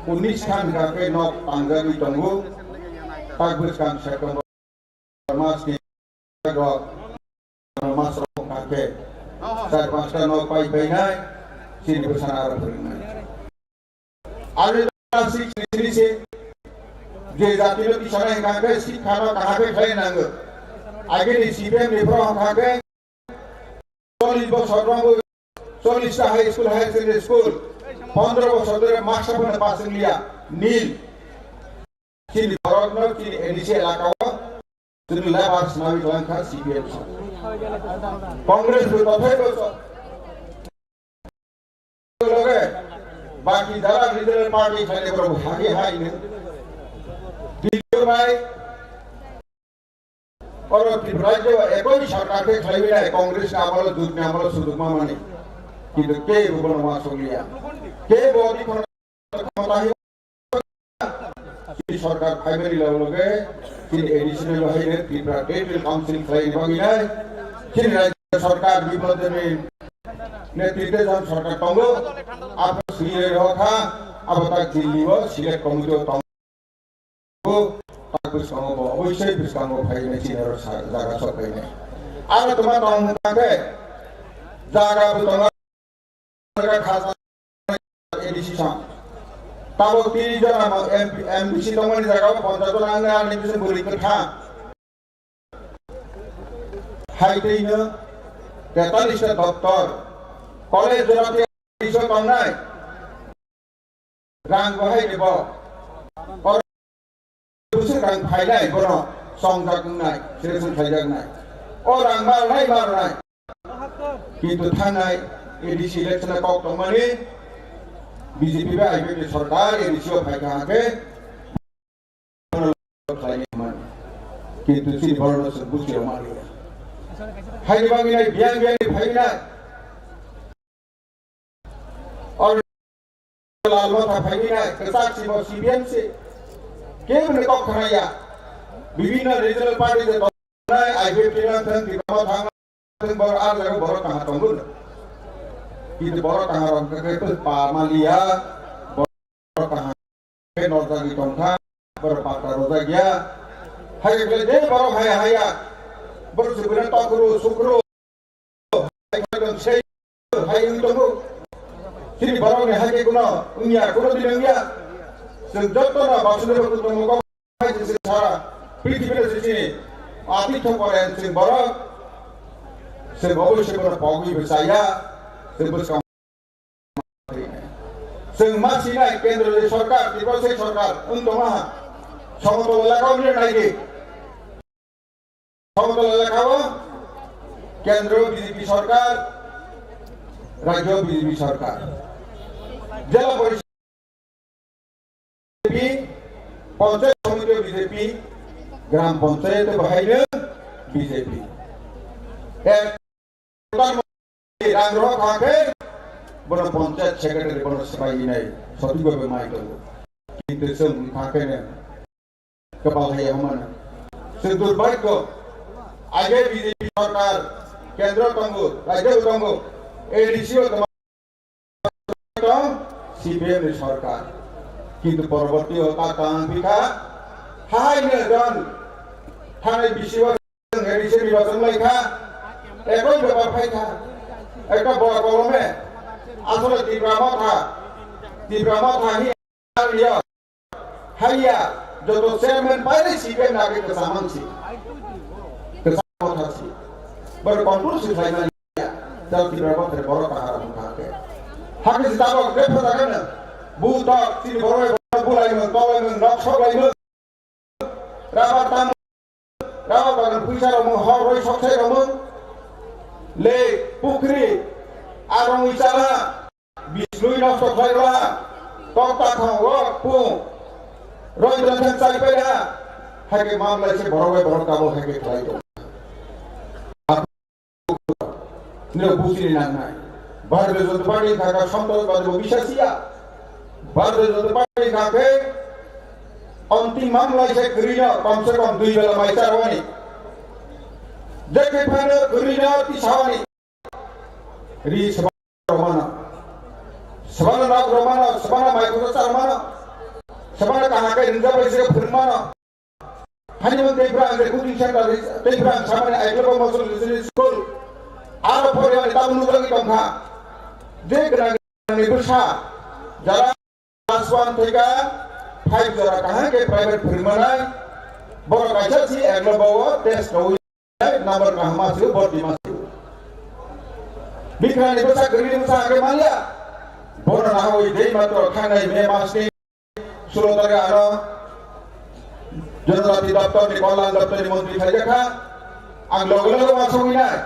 unis khan hwnkha khe nok tangjagwi tongo, tak bwskang September mas ni rok mas rok hwnkha khe char panchta nok pai painai, chini bwsano aro phwrwngnai. Ani six ni se je jati no tisana hwnkha khe sikha no kaham khe khlai nango. Agini C P M ni phoro hwnkha khe chollish bosor romwi chollish ta high school, higher secondary school, pondro bosor dhore master phano pass wng liya, nil. Chini borok no chini A D C elaka o chini labour swnamwi twlang kha C P M sa. Congress bo tothai bo so. Loge baki jara regional party thani borok hagi hai ne. Dilio bai oro Tripura rajyo ekoi sarkar khe khlaiwi nai Congress ni amolo, jut ni amolo, suduk ma mani. Kintu ke bo bono ma sokliya. Ke bo di kono Chini sarkar phaimani loge loge chini A D C no bahai no Tripura Territorial Council khlai bagwi nai. Chini rajya sarkar Biplab Debni netritwe jang sarkar tongo. Abo swi rok kha, abo tak Delhi o select committee o tongo. Tak bwskango bo oboisoi bwskango phainai chini oro sa-, jaga sok phainai. Aro tongma tong hwnkha khe jaga bo tongo. A D C sam. Tabuk tris jona M P, M D C tongmani jaga o ponchas jona wngya, ani bising bwrwi kwthang. Hai twi no tetalista doctor, college jora twi iso tongnai. Rang bo hai ni bo. Bwswk rang phainai bono chongjak wngnai, selection khlaijaknai. O rang malnai, malnai. Kintu thangnai A D C election o kok tongmani B J P bai I P F ni sarkar A D C o phaikha hwnkhe bono khlainai hwnmani. Kintu chini borokno chwng buji rwmani. Haini bagwi nai biyang biyang ni phainai. Oro Lal Motha phainai, kwchak si bo C P M si. Kebo ni kok khna ya. Bibhinno regional party je tongnai, I P F T lang thang, Tipra Motha thang, borok ah jaga borok kaha tongo. Kintu borok kaha rok khe pa maliya, borok kaha khe nojagwi tongkha, borok patta rojak ya. Hai khe je borok hai haya, borok se bwrwi tokro, sukro. Hai wng tongo. Chini borokni hai khe kuno wngya, kuno din wngya. Chwng jotono Basudeba Kutumbakam hai se sara prithibino se chini atitho pore chwng borok. Chwng oboisoi bono pogwi bo chaya. Chwng bwskang chwng ma sinai kendro ni sarkar, Tripura state sarkar wng tongma ha. Somotol elaka wngya naidi. Somotol elaka o kendro B J P sarkar, rajyo B J P sarkar. Jela porishod B J P, panchayat samiti B J P, gram panchayat bahaino B J P. Ek rang rohor kha khe bono panchayat secretary bono swbai nai sothik bhabe mai tongo. Kintu chwng kha khe ne kwpal hai hamano. Chwng durbhagyo, age B J P sarkar, kendro tongo, rajyo tongo, A D C o tong, C P M ni sarkar. Kintu poroborti o ta tang bikha, hai ne don, thanai bisi o A D C nirbachon lai kha, ekoi bepar phai kha, ekta bora kolome, asole Tipra Motha, Tipra Motha hi Haiya, joto chairman painai C P M ni age kwcham si. Kwcham motha si. Boro control si khlaimani ya. Jati boro boro boro kahar motha ke. Hake si tabok de phota kana. Bu tok chini boro boro bulai mung, tolai mung, nok sok lai mung. Rabar tam Rao bagan puisa romung, hor roi soksai romung. Lake, pukri, arong ichala, bislui nosto khlai roha, tokta thang rok pung, roi dan thang chai pai ha. Haike mamlai se borok bai borok tabok haike khlai tong. Nino bujini nangnai. Bharatiya Janata Party kha kha santrasbadi bo bisasiya. Bharatiya Janata Party kha khe anti mamlai se kwrwino kom se kom dui bela mai charwani. Jekhe phano kwrwino tisawani. Ri seba romano. Sabana nok romano, sabana mai kusa charmano, sabana kaham khe ringjak bai se phwrwngmano. Hani mo tei brang je coaching center, tei brang samani Aiklaba Mosol School. Aro phore ani tabuk nukjagwi tongkha. Je gwnang gwnangni bwsa, jara class one theka five jora kaham khe private phwrwngmanai. Borok kaisa si Aiklaba o test rwi number kaham ma sio, bordi ma sio. Bikrani bwsa, kwrwini bwsa hake manya. Bono nahawi dei matro thangnai May masni sulo tarikh ano Jonojati doptor ni, Kolyan doptor ni montri khaijak kha. Ang loge loge uansugwi nai.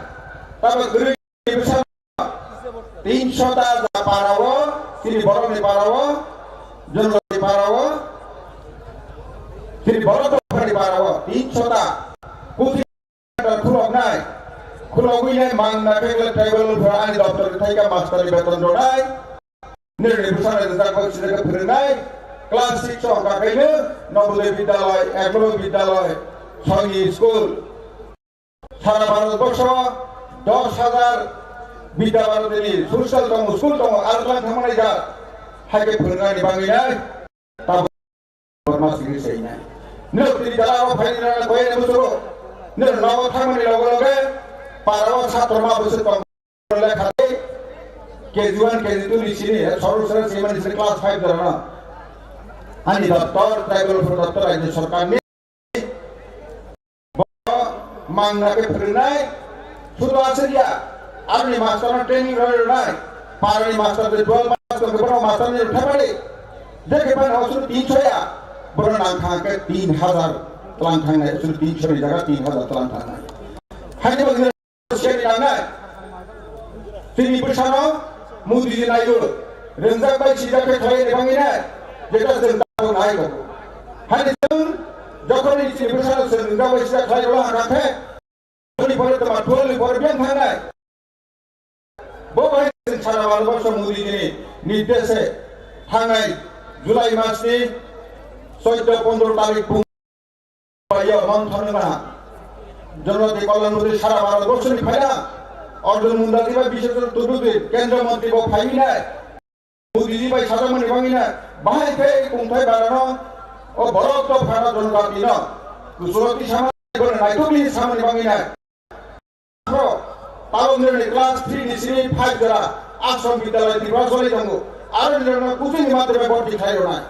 Tabo kwrwi bwsa tinsho ta ja para o, chini borok ni para o, Jonojati para o, chini borok ni para o, tinsho ta. Kuchi khuloknai, khulogwi nai mangna khe tribal welfare ani doptor thai kha master ni beton rwnai. Nirni bwsano rijak bai sida khe phwrwngnai. Class six o hwnkha khaino Navodaya Vidyalaya, Eklavya Vidyalaya, Sanghi School. Sara Bharat borso dos hajar Vidya Bharati ni social tongo, school tongo, aro tlang thangmani jak. Hai khe phwrwngnani bagwi nai. Tabuk Borma sigi seinai. Nirok tini jala o phaini rana koyani musugo. Nirok nogo thangmani loge loge para o satro ma busu tong lekha tei K G one, K G two ni sini, eh, sorok sara sini mani sini class five dorana. Ani doptor, tribal welfare doptor, rajya sarkar ni. Bo mangna khe phwrwngnai, sudo aswk ya, aroni master no training rwi rwnai, parani master de twelve pass tong khe bono master ni thepali, je khe bani osuru tinsho ya, bono nang kha khe tin hajar tlang thangnai, osuru tinsho ni jaga tin hajar tlang thangnai. Haini bagwi siyani nangnai. Tini bwsano Modi ji naio, rwngjak bai sijak khe khlai ni bangwi nai, jeta chwng tabuk nai tongo. Hani chwng jokhon ni tini bwsano chwng rwngjak bai sijak khlai rwla hwnkha khe, boni pore toma twelve ni pore biyang thangnai. Bo bai chwng sara Bharat borso Modi ji ni nirdeshe thangnai July mas ni choddo pondro tarik Yo, man thangna. Jonojati Kalyan Mantri sara Bharat borso ni phaina. Arjun Munda diba Bishwajit Tudu di Kendra Mantri bo phaiwi nai. Modi ji bai sajak mani bangwi nai. Bahai khe kungthai barano o borok to phana Jonojati no. Kusurati sama ni bangwi nai. Tukli sama ni bangwi nai. Pro, Palondirni class three ni simi five jora Ashram Vidyalaya Tripura choli tongo. Aro nirokno kuchingni madhyame borti khlai rwnai.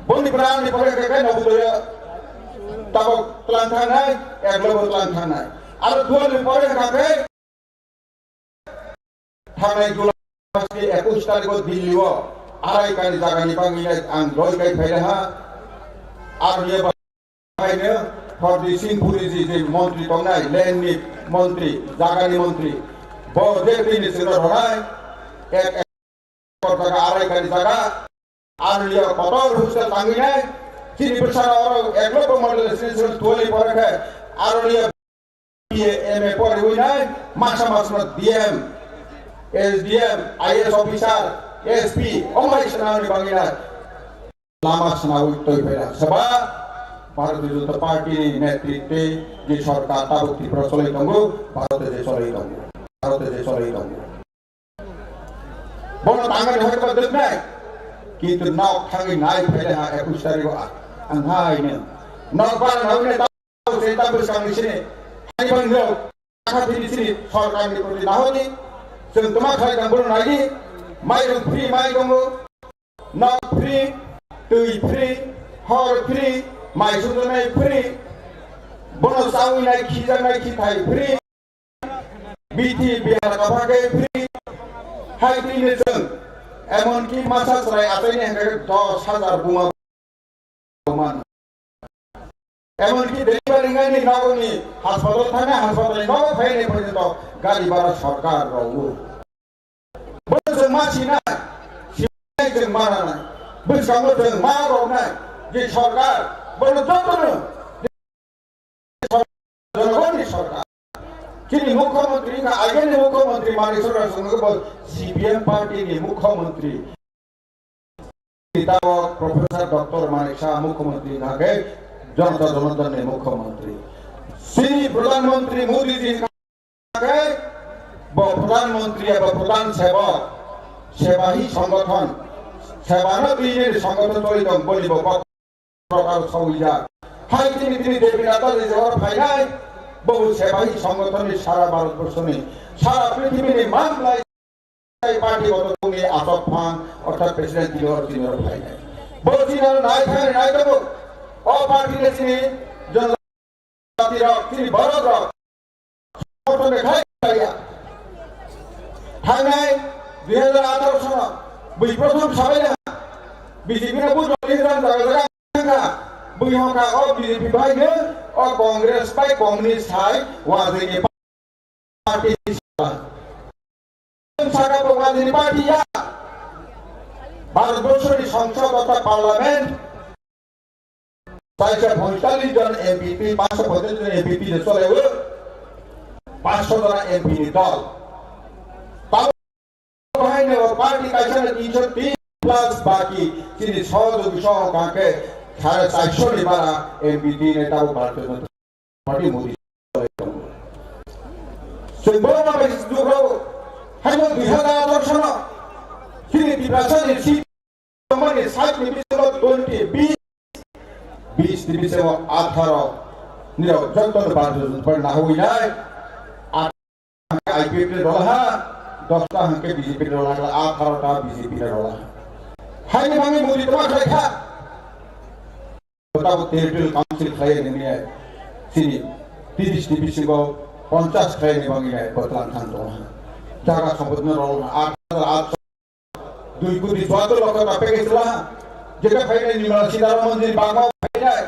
Boni brani pore khe khe Navodaya tabok tlang thangnai, Eklavya tlang thangnai. Aro twelve ni pore kha khe thangnai July mas ni ekush tarikh o Delhi o arai kani jagani bangwi nai ang doi kai phai ha. Aro niya Haino Hardeep Singh Puri ji je montri tongnai, land ni montri, jaga ni montri, bo je tini chwngno rwnai, ek ekor jaga, arai kani jaga, aroni kotor hostel tangwi nai, chini bwsano oro Eklavya Model Residential twelve pore khe, aroni B A, M A poriwi nai, masa masno D M, S D M, I A S officer, S P, omai swnamni bangwi nai. Lama swnamwi twi phaila. Seba Bharatiya Janata Party ni netritwe je sorkar tabuk Tripura cholai tongo, Bharote je cholai tongo, Bharote je cholai tongo. Bono tangani hoi ba dwknai, kintu nok thangwi nai phaila ha ekush tarikh o a-, ang haino nok bana hoi nai. Chenta bwskangni sini, hai bangno, kha thini sini, sorkarni proti nahodi, chwng tma khlai tang bono naidi, mairung free mai tongo, nok free, twi free, hor free, mai sujaknai free, bono chawi nai, khijaknai, khithai free, bithi bihar kapha khe free, hai tini chwng, emonki masa chwrai achaini hwnkhe dos hajar buma man. Emonki delivery ngai ni nogoni hospital thangna, hospital ni nogo phaini porjonto gari bhara sorkar rogo. Bono chwng ma sinai, sinai chwng ma nanai. Bwskango chwng ma roknai je sorkar, bono jotono jonogonni sorkar. Chini mukhyamantri wngkha, ageni mukhyamantri Manik Saha chwngno bo C P M party ni mukhyamantri. Tabo Professor Doctor Manik Saha mukhyamantri wngkha khe Janata Janata ni mukhyamantri. Chini Pradhan Mantri Modi ji wngkha khe bo Pradhan Mantri eba Pradhan Sevak. Sebahi songothon, sebano twijeni songothon choli tong boni bo kok prokar sawijak. Hai tini tini Devi Nata je jora phainai, bo sebahi songothonni sara Bharat borshoni, sara prithibini manlai party goto tongni asok phang, orthat president tini oro tini oro phainai. Bo tini oro nai thani nai tongo, o party le tini jon jati rok, tini borok rok, somorthon de khai khaiya. Thangnai dui hajar atharo sono bui prothom sabai na B J P no bujoli ran jaga jaga thangkha. Bui hokha o B J P bai no o Congress bai Communist hai wajini party saka bo wajini party ya. Bharat borshoni songsod totha parliament Paisa poitallis jon M P P, paisa poitallis jon M P P de chole o, paisa jon M P ni dol. Tamo bahai ne o party kaisa ne tinso tin plus baki chini sohojogwi soho kake sare charso ni bara M P P ne tamo Bharatiya Janata Party Modi. Chwng bo ma bai jukro, haino dui hajar atharo sono chini Tiprasa ni seat Tongmani sait ni bisingo twenty, bis, bis ni bisingo atharo nirok joto no Bharatiya Janata Party nahawi nai. Atharo hwnkhe I P F ni rola ha, dosta hwnkhe B J P ni rola ha, atharo ta B J P ni rola ha. Haini bangwi Modi tongma khlai kha. Tabuk territorial council khlai nini chini tiris ni bisingo ponchas khlai ni bangwi nai botlang thang tong ha. Jaga sompoti no rola ha, atharo, atharo Dui koti chuattor lokho ta package la. Jeta phainai Nirmala Sitharaman ni bangma phainai.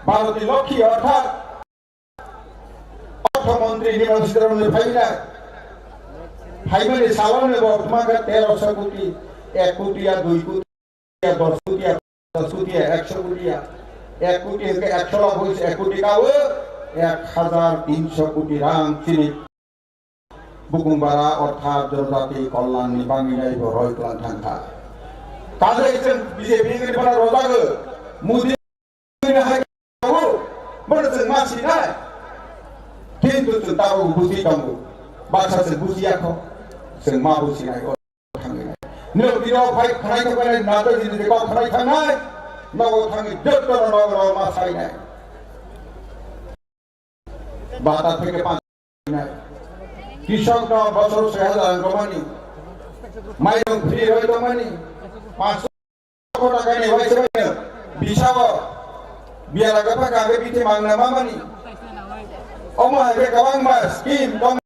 Bharot ni Lokhi orthat Ortho Montri Nirmala Sitharaman ni phainai. Phaimani saloni bo thumaka terosho koti, ek koti ya, dui koti ya, dos koti ya, ponchas koti ya, ekso koti ya. Ek koti hwnkhe ekso lakh hoise ek koti kawo, ek hajar tinso koti rang chini Bukung bara orthat jonojati kollan ni bangwi nai bo roi klang thang kha. Kaje chwng B J P ni bana rojago, Modi ni hai ko, bono chwng ma sinai. Kintu chwng tabuk buji tongo. Baksa chwng buji ya kho, chwng ma buji nai ko thangwi nai. Nino tino phai khanai thangwi nai, nato jini ko khanai thangnai, nogo thangwi jotto no nogo ma sai nai. Bata theke panch nai. Krishok no bosor soi hajar ang romani. Mairung free roi tongmani. Panch taka ni waisa bai no. Bisao. Biara gapha kage biti mangna mamani. Omo hai ke kabang ma scheme tong.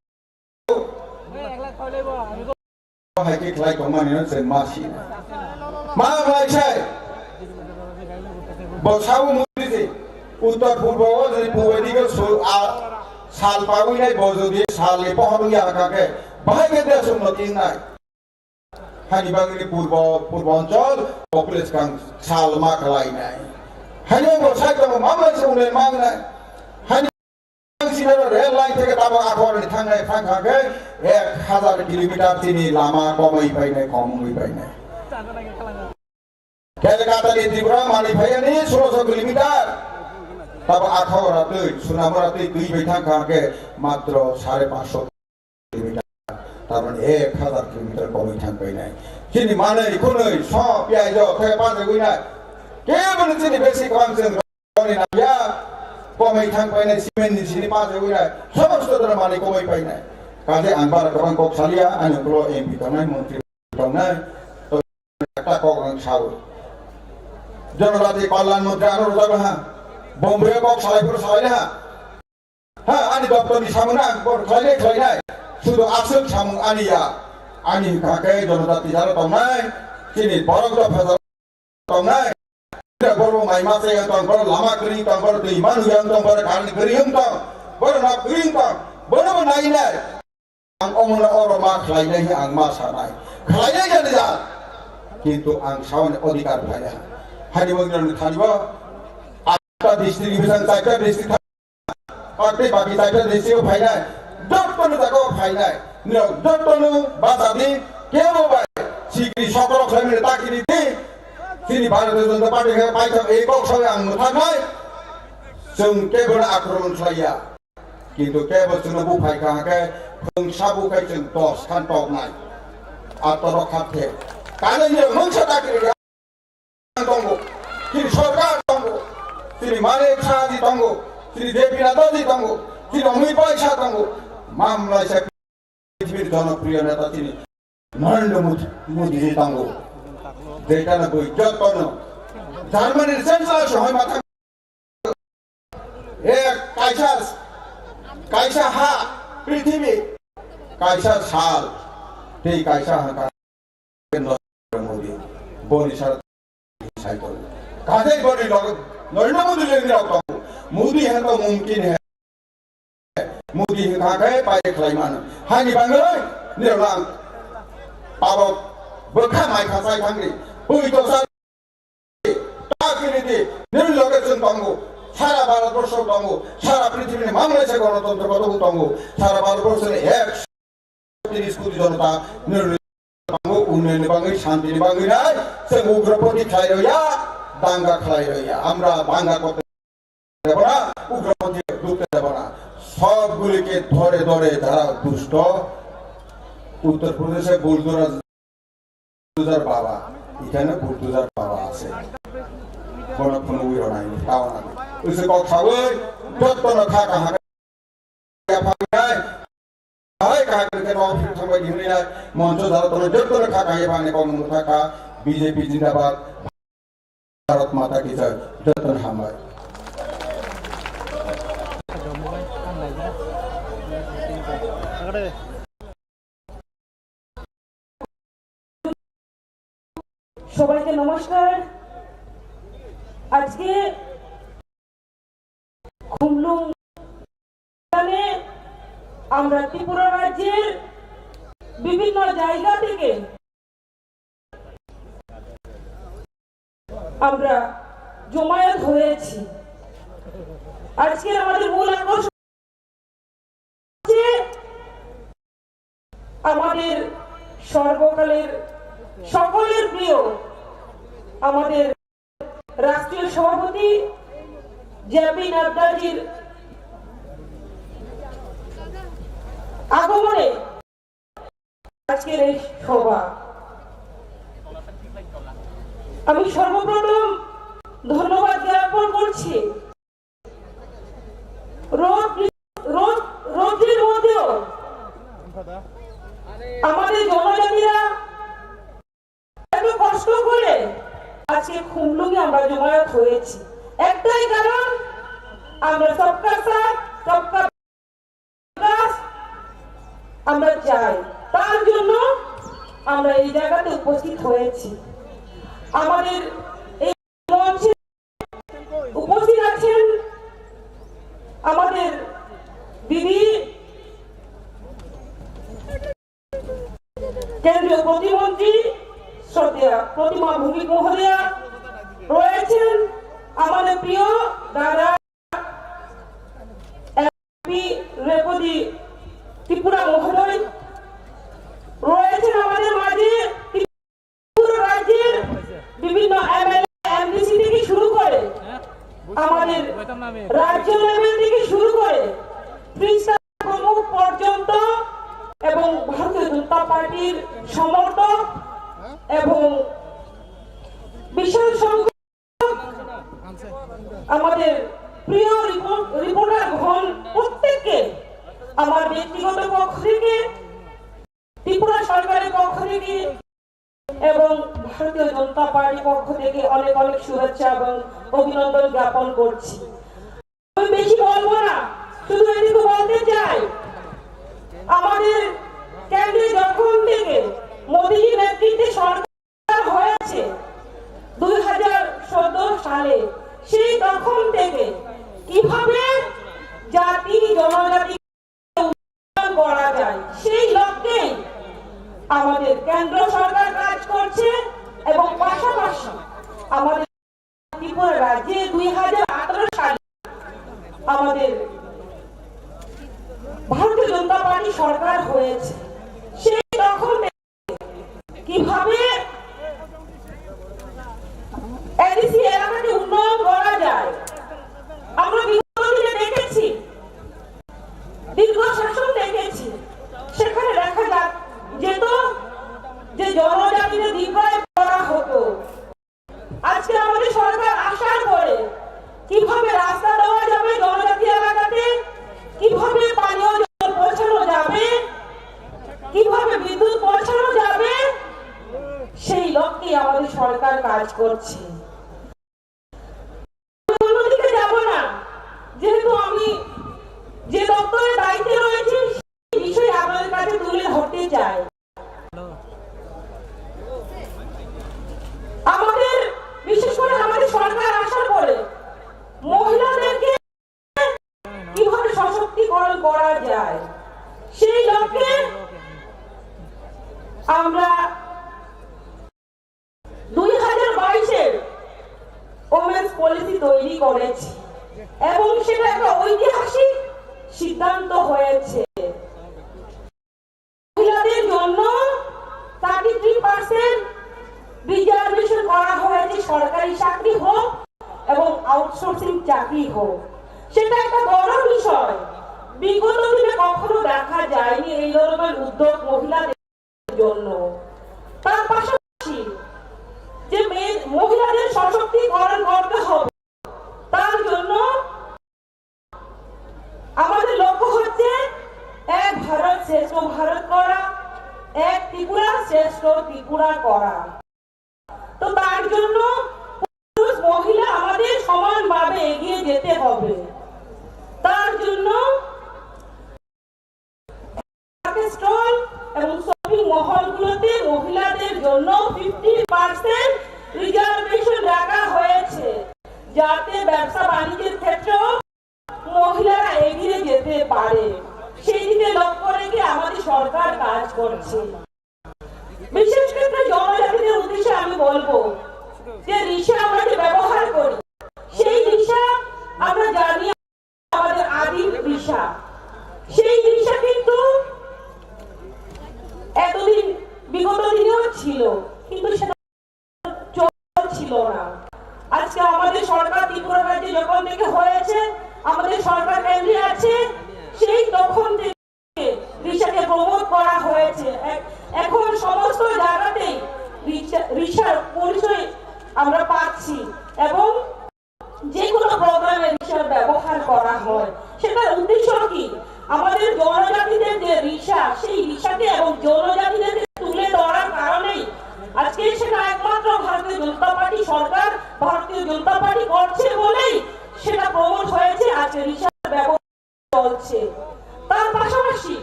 Hai khe khlai tongmani no chwng ma si. Ma khlai sai. Bo sao mudi se. Uttor purbo o je purbo dike sul a sal pawi nai bo jodi sal ni pohor ya ka khe. Bahai khe de sum no tin nai. Hani bangni purbo, purbo anchol, population kang sal ma khlai nai. Hani bo sai tong ma ma se unen mang nai. Hani Sina rel line theke tabok akhor ni thangnai thang kha khe ek hazar kilometer tini lama komoi painai, komoi painai. Kolkata ni Tripura mani phaiyani solo so kilometer. Tabok akhor twi, Sunamura twi, twi bai thang kha khe matro sare panchsho kilometer. Tabok ek hazar kilometer komoi thang painai. Chini manai khunui so piyai jo khe pa jagui nai. Keboni chini besi kwbang chwng Ni nangya, komai thang painai, cement ni sini pa jagwi nai, somosto dhormo manwi komai painai. Kaje ang bara kwbang kok salia, ani ulo M P tongnai, montri tongnai, to ekta kok ang sawi. Jonojati kalyan montri ano rojak ha, Bombay kok salai phuru salai ha. Ha, ani doptor ni samung na ang bor khlainai khlainai. Sudu aswk samung ani ya. Ani hwnkha khe jonojati jaro tongnai, chini borok dopha tongnai. Borok mai ma chaya tong, borok lama kwrwi tong, borok twi manu yang tong, borok khan kwrwi yang tong, borok nok kwrwi tong, borok bo nai nai. Ang omono oro ma khlai nai, ang ma sanai. Khlai nai jani ja. Kintu ang sawan odhikar phai ya. Hani bo nang thani bo. Atta district, bwsang chaita district Party baki chaita district o phainai, jotono jaga o phainai, nirok jotono bachadi, kebo bai sikri sokro khlaimani takiri di, chini Bharatiya Janata Party khe paithak ei kok sawi ang mwthaknai, chwng kebono akromon khlaiya, kintu kebo chwngno buphai kha khe phwrwngsa bukhai chwng dos khan toknai. atorok kha the. Kale ni mungsa ta kiri tongo, kiri sorkar tongo, kiri Manik Saha ji tongo, kiri J P Nadda ji tongo, kiri Amit Shah tongo, mamlai sa prithibi jonopriyo neta chini Narendra Modi, Modi ji tongo. Jeta na boi jotto no. Germany chancellor se hoi matha. E kaisa, kaisa ha prithibi, kaisa sal, tei kaisa ha ka Narendra Modi. Boni sar Cycle. Kathai boni log Narendra Modi leng rok tongo. Modi hai to mumkin hai. Modi hai kha khai pai khlai mano. Hani bangoi nirok lang. Abo bwkha mai kha sai thangri. Pui to sa. Ta kiri di. Nirok loge chwng tongo. Sara Bharat borsho tongo. Sara prithibini mamlai se gonotontro koto tongo. Sara Bharat borsho ni ek Tini skuti jonota nirni bangwi, unnayonni bangwi, shantini bangwi nai, chwng ugrapoti khlai rwya, danga khlai rwya. Amra danga korte debo na, ugrapoti dhukte debo na. সবগুলিকে ধরে ধরে যারা দুষ্ট, উত্তর প্রদেশে বুলডোজার বাবা, এখানে বুলডোজার বাবা আছে। Bono phunugwi rwnai, tawana. Uise kok sawi, jottono kha kaham. Yaphangnai, hai kaham khe no office thangbai hinwi nai, moncho jara tono jottono kha kaham yaphangni kok nung thaka, B J P jindabad, Bharat Mata ki jai, jottono hambai. সবাইকে নমস্কার। আজকে খুমলুং গ্রামে আমরা ত্রিপুরা রাজ্যের বিভিন্ন জায়গা থেকে আমরা জমায়েত হয়েছি। আজকের আমাদের মূল আকর্ষণ হচ্ছে আমাদের সর্বকালের সকলের প্রিয়, আমাদের রাষ্ট্রীয় সভাপতি জে পি নাড্ডাজির আগমনে আজকের এই সভা। আমি সর্বপ্রথম ধন্যবাদ জ্ঞাপন করছি রোদ, রোদ, রৌদ্রের মধ্যেও আমাদের জনজাতিরা এত কষ্ট করে আজকে খুমলুঙে আমরা জমায়েত হয়েছি। একটাই কারণ, আমরা সবকা সাথ, সবকা বিকাশ আমরা চাই। তার জন্য আমরা এই জায়গাতে উপস্থিত হয়েছি। আমাদের এই মঞ্চে উপস্থিত আছেন আমাদের দিদি, কেন্দ্রীয় প্রতিমন্ত্রী শ্রদ্ধেয়া প্রতিমা ভৌমিক মহোদয়া, রয়েছেন আমাদের প্রিয় দাদা এমপি রেবতী ত্রিপুরা মহোদয়, রয়েছেন আমাদের মাঝে ত্রিপুরা রাজ্যের বিভিন্ন এমএলএ, এমডিসি থেকে শুরু করে আমাদের রাজ্য লেভেল থেকে শুরু করে ত্রিস্তর প্রমুখ পর্যন্ত এবং ভারতীয় জনতা পার্টির সমর্থক এবং বিশাল সংখ্যক আমাদের প্রিয় রিপোর্ট-, রিপোর্টার গণ প্রত্যেককে আমার ব্যক্তিগত পক্ষ থেকে, ত্রিপুরা সরকারের পক্ষ থেকে এবং ভারতীয় জনতা পার্টির পক্ষ থেকে অনেক অনেক শুভেচ্ছা এবং অভিনন্দন জ্ঞাপন করছি। আমি বেশি বলবো না, শুধু এটুকু বলতে চাই, আমাদের কেন্দ্রে যখন থেকে মোদীজির নেতৃত্বে সরকার হয়েছে দুই হাজার চোদ্দ সালে, সেই তখন থেকে কিভাবে জাতি জনজাতি উন্নয়ন করা যায়, সেই লক্ষ্যেই আমাদের কেন্দ্র সরকার কাজ করছে এবং পাশাপাশি আমাদের ত্রিপুরা রাজ্যে দুই হাজার আঠারো সালে আমাদের ভারতীয় জনতা পার্টি সরকার হয়েছে। সেই তখন কিভাবে এডিসি এলাকাকে উন্নয়ন করা যায়, আমরা বিগত দিনে দেখেছি, দীর্ঘ শাসন দেখেছি, সেখানে দেখা যাক যেত যে করছি। অন্যদিকে যাব না, যেহেতু আমি যে দপ্তরের দায়িত্বে রয়েছি, সেই বিষয়ে আপনাদের কাছে তুলে ধরতে চাই। আমাদের, বিশেষ করে আমাদের সরকার আসার পরে মহিলাদেরকে কিভাবে সশক্তিকরণ করা যায়, সেই লক্ষ্যে আমরা দুই হাজার বাইশের ওমেন্স পলিসি তৈরি করেছি এবং সেটা একটা ঐতিহাসিক সিদ্ধান্ত হয়েছে। মহিলাদের জন্য থার্টি থ্রি পার্সেন্ট রিজার্ভেশন করা হয়েছে, সরকারি চাকরি হোক এবং আউটসোর্সিং চাকরি হোক। সেটা একটা বড় বিষয়। বিগত দিনে কখনো দেখা যায়নি এই ধরনের উদ্যোগ মহিলাদের জন্য। তার পাশাপাশি যে মেয়ে, মহিলাদের সশক্তিকরণ করতে হবে, তার জন্য আমাদের লক্ষ্য হচ্ছে এক ভারত শ্রেষ্ঠ ভারত করা, এক ত্রিপুরা শ্রেষ্ঠ ত্রিপুরা করা। তো তার জন্য পুরুষ মহিলা আমাদের সমানভাবে এগিয়ে যেতে হবে। তার জন্য স্টল এবং শপিং মহলগুলোতে মহিলাদের জন্য ফিফটি পার্সেন্ট রিজার্ভেশন রাখা হয়েছে, যাতে ব্যবসা বাণিজ্যের ক্ষেত্রেও মহিলারা এগিয়ে যেতে পারে। সেই দিকে লক্ষ্য রেখে আমাদের সরকার কাজ করছে। বিশেষ ক্ষেত্রে জনজাতিদের উদ্দেশ্যে আমি বলবো যে রিসা আমরা যে ব্যবহার করি, সেই রিসা আমরা জানি আমাদের আদিম রিসা। সেই রিসা কিন্তু এতদিন, বিগত দিনেও ছিল, কিন্তু সেটা চল ছিল না। আজকে আমাদের সরকার ত্রিপুরা রাজ্যে যখন থেকে হয়েছে, আমাদের সরকার কেন্দ্রে আছে, সেই তখন থেকে রিসাকে প্রমোট করা হয়েছে। এ-, এখন সমস্ত জায়গাতেই রিসা, রিসার পরিচয় আমরা পাচ্ছি এবং যে কোনো প্রোগ্রামে রিসার ব্যবহার করা হয়। সেটার উদ্দেশ্য কি? আমাদের জনজাতিদের যে রিসা, সেই রিসাকে এবং জনজাতিদেরকে তুলে ধরার কারণেই আজকে সেটা একমাত্র ভারতীয় জনতা পার্টি সরকার, ভারতীয় জনতা পার্টি করছে বলেই সেটা প্রমোট হয়েছে। আজকে রিসার ব্যবহার চলছে। তার পাশাপাশি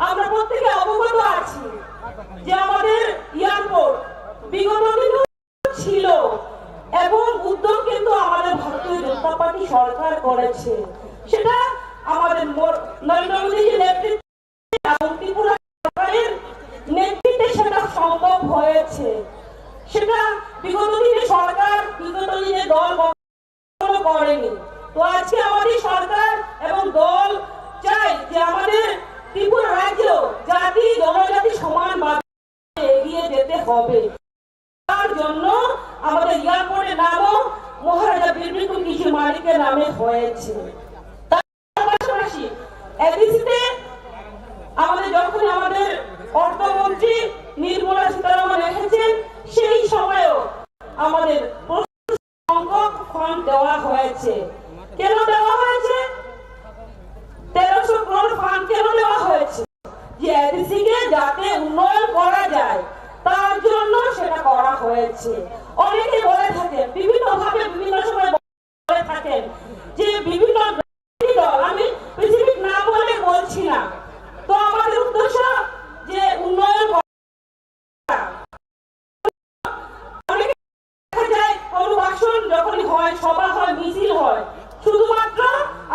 আমরা প্রত্যেকে অবগত আছি যে আমাদের এয়ারপোর্ট বিগত দিনেও ছিল এবং উদ্যোগ কিন্তু আমাদের ভারতীয় জনতা পার্টি সরকার করেছে। সেটা আমাদের মোর-, নরেন্দ্র মোদীজির নেতৃত্বে এবং ত্রিপুরা সরকারের নেতৃত্বে সেটা সম্ভব হয়েছে। সেটা বিগত দিনে সরকার, বিগত দিনে দল কখনো করেনি। তো আজকে আমাদের সরকার এবং দল চাই যে আমাদের ত্রিপুরা রাজ্য জাতি জনজাতি সমানভাবে এগিয়ে যেতে হবে। তার জন্য আমাদের এয়ারপোর্টের নামও মহারাজা বীর বিক্রম কিশোর মানিক্যের নামে হয়েছে। তার পাশাপাশি এডিসিতে আমাদের যখন আমাদের অর্থমন্ত্রী নির্মলা সীতারামন এসেছেন, সেই সময়ও আমাদের প্রচুর সংখ্যক ফান্ড দেওয়া হয়েছে। কেন দেওয়া হয়েছে? তেরোশো করোড় ফান্ড কেন দেওয়া হয়েছে? যে এডিসি কে যাতে উন্নয়ন করা যায়, তার জন্য সেটা করা হয়েছে। অনেকে বলে থাকেন, বিভিন্নভাবে বিভিন্ন সময় বলে থাকেন যে বিভিন্ন দল, আমি স্পেসিফিক নাম বলে বলছি না, তো আমাদের উদ্দেশ্য যে উন্নয়ন করা। অনেকে দেখা যায় কোনো ভাষণ যখনই হয়, সভা হয়, মিছিল হয়, শুধুমাত্র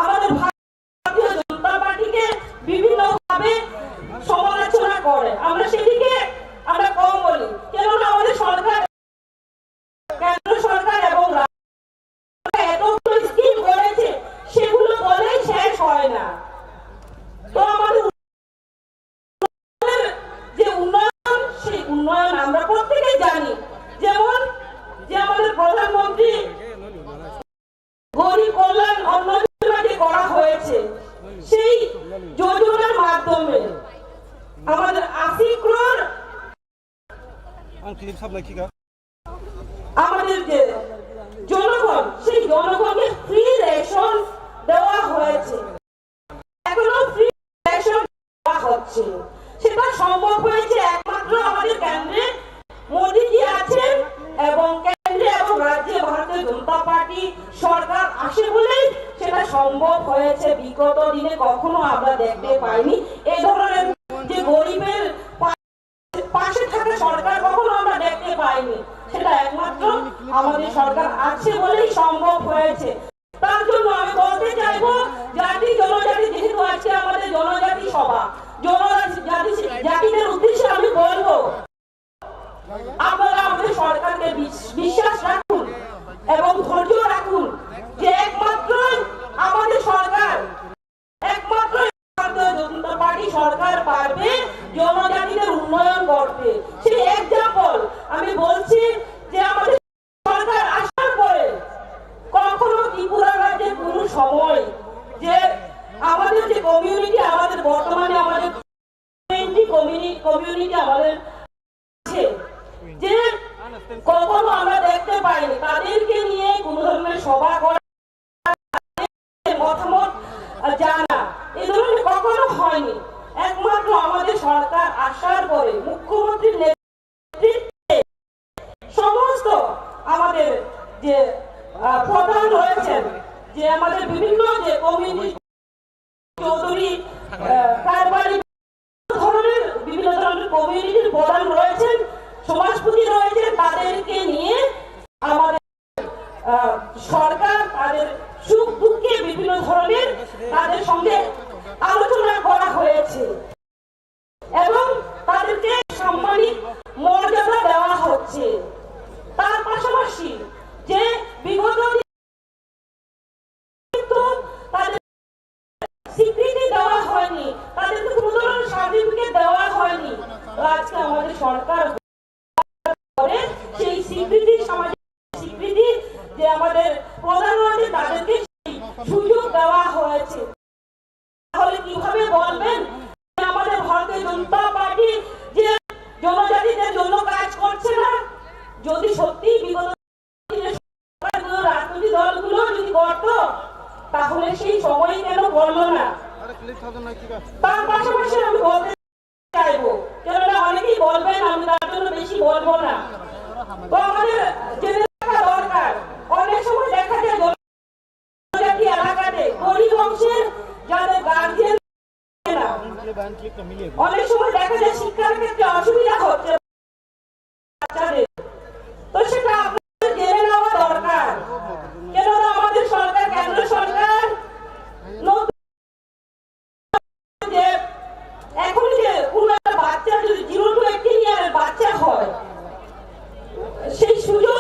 আমাদের ভারতীয় জনতা পার্টিকে বিভিন্নভাবে সমালোচনা করে। আমরা সেদিকে আমরা কম বলি, কেননা আমাদের সরকার, কেন্দ্র সরকার এবং রাজ্য সরকার এতগুলো স্কিম করেছে, সেগুলো বলেই শেষ হয় না। তো আমাদের যে উন্নয়ন, সেই উন্নয়ন আমরা প্রত্যেকেই জানি। যেমন যে আমাদের প্রধানমন্ত্রী গরিব কল্যাণ অন্ন যোজনা যে করা হয়েছে, সেই যোজনার মাধ্যমে আমাদের আশি করোড় আমাদের যে জনগণ, সেই জনগণকে ফ্রি রেশন দেওয়া হয়েছে। এখনো ফ্রি রেশন দেওয়া হচ্ছে। সেটা সম্ভব হয়েছে একমাত্র আমাদের কেন্দ্রে মোদীজি আছেন এবং কেন্দ্রে এবং সরকার আসে বলেই সেটা সম্ভব হয়েছে। বিগত দিনে কখনো আমরা দেখতে পাইনি এ ধরনের যে গরিবের পা-, পাশে থাকা সরকার কখনো আমরা দেখতে পাইনি। সেটা একমাত্র আমাদের সরকার আছে বলেই সম্ভব হয়েছে। তার জন্য আমি বলতে চাইবো, জাতি জনজাতি, যেহেতু আজকে আমাদের জনজাতি সভা, জনজাতি, জাতি, জাতিদের উদ্দেশ্যে আমি বলবো, আপনারা আমাদের সরকারকে বিশ-, বিশ্বাস রাখুন এবং ধৈর্য রাখুন যে একমাত্রই আমাদের সরকার, একমাত্রই ভারতীয় জনতা পার্টি সরকার পারবে জনজাতিদের উন্নয়ন করতে। সেই এক্সাম্পল আমি বলছি যে আমাদের সরকার আসার পরে কখনো ত্রিপুরা রাজ্যে কোনো সময় যে আমাদের যে কমিউনিটি, আমাদের বর্তমানে আমাদের টোয়েন্টি কমিউনি-, কমিউনিটি আমাদের আছে, যে কখনো আমরা দেখতে পাইনি তাদেরকে নিয়ে কোনো ধরনের সভা করা, মতামত জানা, এই ধরনের কখনো হয়নি। একমাত্র আমাদের সরকার আসার পরে মুখ্যমন্ত্রীর নেতৃত্বে সমস্ত আমাদের যে, আহ, প্রধান রয়েছেন, যে আমাদের বিভিন্ন যে কমিউনিটি চৌধুরী, আহ, কারবারি ধরনের বিভিন্ন ধরনের কমিউনিটির প্রধান রয়েছেন, সমাজপতি রয়েছেন, তাদেরকে নিয়ে আমাদের, আহ, সরকার তাদের সুখ দুঃখে বিভিন্ন ধরনের তাদের সঙ্গে আলোচনা করা হয়েছে এবং তাদেরকে সাম্মানিক মর্যাদা দেওয়া হচ্ছে। তার পাশাপাশি যে বিগত কিন্তু তাদের স্বীকৃতি দেওয়া হয়নি, তাদেরকে কোনো ধরনের সার্টিফিকেট দেওয়া হয়নি। তো আজকে আমাদের সরকার করে সেই স্বীকৃতি, সামাজিক স্বীকৃতি যে আমাদের প্রধান রয়েছে, তাদেরকে সেই সুযোগ দেওয়া হয়েছে। তাহলে কিভাবে বলবেন যে আমাদের ভারতীয় জনতা পার্টি যে জনজাতিদের জন্য কাজ করছে না? যদি সত্যি বিগত দিনে সরকারগুলো, রাজনৈতিক দলগুলো যদি করতো, তাহলে সেই সময় কেন করলো না? তার পাশাপাশি আমি বলতে চাইবো, কেননা অনেকেই বলবেন, আমি তার জন্য বেশি বলবো না। তো আমাদের জেনে রাখা দরকার, অনেক সময় দেখা যায় জনজাতি এলাকাতে গরিব অংশের যাদের গার্জিয়ান না, অনেক সময় দেখা যায় শিক্ষার ক্ষেত্রে অসুবিধা হচ্ছে বাচ্চাদের। তো সেটা আপনাদের জেনে নেওয়া দরকার। কেননা আমাদের সরকার, কেন্দ্র সরকার নতুন যে এখন যে কোনো একটা বাচ্চা যদি জিরো টু এইটিন ইয়ারের বাচ্চা হয়, সেই সুযোগ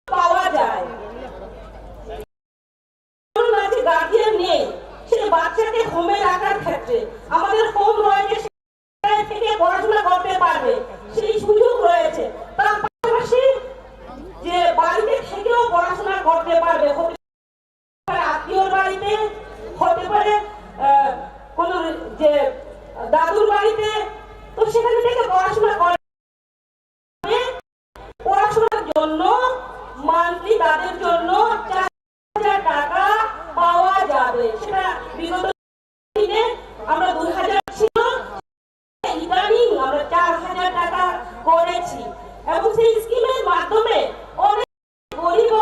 পাওয়া যায়। কারণ আছে গার্জিয়ান নেই, সেই বাচ্চাকে হোমে রাখার ক্ষেত্রে আমাদের হোম রয়েছে, সেখান থেকে পড়াশোনা করতে পারবে, সেই সুযোগ রয়েছে। তার পাশাপাশি যে বাড়িতে থেকেও পড়াশোনা করতে পারবে, হতে পারে আত্মীয়র বাড়িতে, হতে পারে, আহ, কোনো যে দাদুর বাড়িতে, তো সেখান থেকে পড়াশোনা করে পড়াশোনার জন্য মান্থলি তাদের জন্য চার হাজার টাকা পাওয়া যাবে। সেটা বিগত দিনে আমরা দুই হাজার ছিল, ইদানিং আমরা চার হাজার টাকা করেছি এবং সেই স্কিমের মাধ্যমে অনেক গরিব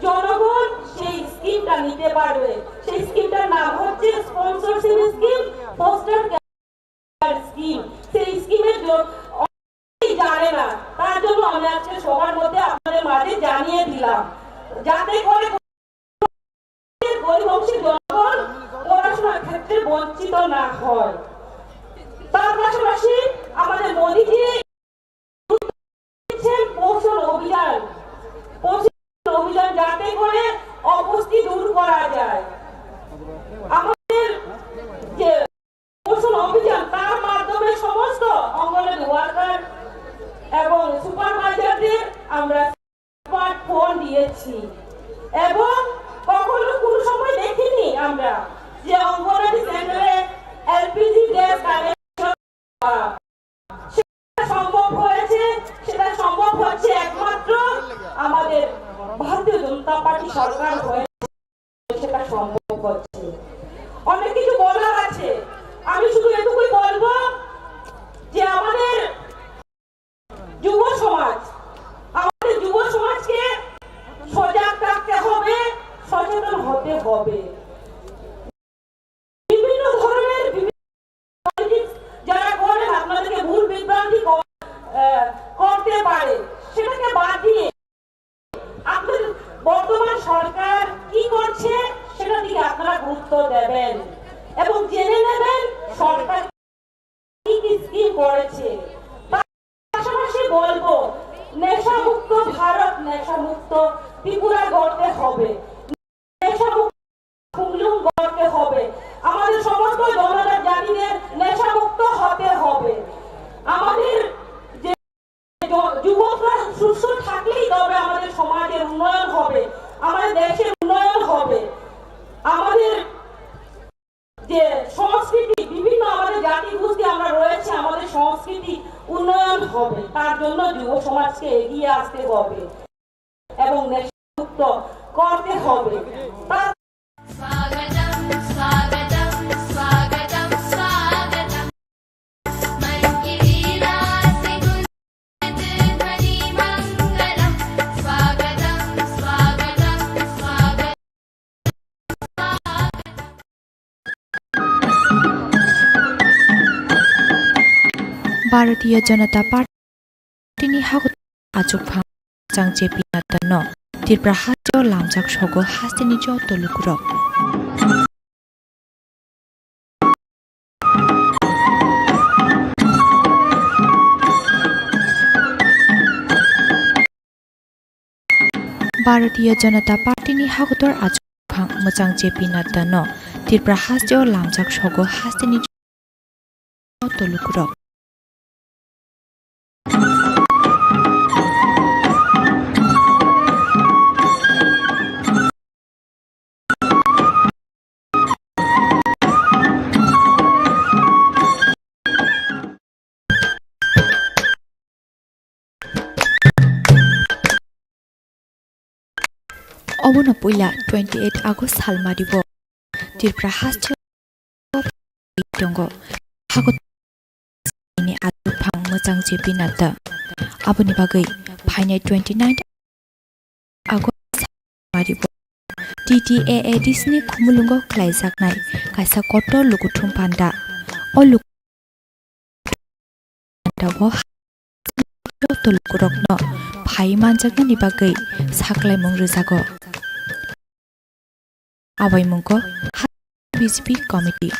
জনগণ সেই স্কিমটা নিতে পারবে। সেই স্কিমটার নাম হচ্ছে sponsorship scheme, foster care scheme. সেই স্কিমের জ-, অনেকেই জানে না, তার জন্য আমি আজকে সবার মধ্যে আপনাদের মাঝে জানিয়ে দিলাম, যাতে করে গরিব অংশের জনগণ পড়াশোনার ক্ষেত্রে বঞ্চিত না হয়। তার পাশাপাশি আমাদের মোদিজি দিচ্ছেন পোষণ অভিযান, পোষণ অভিযান যাতে করে অপুষ্টি দূর করা যায়। আমাদের যে পোষণ অভিযান, তার মাধ্যমে সমস্ত অঙ্গনওয়াড়ি ওয়ার্কার এবং সুপারভাইজারদের আমরা স্মার্টফোন দিয়েছি এবং কখনো কোনো সময় দেখিনি আমরা যে অঙ্গনওয়াড়ি সেন্টারে এলপিজি গ্যাস কানেকশন সম্ভব হয়েছে। সেটা সম্ভব হচ্ছে একমাত্র আমাদের ভারতীয় জনতা পার্টি সরকার হয়েছে, সেটা সম্ভব হচ্ছে। অনেক কিছু বলার আছে, আমি শুধু এটুকুই বলবো যে আমাদের যুব সমাজ, আমাদের যুব সমাজকে সজাগ থাকতে হবে, সচেতন হতে হবে। বিভিন্ন ধরনের বিভিন্ন পলিটিক্স যারা করেন, আপনাদেরকে ভুল বিভ্রান্তি ক-, আহ, করতে পারে, সেটাকে বাদ দিয়ে আপনাদের বর্তমান সরকার কি করছে, সেটার দিকে আপনারা গুরুত্ব দেবেন এবং জেনে নেবেন সরকার কি কি স্কিম করেছে। পাশাপাশি বলবো, নেশামুক্ত ভারত, নেশামুক্ত ত্রিপুরা গড়তে হবে, নেশামুক্ত খুমলুং গড়তে হবে, আমাদের সমস্ত জনজাত জাতিদের নেশামুক্ত হতে হবে। আমাদের যে য-, যুবকরা সুস্থ থাকলেই তবে আমাদের সমাজের উন্নয়ন হবে, আমাদের দেশের উন্নয়ন হবে। আমাদের যে সংস্কৃতি, বিভিন্ন আমাদের জাতিগোষ্ঠী আমরা রয়েছে, আমাদের সংস্কৃতি উন্নয়ন হবে, তার জন্য যুব সমাজকে এগিয়ে আসতে হবে এবং নেশামুক্ত করতে হবে। তার स्वागतं स्वागतं स्वागतं स्वागतम्। मञ्जिरीरासिगुणध्वनिमङ्गलं स्वागतं स्वागतं स्वागतम्। Bharatiya Janata Party ni hakotor achukphang Chang J P Nadda no Tripura hasteo lamjak sogo hasteni joto lukurok. Bharatiya Janata Party ni hakotor achukphang mwchang J P Nadda no Tripura hasteo lamjak sogo hasteni joto lukurok. Obono puila twenty eight August salmari bo Tripura hasteo tongo. Hakotor ni achukphang mwchang J P Nadda. Aboni bagwi phainai twenty nine August salmari bo T T A A D C ni khumulwngo khlaijaknai kaisa kotor lukuthum panda. O lukuthum panda o joto lukurokno phai manjaknani bagwi saklaimung rwjago. Abaimungko B J P committee.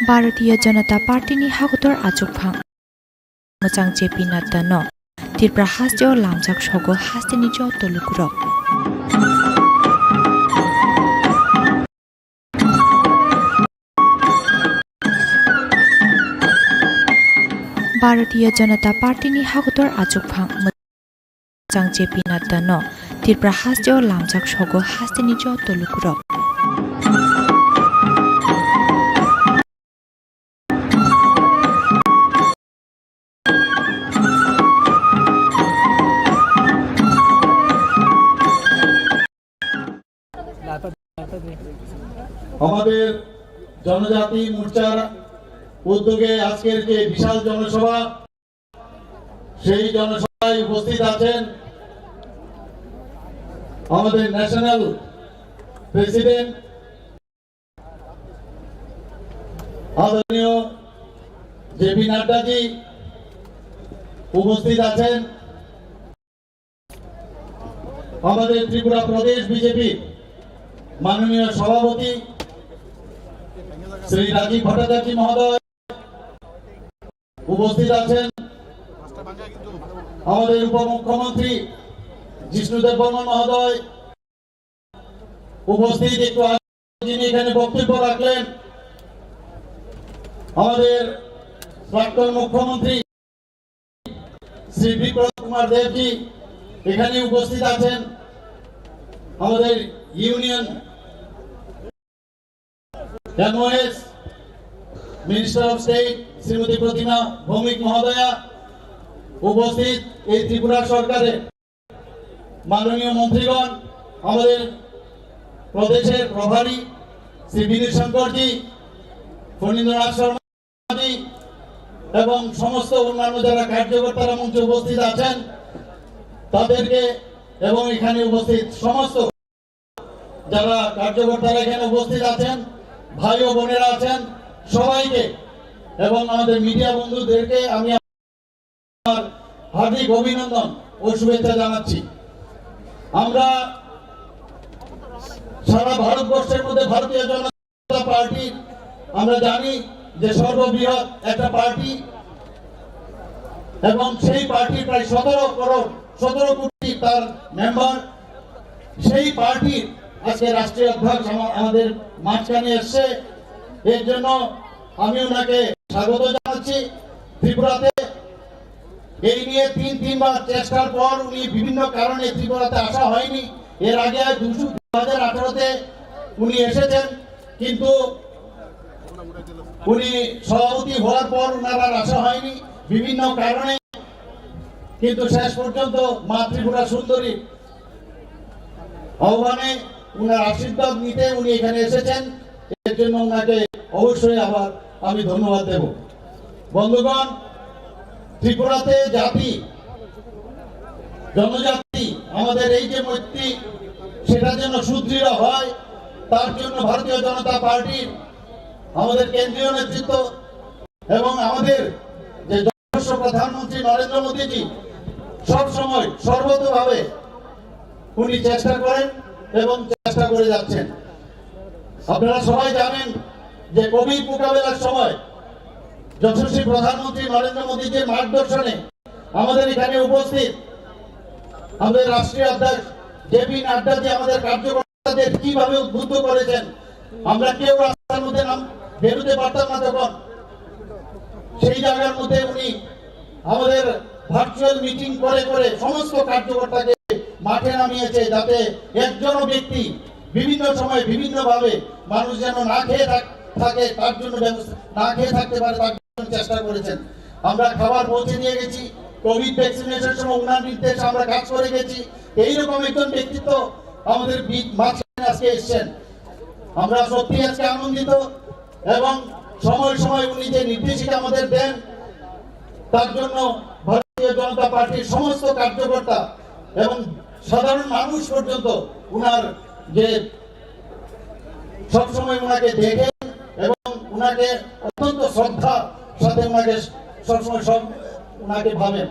Bharatiya Janata Party ni hakotor achukphang mwchang J P Nadda no Tripura hasteo lamjak sogo hasteni joto lukurok. Bharatiya Janata Party ni hakotor achukphang mwchang J P Nadda no Tripura hasteo lamjak sogo hasteni joto lukurok. আমাদের জনজাতি মোর্চার উদ্যোগে আজকের যে বিশাল জনসভা, সেই জনসভায় উপস্থিত আছেন আমাদের ন্যাশনাল প্রেসিডেন্ট আদরণীয় জে পি নাড্ডাজি, উপস্থিত আছেন আমাদের ত্রিপুরা প্রদেশ বিজেপির মাননীয় সভাপতি শ্রী রাজীব ভট্টাচার্য মহোদয়, উপস্থিত আছেন আমাদের উপমুখ্যমন্ত্রী জিষ্ণু দেববর্মা মহোদয়, উপস্থিত একটু আগে যিনি এখানে বক্তব্য রাখলেন, আমাদের প্রাক্তন মুখ্যমন্ত্রী শ্রী বিপ্লব কুমার দেবজি এখানে উপস্থিত আছেন, আমাদের union MOS, minister of state Shrimati Pratima Bhowmik মহোদয়া, উপস্থিত এই ত্রিপুরা সরকারের মাননীয় মন্ত্রীগণ, আমাদের প্রদেশের প্রভারী শ্রী বিনোদ শঙ্করজি, ফণীন্দ্রনাথ শর্মাজি এবং সমস্ত অন্যান্য যারা কার্যকর্তারা মঞ্চে উপস্থিত আছেন, তাদেরকে এবং এখানে উপস্থিত সমস্ত যারা কার্যকর্তারা এখানে উপস্থিত আছেন, ভাই ও বোনেরা আছেন, সবাইকে এবং আমাদের মিডিয়া বন্ধুদেরকে আমি আমার হার্দিক অভিনন্দন ও শুভেচ্ছা জানাচ্ছি। আমরা সারা ভারতবর্ষের মধ্যে ভারতীয় জনতা পার্টির, আমরা জানি যে সর্ববৃহৎ একটা পার্টি এবং সেই পার্টির প্রায় সতেরো করোড়, সতেরো কোটি তার মেম্বার। সেই পার্টির আজকে রাষ্ট্রীয় অধ্যক্ষ আমা-, আমাদের মাঝখানে এসছে, এর জন্য আমি ওনাকে স্বাগত জানাচ্ছি ত্রিপুরাতে। এই নিয়ে তিন তিনবার চেষ্টার পর উনি বিভিন্ন কারণে ত্রিপুরাতে আসা হয়নি। এর আগে দুশো, দু হাজার আঠারোতে উনি এসেছেন, কিন্তু উনি সভাপতি হওয়ার পর ওনার আর আসা হয়নি বিভিন্ন কারণে। কিন্তু শেষ পর্যন্ত মা ত্রিপুরা সুন্দরী আহ্বানে ওনার আশীর্বাদ নিতে উনি এখানে এসেছেন, এর জন্য ওনাকে অবশ্যই আবার আমি ধন্যবাদ দেব। বন্ধুগণ, ত্রিপুরাতে জাতি, জনজাতি, আমাদের এই যে মৈত্রী, সেটা যেন সুদৃঢ় হয়, তার জন্য ভারতীয় জনতা পার্টির আমাদের কেন্দ্রীয় নেতৃত্ব এবং আমাদের যে যশস্ব প্রধানমন্ত্রী নরেন্দ্র মোদীজি সব সময় সর্বতোভাবে উনি চেষ্টা করেন এবং চেষ্টা করে যাচ্ছেন। আপনারা সবাই জানেন যে কোভিড মোকাবেলার সময় যশস্বী প্রধানমন্ত্রী নরেন্দ্র মোদীজির মার্গদর্শনে আমাদের এখানে উপস্থিত আমাদের রাষ্ট্রীয় অধ্যক্ষ জে পি নাড্ডা যে আমাদের কার্যকর্তাদের কিভাবে উদ্বুদ্ধ করেছেন, আমরা কেউ রাস্তার মধ্যে নাম বেরোতে পারতাম না, তখন সেই জায়গার মধ্যে উনি আমাদের ভার্চুয়াল মিটিং করে করে সমস্ত কার্যকর্তাকে মাঠে নামিয়েছে, যাতে একজনও ব্যক্তি বিভিন্ন সময়ে বিভিন্নভাবে মানুষ যেন না খেয়ে থাক-, থাকে, তার জন্য ব্যবস্থা, না খেয়ে থাকতে পারে, তার জন্য চেষ্টা করেছেন। আমরা খাবার পৌঁছে দিয়ে গেছি, কোভিড ভ্যাকসিনেশন সময় ওনার নির্দেশে আমরা কাজ করে গেছি। এইরকম একজন ব্যক্তিত্ব আমাদের বি-, মাঝখানে আজকে এসছেন, আমরা সত্যি আজকে আনন্দিত। এবং সময় সময় উনি যে নির্দেশিকা আমাদের দেন, তার জন্য ভারতীয় জনতা পার্টির সমস্ত কার্যকর্তা এবং সাধারণ মানুষ পর্যন্ত উনার যে সবসময় উনাকে দেখেন এবং উনাকে অত্যন্ত শ্রদ্ধার সাথে উনাকে সবসময় সব উনাকে ভাবেন।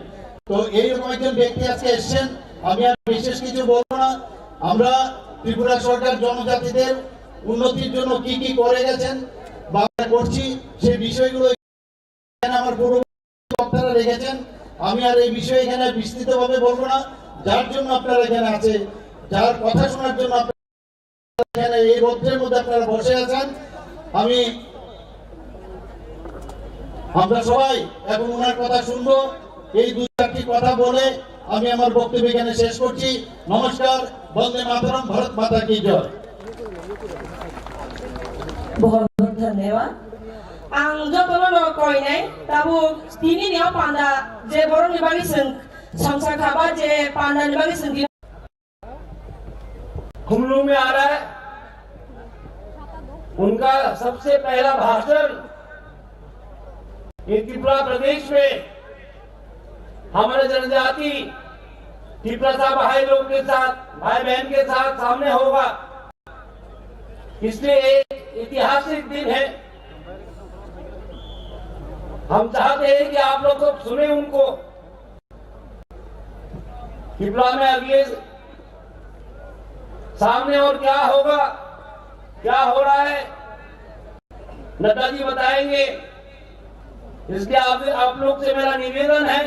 তো এইরকম একজন ব্যক্তি আজকে এসছেন, আমি আর বিশেষ কিছু বলবো না। আমরা ত্রিপুরা সরকার জনজাতিদের উন্নতির জন্য কি কি করে গেছেন বা করছি, সেই বিষয়গুলো এখানে আমার পূর্ব বক্তারা রেখেছেন। আমি আর এই বিষয়ে এখানে বিস্তৃতভাবে বলবো না। যার জন্য আপনারা এখানে আছে, যার কথা শোনার জন্য আপনারা এখানে এই রৌদ্রের মধ্যে আপনারা বসে আছেন, আমি, আমরা সবাই এখন ওনার কথা শুনবো। এই দুই চারটি কথা বলে আমি আমার বক্তব্য এখানে শেষ করছি। নমস্কার, বন্দে মাতরম, ভারত মাতা কি জয়। बहुत बहुत धन्यवाद। Ang jotono no koinai, tabuk tini ni o panda je borok ni bagwi chwng swngsa kha ba je panda ni bagwi chwng tini Khumlung में आ रहा है, उनका सबसे पहला भाषण ये त्रिपुरा प्रदेश में हमारे जनजाति तिपरासा भाई लोग के साथ, भाई बहन के साथ सामने होगा। इसलिए एक ऐतिहासिक दिन है। हम चाहते हैं कि आप लोग सब सुने उनको। त्रिपुरा में अगले सामने और क्या होगा, क्या हो रहा है, नड्डा जी बताएंगे। इसलिए आप, आप लोग से मेरा निवेदन है,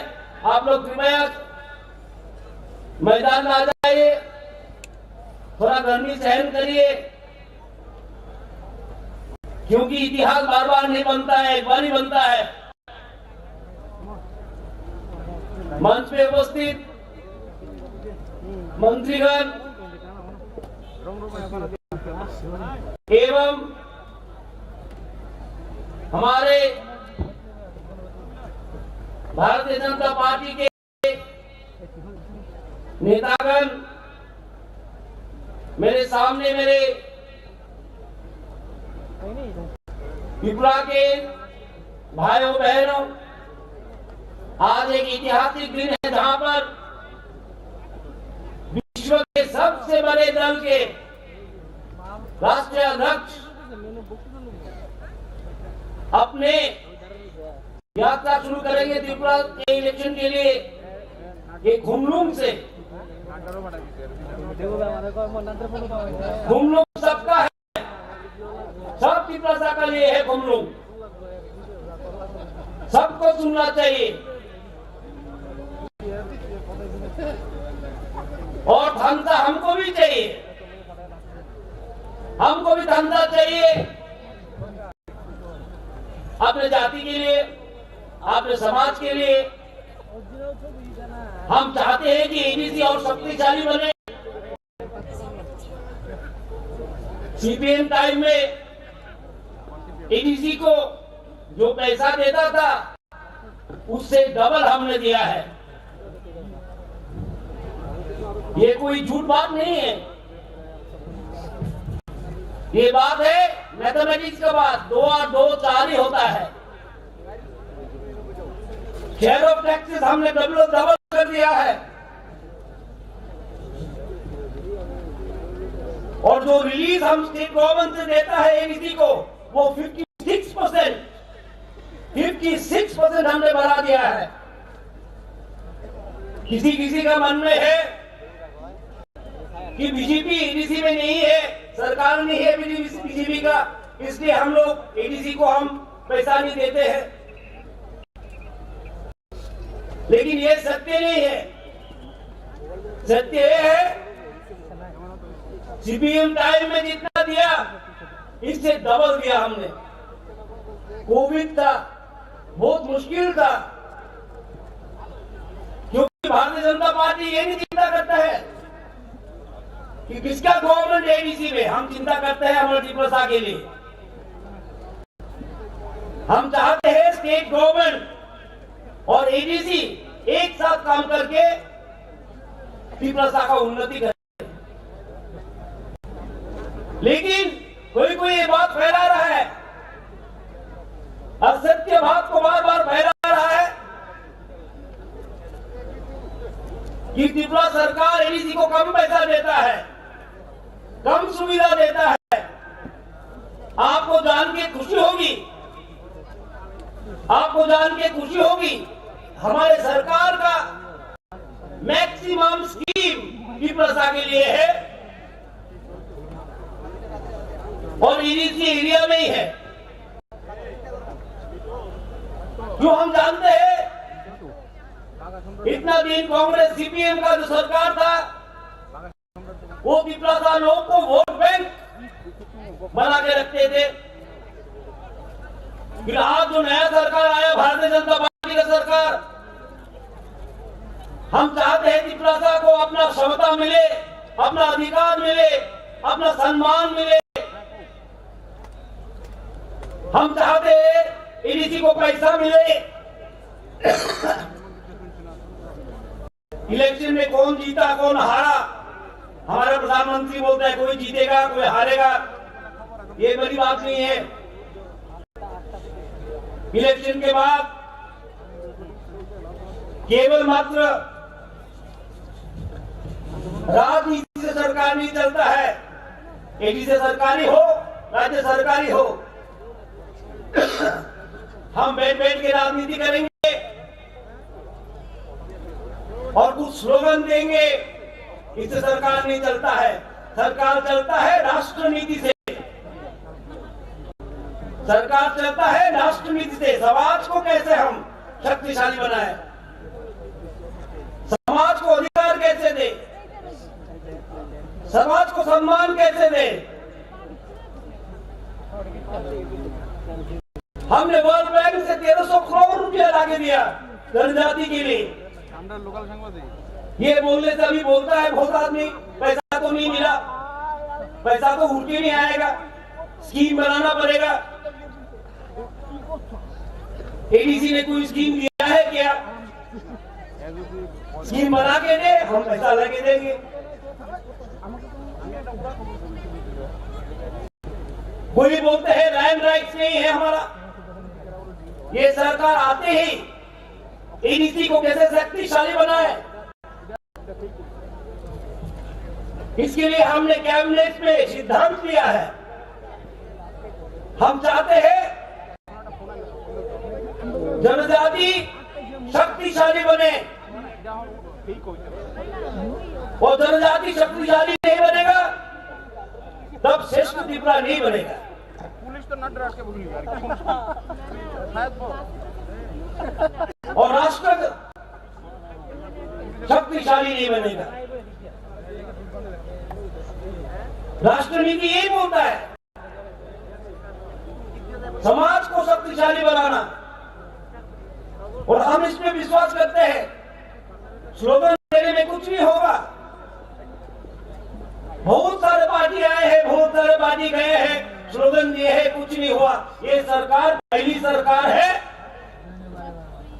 आप लोग कृपया मैदान में आ जाइए, थोड़ा गर्मी सहन करिए, क्योंकि इतिहास बार बार नहीं बनता है, एक बार ही बनता है। मंच पे उपस्थित मंत्रीगण एवं हमारे भारतीय जनता पार्टी के नेतागण, मेरे सामने मेरे त्रिपुरा के भाइयों बहनों, आज एक ऐतिहासिक दिन है जहां पर विश्व के सबसे बड़े दल के राष्ट्रीय अध्यक्ष अपने यात्रा शुरू करेंगे त्रिपुरा के इलेक्शन के लिए। ये खुमलुंग से, खुमलुंग सबका है, सब तिपरासा का लिए है खुमलुंग, सबको सुनना चाहिए। और धनता हमको भी चाहिए, हमको भी धनता चाहिए। अपने जाति के लिए, अपने समाज के लिए हम चाहते हैं कि एडीसी और शक्तिशाली बने। सीपीएम टाइम में एडीसी को जो पैसा देता था, उससे डबल हमने दिया है। ये कोई झूठ बात नहीं है, ये बात है मैथमेटिक्स का बात, दो और दो चार ही होता है। शेयर ऑफ टैक्सेस हमने डबल डबल कर दिया है, और जो रिलीज हम स्टेट गवर्नमेंट से देता है एडीसी को, वो fifty six percent, fifty six percent हमने बढ़ा दिया है। किसी किसी का मन में है कि बीजेपी एडीसी में नहीं है, सरकार नहीं है बीजेपी का, इसलिए हम लोग एडीसी को हम पैसा नहीं देते हैं। लेकिन ये सत्य नहीं है। सत्य ये है, सीपीएम टाइम में जितना दिया, इससे डबल दिया हमने। कोविड था, बहुत मुश्किल था, क्योंकि भारतीय जनता पार्टी ये नहीं चिंता करता है कि किसका गवर्नमेंट एडीसी में, हम चिंता करते हैं हमारे तिपरासा के लिए। हम चाहते हैं स्टेट गवर्नमेंट और एडीसी एक साथ काम करके तिपरासा का उन्नति करें। लेकिन कोई कोई ये बात फैला रहा है, असत्य बात को बार बार फैला रहा है कि त्रिपुरा सरकार एडीसी को कम पैसा देता है, कम सुविधा देता है। आपको जान के खुशी होगी, आपको जान के खुशी होगी, हमारे सरकार का मैक्सिमम स्कीम तिपरासा के लिए है और एडीसी एरिया में ही है। जो हम जानते हैं, इतना दिन कांग्रेस सीपीएम का जो सरकार था, वो तिपलासा लोग को वोट बैंक बना के रखते थे। फिर आज जो नया सरकार आया, भारतीय जनता पार्टी का सरकार, हम चाहते हैं तिपलासा को अपना क्षमता मिले, अपना अधिकार मिले, अपना सम्मान मिले। हम चाहते हैं एडीसी को पैसा मिले। इलेक्शन में कौन जीता, कौन हारा, हमारा प्रधानमंत्री बोलता है, कोई जीतेगा, कोई हारेगा, ये बड़ी बात नहीं है। इलेक्शन के बाद केवल मात्र राजनीति से सरकार नहीं चलता है। एडीसी सरकारी हो, राज्य सरकारी हो, हम बैठ बैठ के राजनीति करेंगे और कुछ स्लोगन देंगे, इससे सरकार नहीं चलता है। सरकार चलता है राष्ट्र नीति से। सरकार चलता है राष्ट्र नीति से। समाज को कैसे हम शक्तिशाली बनाए, समाज को अधिकार कैसे दे, समाज को सम्मान कैसे दे। हमने वर्ल्ड बैंक से तेरह सौ करोड़ रुपया ला के दिया जनजाति के लिए। ये बोलने से अभी बोलता है बहुत आदमी, पैसा तो नहीं मिला, पैसा तो उठ के नहीं आएगा, स्कीम बनाना पड़ेगा। एडीसी ने कोई स्कीम दिया है क्या? स्कीम बना के दे, हम पैसा लगे देंगे। कोई बोलते हैं लैंड राइट्स नहीं है हमारा। ये सरकार आते ही एडीसी को कैसे शक्तिशाली बनाए, इसके लिए हमने कैबिनेट में सिद्धांत लिया है। हम चाहते हैं जनजाति शक्तिशाली बने, और जनजाति शक्तिशाली नहीं बनेगा, तब श्रेष्ठ त्रिपुरा नहीं बनेगा। पुलिस तो नट रख के बोल यार। शायद वो। और राष्ट्र शक्तिशाली नहीं बनेगा। राष्ट्रनीति यही बोलता है, समाज को शक्तिशाली बनाना, और हम इसमें विश्वास करते हैं। स्लोगन देने में कुछ नहीं होगा। बहुत सारे पार्टी आए हैं, बहुत सारे पार्टी गए हैं, स्लोगन दिए हैं, कुछ नहीं हुआ। ये सरकार पहली सरकार है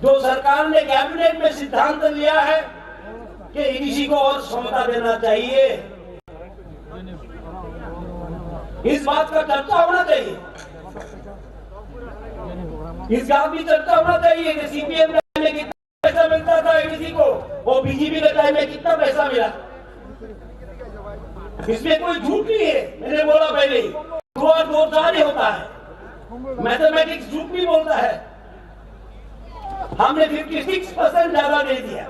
जो सरकार ने कैबिनेट में सिद्धांत लिया है कि एडीसी को और क्षमता देना चाहिए। इस बात का चर्चा होना चाहिए, इस बात की चर्चा होना चाहिए कि सीपीएम के टाइम में कितना पैसा मिलता था एडीसी को, वो बीजेपी के टाइम में कितना पैसा मिला। इसमें कोई झूठ नहीं है, मैंने बोला पहले ही, दो और दो चार ही होता है, मैथमेटिक्स झूठ नहीं बोलता है। हमने फिफ्टी सिक्स परसेंट ज्यादा दे दिया।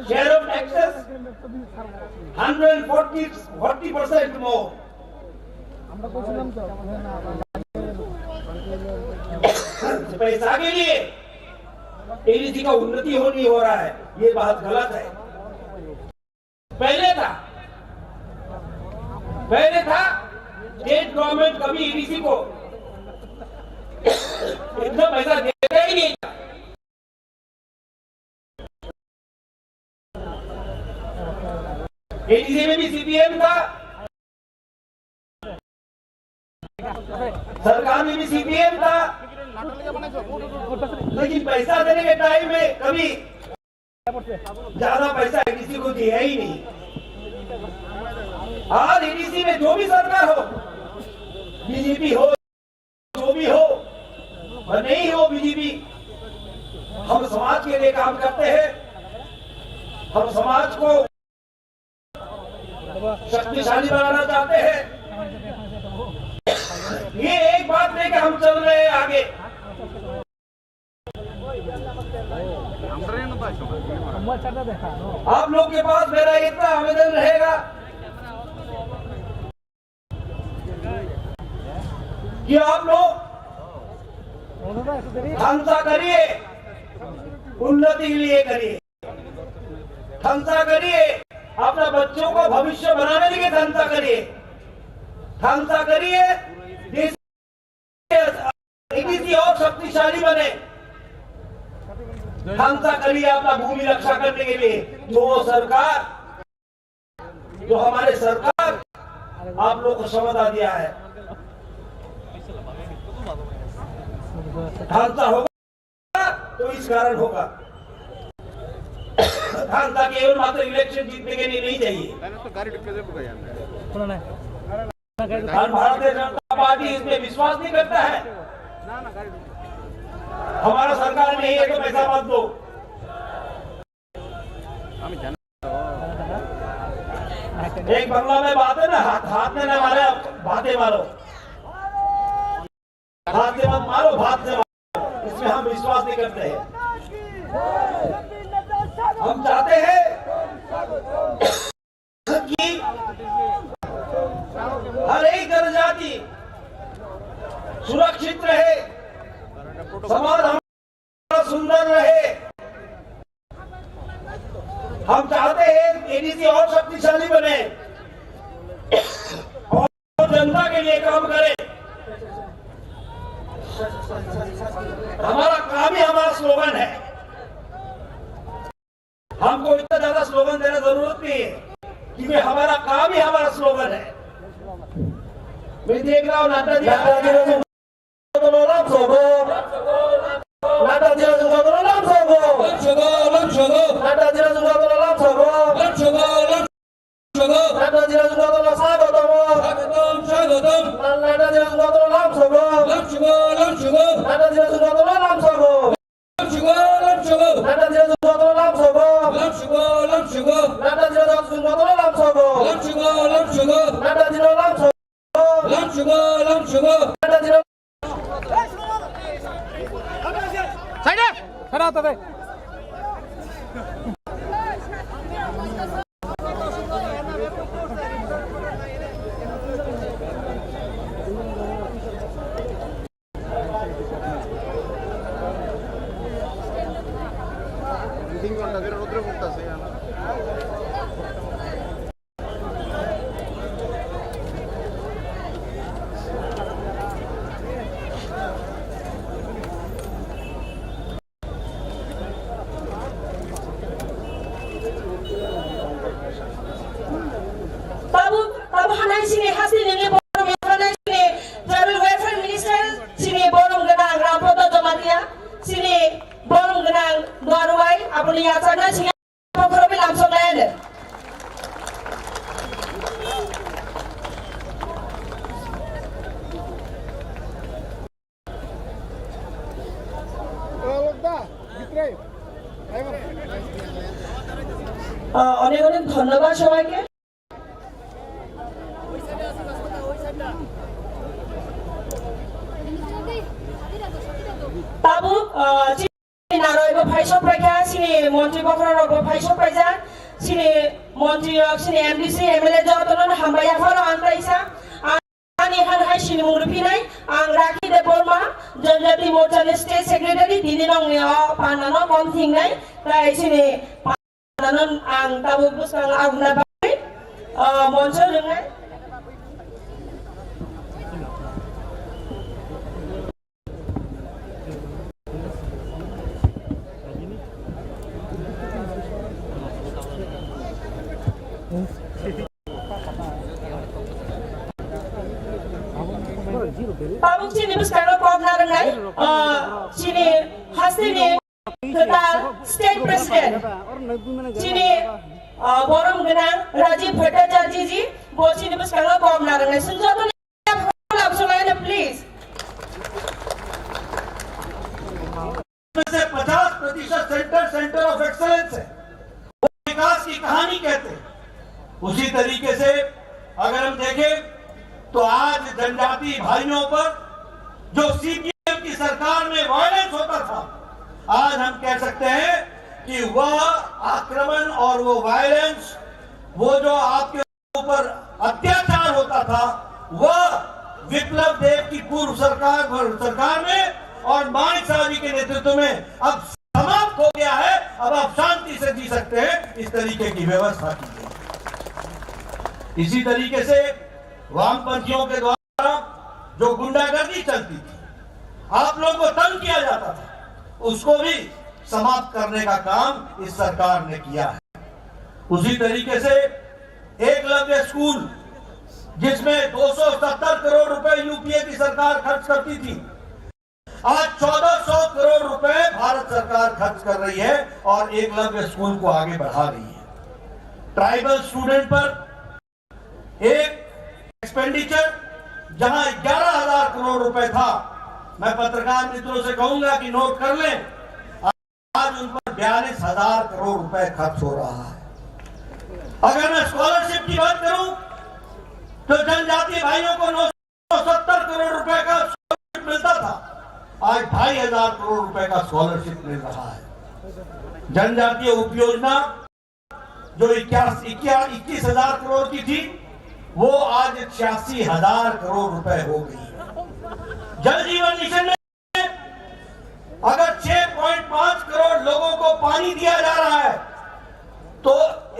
Share of taxes hundred forty, forty percent more। पैसा के लिए एडीसी का उन्नति हो नहीं हो रहा है, ये बात गलत है। पहले था, पहले था, स्टेट गवर्नमेंट कभी एडीसी को इतना पैसा देता ही नहीं था। एडीसी में भी सीपीएम था, सरकार में भी सीपीएम था, लेकिन पैसा देने के टाइम में कभी ज्यादा पैसा एडीसी को दिया ही नहीं। आज एडीसी में जो भी सरकार हो, बीजेपी हो, जो भी हो, भले नहीं हो बीजेपी, हम समाज के लिए काम करते हैं। हम समाज को शक्तिशाली बनाना चाहते हैं। ये एक बात नहीं कि हम चल रहे हैं आगे। आप लोग के पास मेरा इतना आवेदन रहेगा कि आप लोग ढंग सा करिए, उन्नति के लिए करिए, ढंग सा करिए, अपना बच्चों को भविष्य बनाने के लिए ढंग सा करिए, ढंग सा करिए, जिस एडीसी और शक्तिशाली बने। ढंग सा करिए अपना भूमि रक्षा करने के लिए। जो सरकार, जो हमारे सरकार आप लोग को क्षमता दिया है, ढंग सा होगा तो इस कारण होगा। ढंग सा केवल मात्र इलेक्शन जीतने के लिए नहीं चाहिए। और भारतीय जनता पार्टी इसमें विश्वास नहीं करता है। हमारा सरकार नहीं है तो पैसा मत दो। एक बंगला में बात है ना, हाथ, हाथ में ना मारे, आप भाते मारो। हाथ से मत मारो, भात से मारो। इसमें हम विश्वास नहीं करते हैं। हम चाहते हैं कि हर एक जनजाति सुरक्षित रहे, समाज हमारा सुंदर रहे। हम चाहते हैं एडीसी और शक्तिशाली बने और जनता के लिए काम करे। हमारा काम ही हमारा स्लोगन है। हमको इतना ज्यादा स्लोगन देना जरूरत नहीं है, क्योंकि हमारा काम ही हमारा स्लोगन है। मैं देख रहा हूँ नड्डा जी, नड्डा जी ने जो lamsogo. Nata jira jungkotoro lamsogo. Lamsogo, lamsogo. Nata jira jungkotoro lamsogo. Lamsogo, lamsogo. Nata jira jungkotoro sagotomo. Sagotom, sagotom. Nata jira jungkotoro lamsogo. Lamsogo, lamsogo. Nata jira jungkotoro lamsogo. Lamsogo, lamsogo. Nata jira jungkotoro lamsogo. Lamsogo, lamsogo. Nata jira jungkotoro lamsogo. Lamsogo, lamsogo. Nata jira lamsogo. Lamsogo, lamsogo. Nata jira Tabuk, tabuk hanai sini hasti nini borom yaphanai sini tribal welfare minister sini borom gwnang Rampada Jamatia sini borom gwnang Norway aboni yachakna sini Pokhorowi lamsoknai ano. আহ, অনেক অনেক ধন্যবাদ সবাইকে। Tabuk, ah, chini naroi bo phai sok paikha, chini montri bokhorok rok bo phai sok paijak, chini montri rok, chini M D C, M L A jotono hambai yapharo ang taisa. Ani han hai chini mung rwphinai, ang Rakhi Debbarma, Janjati Morcha ni State Secretary, tini nongni o panda no kom thingnai, tai chini Nanon ang tabuk bwskango abuna bagwi, ah, moncho rwngnai. Tabuk chini bwskango kok narwngnai, ah, chini hasteni Kwtal State President, chini, ah, borom gwnang Rajiv Bhattacharya ji, bo chini bwskango kok narwngnai. Chwng joto ni please. से पचास प्रतिशत centre, centre of excellence है, वो विकास की कहानी कहते हैं। उसी तरीके से अगर हम देखें तो आज जनजाति भाइयों पर जो सीपीएम की सरकार में वायलेंस होता था, आज हम कह सकते हैं कि वह आक्रमण और वो वायलेंस, वो जो आपके ऊपर अत्याचार होता था, वह विप्लव देव की पूर्व सरकार, सरकार में और मानिक साहब जी के नेतृत्व में अब समाप्त हो गया है। अब आप शांति से जी सकते हैं, इस तरीके की व्यवस्था की गई। इसी तरीके से वामपंथियों के द्वारा जो गुंडागर्दी चलती थी, आप लोगों को तंग किया जाता था, उसको भी समाप्त करने का काम इस सरकार ने किया है। उसी तरीके से एकलव्य स्कूल, जिसमें दो सौ सत्तर करोड़ रुपए यूपीए की सरकार खर्च करती थी, आज चौदह सौ करोड़ रुपए भारत सरकार खर्च कर रही है और एकलव्य स्कूल को आगे बढ़ा रही है। ट्राइबल स्टूडेंट पर एक एक्सपेंडिचर जहां ग्यारह हज़ार करोड़ रुपए था, मैं पत्रकार मित्रों से कहूंगा कि नोट कर लें, आज उन पर बयालीस हज़ार करोड़ रुपए खर्च हो रहा है। अगर मैं स्कॉलरशिप की बात करूं, तो जनजातीय भाइयों को नौ सौ सत्तर करोड़ रुपए का स्कॉलरशिप मिलता था, आज ढाई हज़ार करोड़ रुपए का स्कॉलरशिप मिल रहा है। जनजातीय उपयोजना जो इक्कीस, इक्कीस हजार करोड़ की थी, वो आज छियासी हजार करोड़ रुपए हो गई है। जल जीवन मिशन में अगर छह पॉइंट पाँच करोड़ लोगों को पानी दिया जा रहा है, तो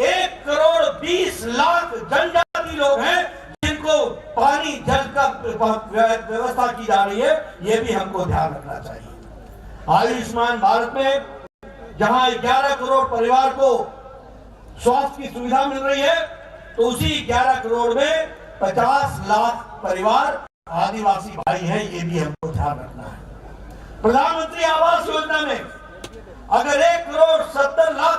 एक करोड़ बीस लाख जनजाति लोग हैं, जिनको पानी, जल का व्य-, व्यवस्था की जा रही है, ये भी हमको ध्यान रखना चाहिए। आयुष्मान भारत में जहां ग्यारह करोड़ परिवार को स्वास्थ्य की सुविधा मिल रही है, तो उसी ग्यारह करोड़ में पचास लाख परिवार आदिवासी भाई हैं, ये भी हमको ध्यान रखना है। प्रधानमंत्री आवास योजना में अगर एक करोड़ सत्तर लाख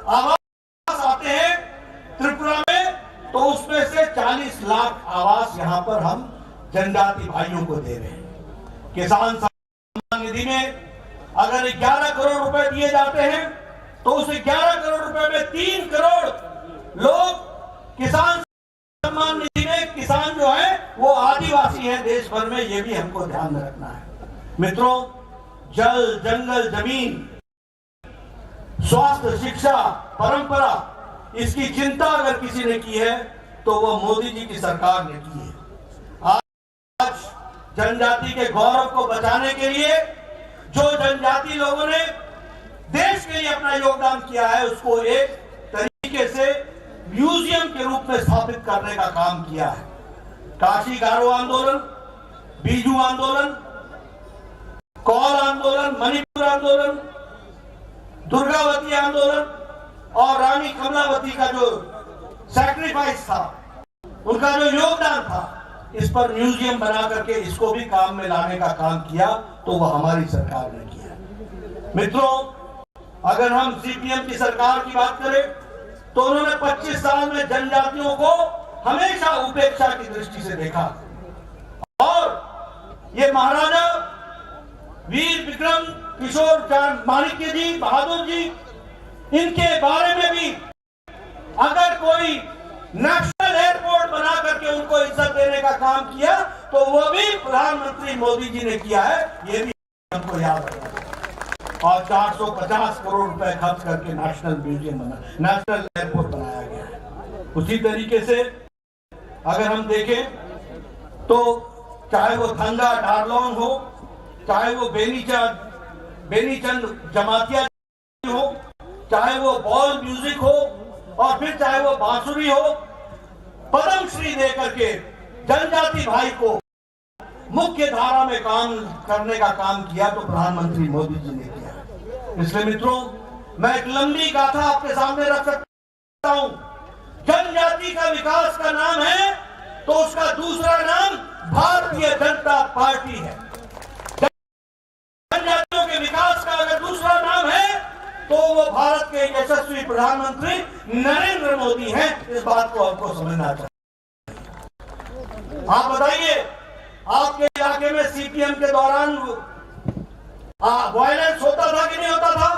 आवास आते हैं त्रिपुरा में, तो उसमें से चालीस लाख आवास यहाँ पर हम जनजाति भाइयों को दे रहे हैं। किसान सम्मान निधि में अगर ग्यारह करोड़ रुपए दिए जाते हैं, तो उस ग्यारह करोड़ रुपए में तीन करोड़ लोग किसान सम्मान निधि में, किसान जो है वो आदिवासी है देश भर में, ये भी हमको ध्यान में रखना है। मित्रों, जल, जंगल, जमीन, स्वास्थ्य, शिक्षा, परंपरा, इसकी चिंता अगर किसी ने की है, तो वो मोदी जी की सरकार ने की है। आज जनजाति के गौरव को बचाने के लिए जो जनजाति लोगों ने देश के लिए अपना योगदान किया है, उसको एक तरीके से म्यूजियम के रूप में स्थापित करने का काम किया है। काशी गारो आंदोलन, बीजू आंदोलन, कौल आंदोलन, मणिपुर आंदोलन, दुर्गावती आंदोलन और रानी कमलावती का जो सैक्रिफाइस था, उनका जो योगदान था, इस पर म्यूजियम बना करके इसको भी काम में लाने का काम किया, तो वह हमारी सरकार ने किया। मित्रों, अगर हम सीपीएम की सरकार की बात करें, तो उन्होंने पच्चीस साल में जनजातियों को हमेशा उपेक्षा की दृष्टि से देखा। और ये महाराजा वीर विक्रम किशोर चांद माणिक्य जी, बहादुर जी, इनके बारे में भी अगर कोई नेशनल एयरपोर्ट बना करके उनको इज्जत देने का काम किया, तो वो भी प्रधानमंत्री मोदी जी ने किया है, ये भी हमको याद रखना है। और चार सौ पचास करोड़ रुपए खर्च करके नेशनल म्यूजियम बना, नेशनल एयरपोर्ट बनाया गया है। उसी तरीके से अगर हम देखें, तो चाहे वो थंगा डारलोंग हो, चाहे वो बेनीचंद, बेनीचंद जमातिया हो, चाहे वो बॉल म्यूजिक हो और फिर चाहे वो बांसुरी हो, पद्मश्री दे करके जनजाति भाई को मुख्य धारा में काम करने का काम किया तो प्रधानमंत्री मोदी जी ने किया। इसलिए मित्रों, मैं एक लंबी गाथा आपके सामने रख सकता हूं। जनजाति का विकास का नाम है, तो उसका दूसरा नाम भारतीय जनता पार्टी है। जनजातियों के विकास का अगर दूसरा नाम है, तो वो भारत के यशस्वी प्रधानमंत्री नरेंद्र मोदी हैं। इस बात को हमको समझना चाहिए। आप बताइए, आपके इलाके में सीपीएम के दौरान वायलेंस होता था कि नहीं होता था?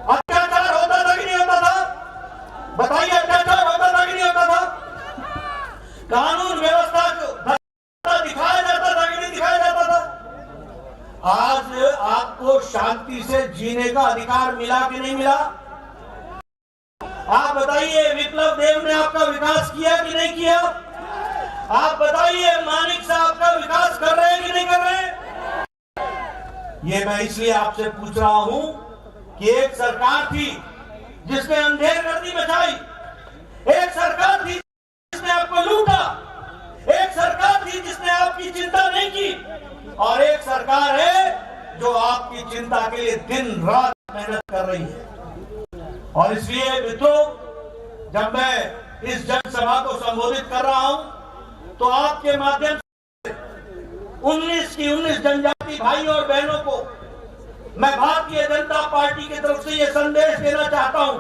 अत्याचार होता था कि नहीं होता था? बताइए, अत्याचार होता था कि नहीं होता था? कानून व्यवस्था को दिखाया जाता था कि नहीं दिखाया जाता था? आज आपको शांति से जीने का अधिकार मिला कि नहीं मिला? आप बताइए, विप्लव देव ने आपका विकास किया कि नहीं किया? आप बताइए, मानिक साहब का विकास कर रहे हैं कि नहीं कर रहे हैं? ये मैं इसलिए आपसे पूछ रहा हूं कि एक सरकार थी जिसने अंधेरगर्दी मचाई, एक सरकार थी जिसने आपको लूटा, एक सरकार थी जिसने आपकी चिंता नहीं की, और एक सरकार है जो आपकी चिंता के लिए दिन रात मेहनत कर रही है। और इसलिए मित्रों, जब मैं इस जनसभा को संबोधित कर रहा हूं, तो आपके माध्यम से उन्नीस की उन्नीस जनजाति भाई और बहनों को मैं भारतीय जनता पार्टी की तरफ से ये संदेश देना चाहता हूं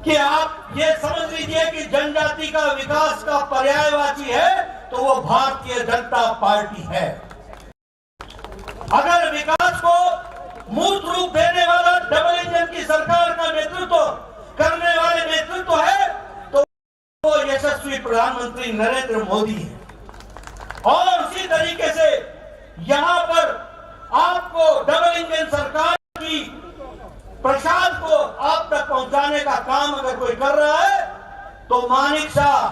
कि आप ये समझ लीजिए कि जनजाति का विकास का पर्यायवाची है, तो वो भारतीय जनता पार्टी है। अगर विकास को मूर्त रूप देने वाला डबल इंजन की सरकार का नेतृत्व करने वाले नेतृत्व है, तो वो यशस्वी प्रधानमंत्री नरेंद्र मोदी है। और उसी तरीके से यहां पर आपको डबल इंजन सरकार की प्रसाद को आप तक पहुंचाने का काम अगर कोई कर रहा है, तो मानिक शाह,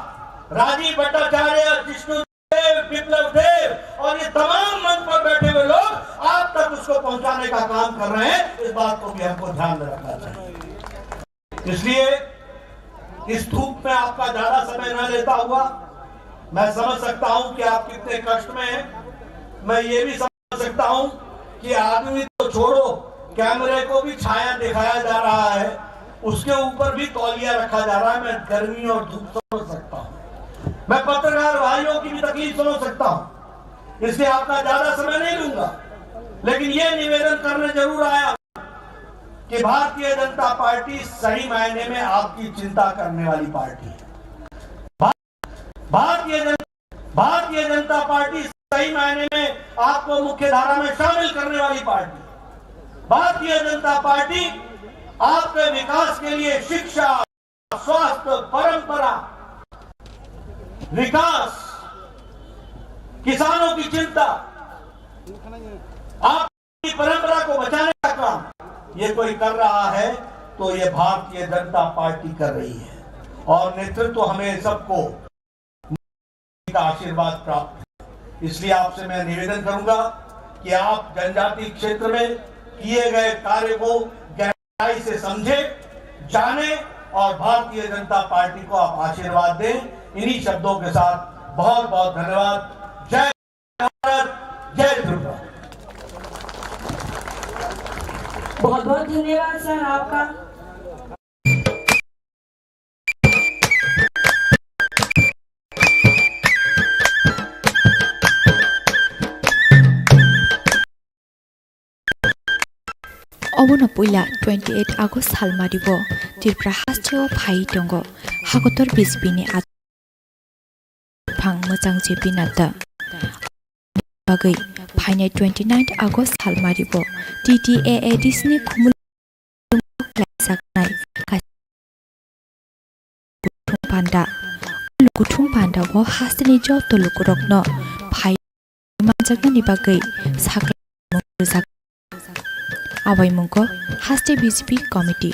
राजीव भट्टाचार्य, जिष्णु देव, विप्लव देव और ये तमाम मंच पर बैठे हुए लोग आप तक उसको पहुंचाने का काम कर रहे हैं। इस बात को भी हमको ध्यान में रखना चाहिए। इसलिए इस धूप में आपका ज्यादा समय न लेता हुआ, मैं समझ सकता हूं कि आप कितने कष्ट में हैं। मैं ये भी समझ सकता हूं कि आदमी तो छोड़ो, कैमरे को भी छाया दिखाया जा रहा है, उसके ऊपर भी तौलिया रखा जा रहा है। मैं गर्मी और धूप समझ सकता हूं, मैं पत्रकार भाइयों की भी तकलीफ समझ सकता हूं, इसलिए आपका ज्यादा समय नहीं लूंगा, लेकिन ये निवेदन करने जरूर आया कि भारतीय जनता पार्टी सही मायने में आपकी चिंता करने वाली पार्टी है। भा-, भारतीय जन-, भारतीय जनता पार्टी सही मायने में आपको मुख्य धारा में शामिल करने वाली पार्टी। भारतीय जनता पार्टी आपके विकास के लिए शिक्षा, स्वास्थ्य, परंपरा, विकास, किसानों की चिंता, आप परंपरा को बचाने का काम ये कोई कर रहा है, तो ये भारतीय जनता पार्टी कर रही है। और नेतृत्व हमें सबको का आशीर्वाद प्राप्त है। इसलिए आपसे मैं निवेदन करूंगा कि आप जनजाति क्षेत्र में किए गए कार्य को गहराई से समझें, जानें और भारतीय जनता पार्टी को आप आशीर्वाद दें। इन्हीं शब्दों के साथ बहुत बहुत धन्यवाद। जय भारत, जय त्रिपुरा। बहुत बहुत धन्यवाद सर आपका। Obono puila twenty eight August salmari bo Tripura hasteo phai tongo hakotor B J P ni phang mwchang J P Nadda. Bagwi phainai twenty nine August salmari bo T T A A D C ni khumul khlaijaknai kaisa kuthum panda. O kuthum panda o hasteni joto lukurokno phai manjaknani bagwi sakla mung rwjak. Abai mungko haste B J P committee.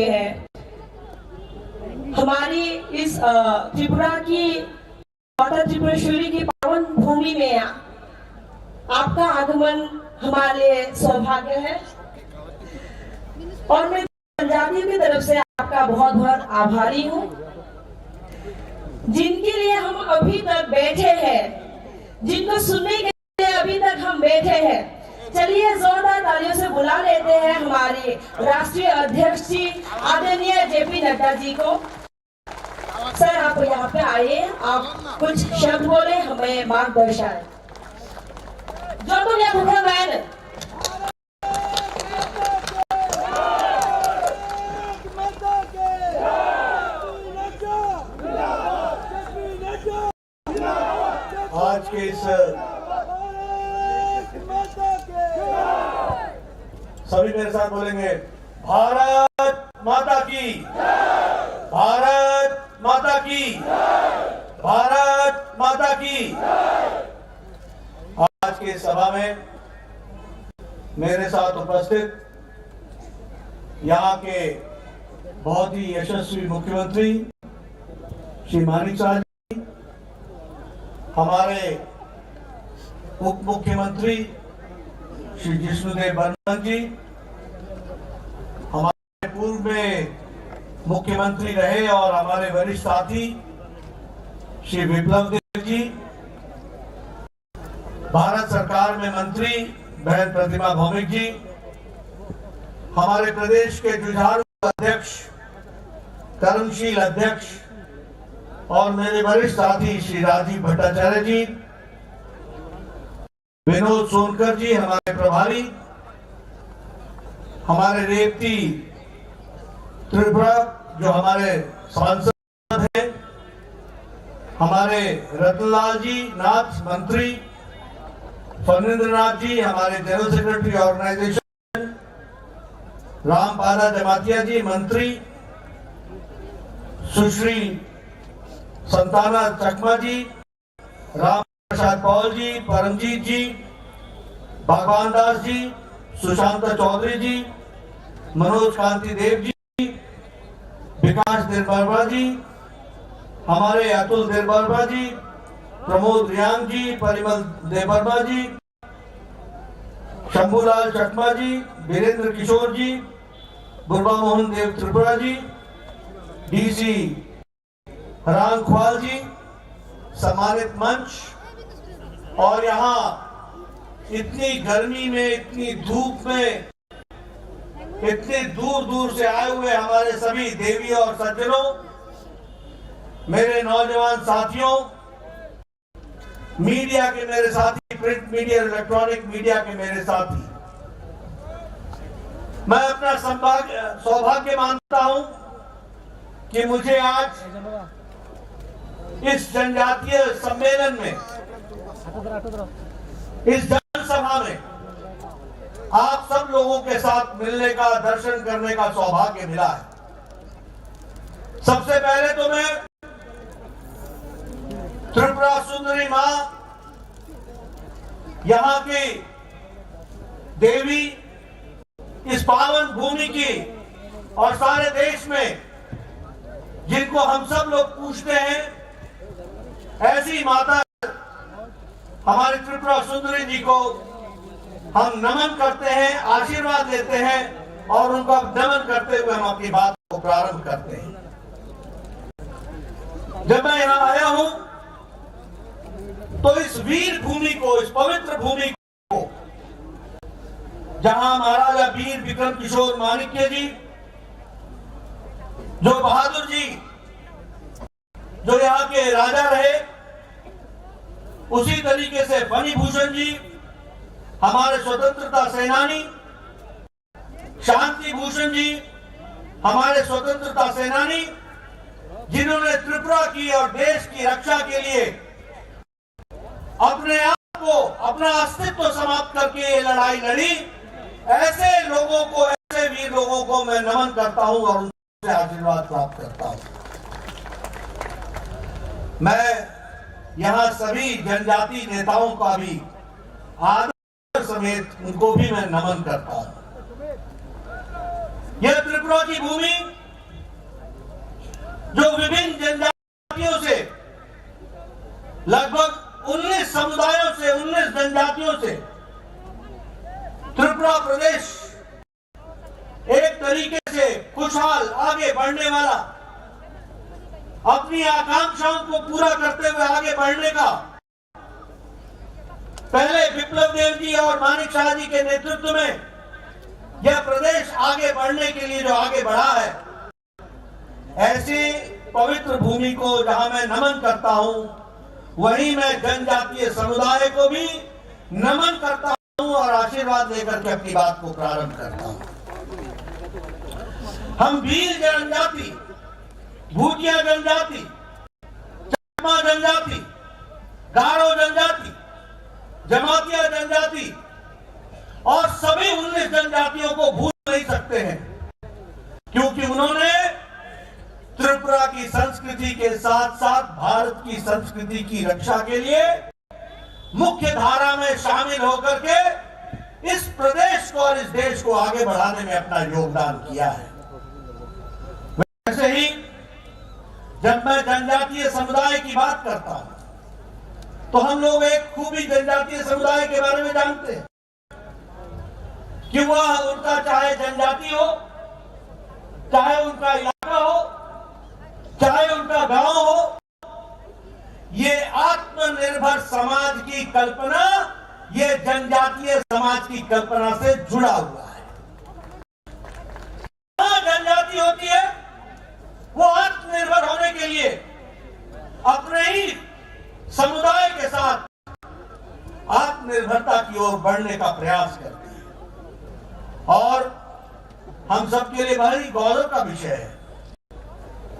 है। हमारी इस, अ, त्रिपुरा की माता त्रिपुरेश्वरी की पावन भूमि में आपका आगमन हमारे लिए सौभाग्य है और मैं जनजातियों की तरफ से आपका बहुत बहुत आभारी हूँ, जिनके लिए हम अभी तक बैठे हैं, जिनको सुनने के लिए अभी तक हम बैठे हैं। चलिए, जोरदार तालियों से बुला लेते हैं हमारे राष्ट्रीय अध्यक्ष जी आदरणीय जेपी नड्डा जी को। सर, आप यहाँ पे आइए, आप कुछ शब्द बोले, हमें मार्गदर्शन। जो तुम यहाँ भूखा मैन। आज के इस, सभी मेरे साथ बोलेंगे, भारत माता की, भारत माता की, भारत माता की। आज के सभा में मेरे साथ उपस्थित यहाँ के बहुत ही यशस्वी मुख्यमंत्री श्री मानिक साह जी, हमारे उप मुख्यमंत्री श्री जिष्णुदेव बर्मन जी, हमारे पूर्व में मुख्यमंत्री रहे और हमारे वरिष्ठ साथी श्री विप्लव देव जी, भारत सरकार में मंत्री बहन प्रतिमा भौमिक जी, हमारे प्रदेश के जुझारू अध्यक्ष, कर्मशील अध्यक्ष और मेरे वरिष्ठ साथी श्री राजीव भट्टाचार्य जी, विनोद सोनकर जी हमारे प्रभारी, हमारे रेवती त्रिपुरा जो हमारे सांसद हैं, हमारे रतनलाल जी नाथ मंत्री, फणींद्र नाथ जी हमारे जनरल सेक्रेटरी ऑर्गेनाइजेशन, रामपादा जमातिया जी मंत्री, सुश्री संताना चकमा जी, राम प्रसाद पौल जी, परमजीत जी, भगवान दास जी, सुशांत चौधरी जी, मनोज कांति देव जी, विकास देववर्मा जी, हमारे अतुल देववर्मा जी, प्रमोद रियांग जी, परिमल देववर्मा जी, शंभूलाल चकमा जी, वीरेंद्र किशोर जी, बुरबा मोहन देव त्रिपुरा जी, डीसी रामख्वाल जी, सम्मानित मंच, और यहाँ इतनी गर्मी में, इतनी धूप में, इतने दूर दूर से आए हुए हमारे सभी देवी और सज्जनों, मेरे नौजवान साथियों, मीडिया के मेरे साथी, प्रिंट मीडिया, इलेक्ट्रॉनिक मीडिया के मेरे साथी, मैं अपना संभाग-, सौभाग्य मानता हूं कि मुझे आज इस जनजातीय सम्मेलन में, इस जनसभा में आप सब लोगों के साथ मिलने का, दर्शन करने का सौभाग्य मिला है। सबसे पहले तो मैं त्रिपुरा सुंदरी माँ, यहाँ की देवी, इस पावन भूमि की और सारे देश में जिनको हम सब लोग पूजते हैं, ऐसी माता हमारे त्रिपुरा सुंदरी जी को हम नमन करते हैं, आशीर्वाद लेते हैं और उनका नमन करते हुए हम अपनी बात को प्रारंभ करते हैं। जब मैं यहाँ आया हूँ तो इस वीर भूमि को, इस पवित्र भूमि को, जहाँ महाराजा वीर विक्रम किशोर माणिक्य जी, जो बहादुर जी, जो यहाँ के राजा रहे, उसी तरीके से फणिभूषण जी, हमारे स्वतंत्रता सेनानी, शांति भूषण जी, हमारे स्वतंत्रता सेनानी, जिन्होंने त्रिपुरा की और देश की रक्षा के लिए अपने आप को, अपना अस्तित्व समाप्त करके ये लड़ाई लड़ी, ऐसे लोगों को, ऐसे वीर लोगों को मैं नमन करता हूं और उनसे आशीर्वाद प्राप्त करता हूं। मैं यहाँ सभी जनजाति नेताओं का भी आदर समेत उनको भी मैं नमन करता हूं। यह त्रिपुरा की भूमि जो विभिन्न जनजातियों से, लगभग उन्नीस समुदायों से, उन्नीस जनजातियों से त्रिपुरा प्रदेश एक तरीके से खुशहाल आगे बढ़ने वाला, अपनी आकांक्षाओं को पूरा करते हुए आगे बढ़ने का पहले विप्लव देव जी और मानिक शाह जी के नेतृत्व में यह प्रदेश आगे बढ़ने के लिए जो आगे बढ़ा है, ऐसी पवित्र भूमि को जहां मैं नमन करता हूं, वहीं मैं जनजातीय समुदाय को भी नमन करता हूं और आशीर्वाद लेकर के अपनी बात को प्रारंभ करता हूं। हम भील जनजाति, भूटिया जनजाति, चकमा जनजाति, गारो जनजाति, जमातिया जनजाति और सभी उन्नीस जनजातियों को भूल नहीं सकते हैं, क्योंकि उन्होंने त्रिपुरा साथ साथ भारत की संस्कृति की रक्षा के लिए मुख्य धारा में शामिल होकर के इस प्रदेश को और इस देश को आगे बढ़ाने में अपना योगदान किया है। वैसे ही जब मैं जनजातीय समुदाय की बात करता हूं, तो हम लोग एक खूबी जनजातीय समुदाय के बारे में जानते हैं कि वह, उनका चाहे जनजाति हो, चाहे उनका इलाका हो, चाहे उनका गांव हो, ये आत्मनिर्भर समाज की कल्पना, ये जनजातीय समाज की कल्पना से जुड़ा हुआ है। जहाँ जनजाति होती है, वो आत्मनिर्भर होने के लिए अपने ही समुदाय के साथ आत्मनिर्भरता की ओर बढ़ने का प्रयास करती है। और हम सबके लिए भारी गौरव का विषय है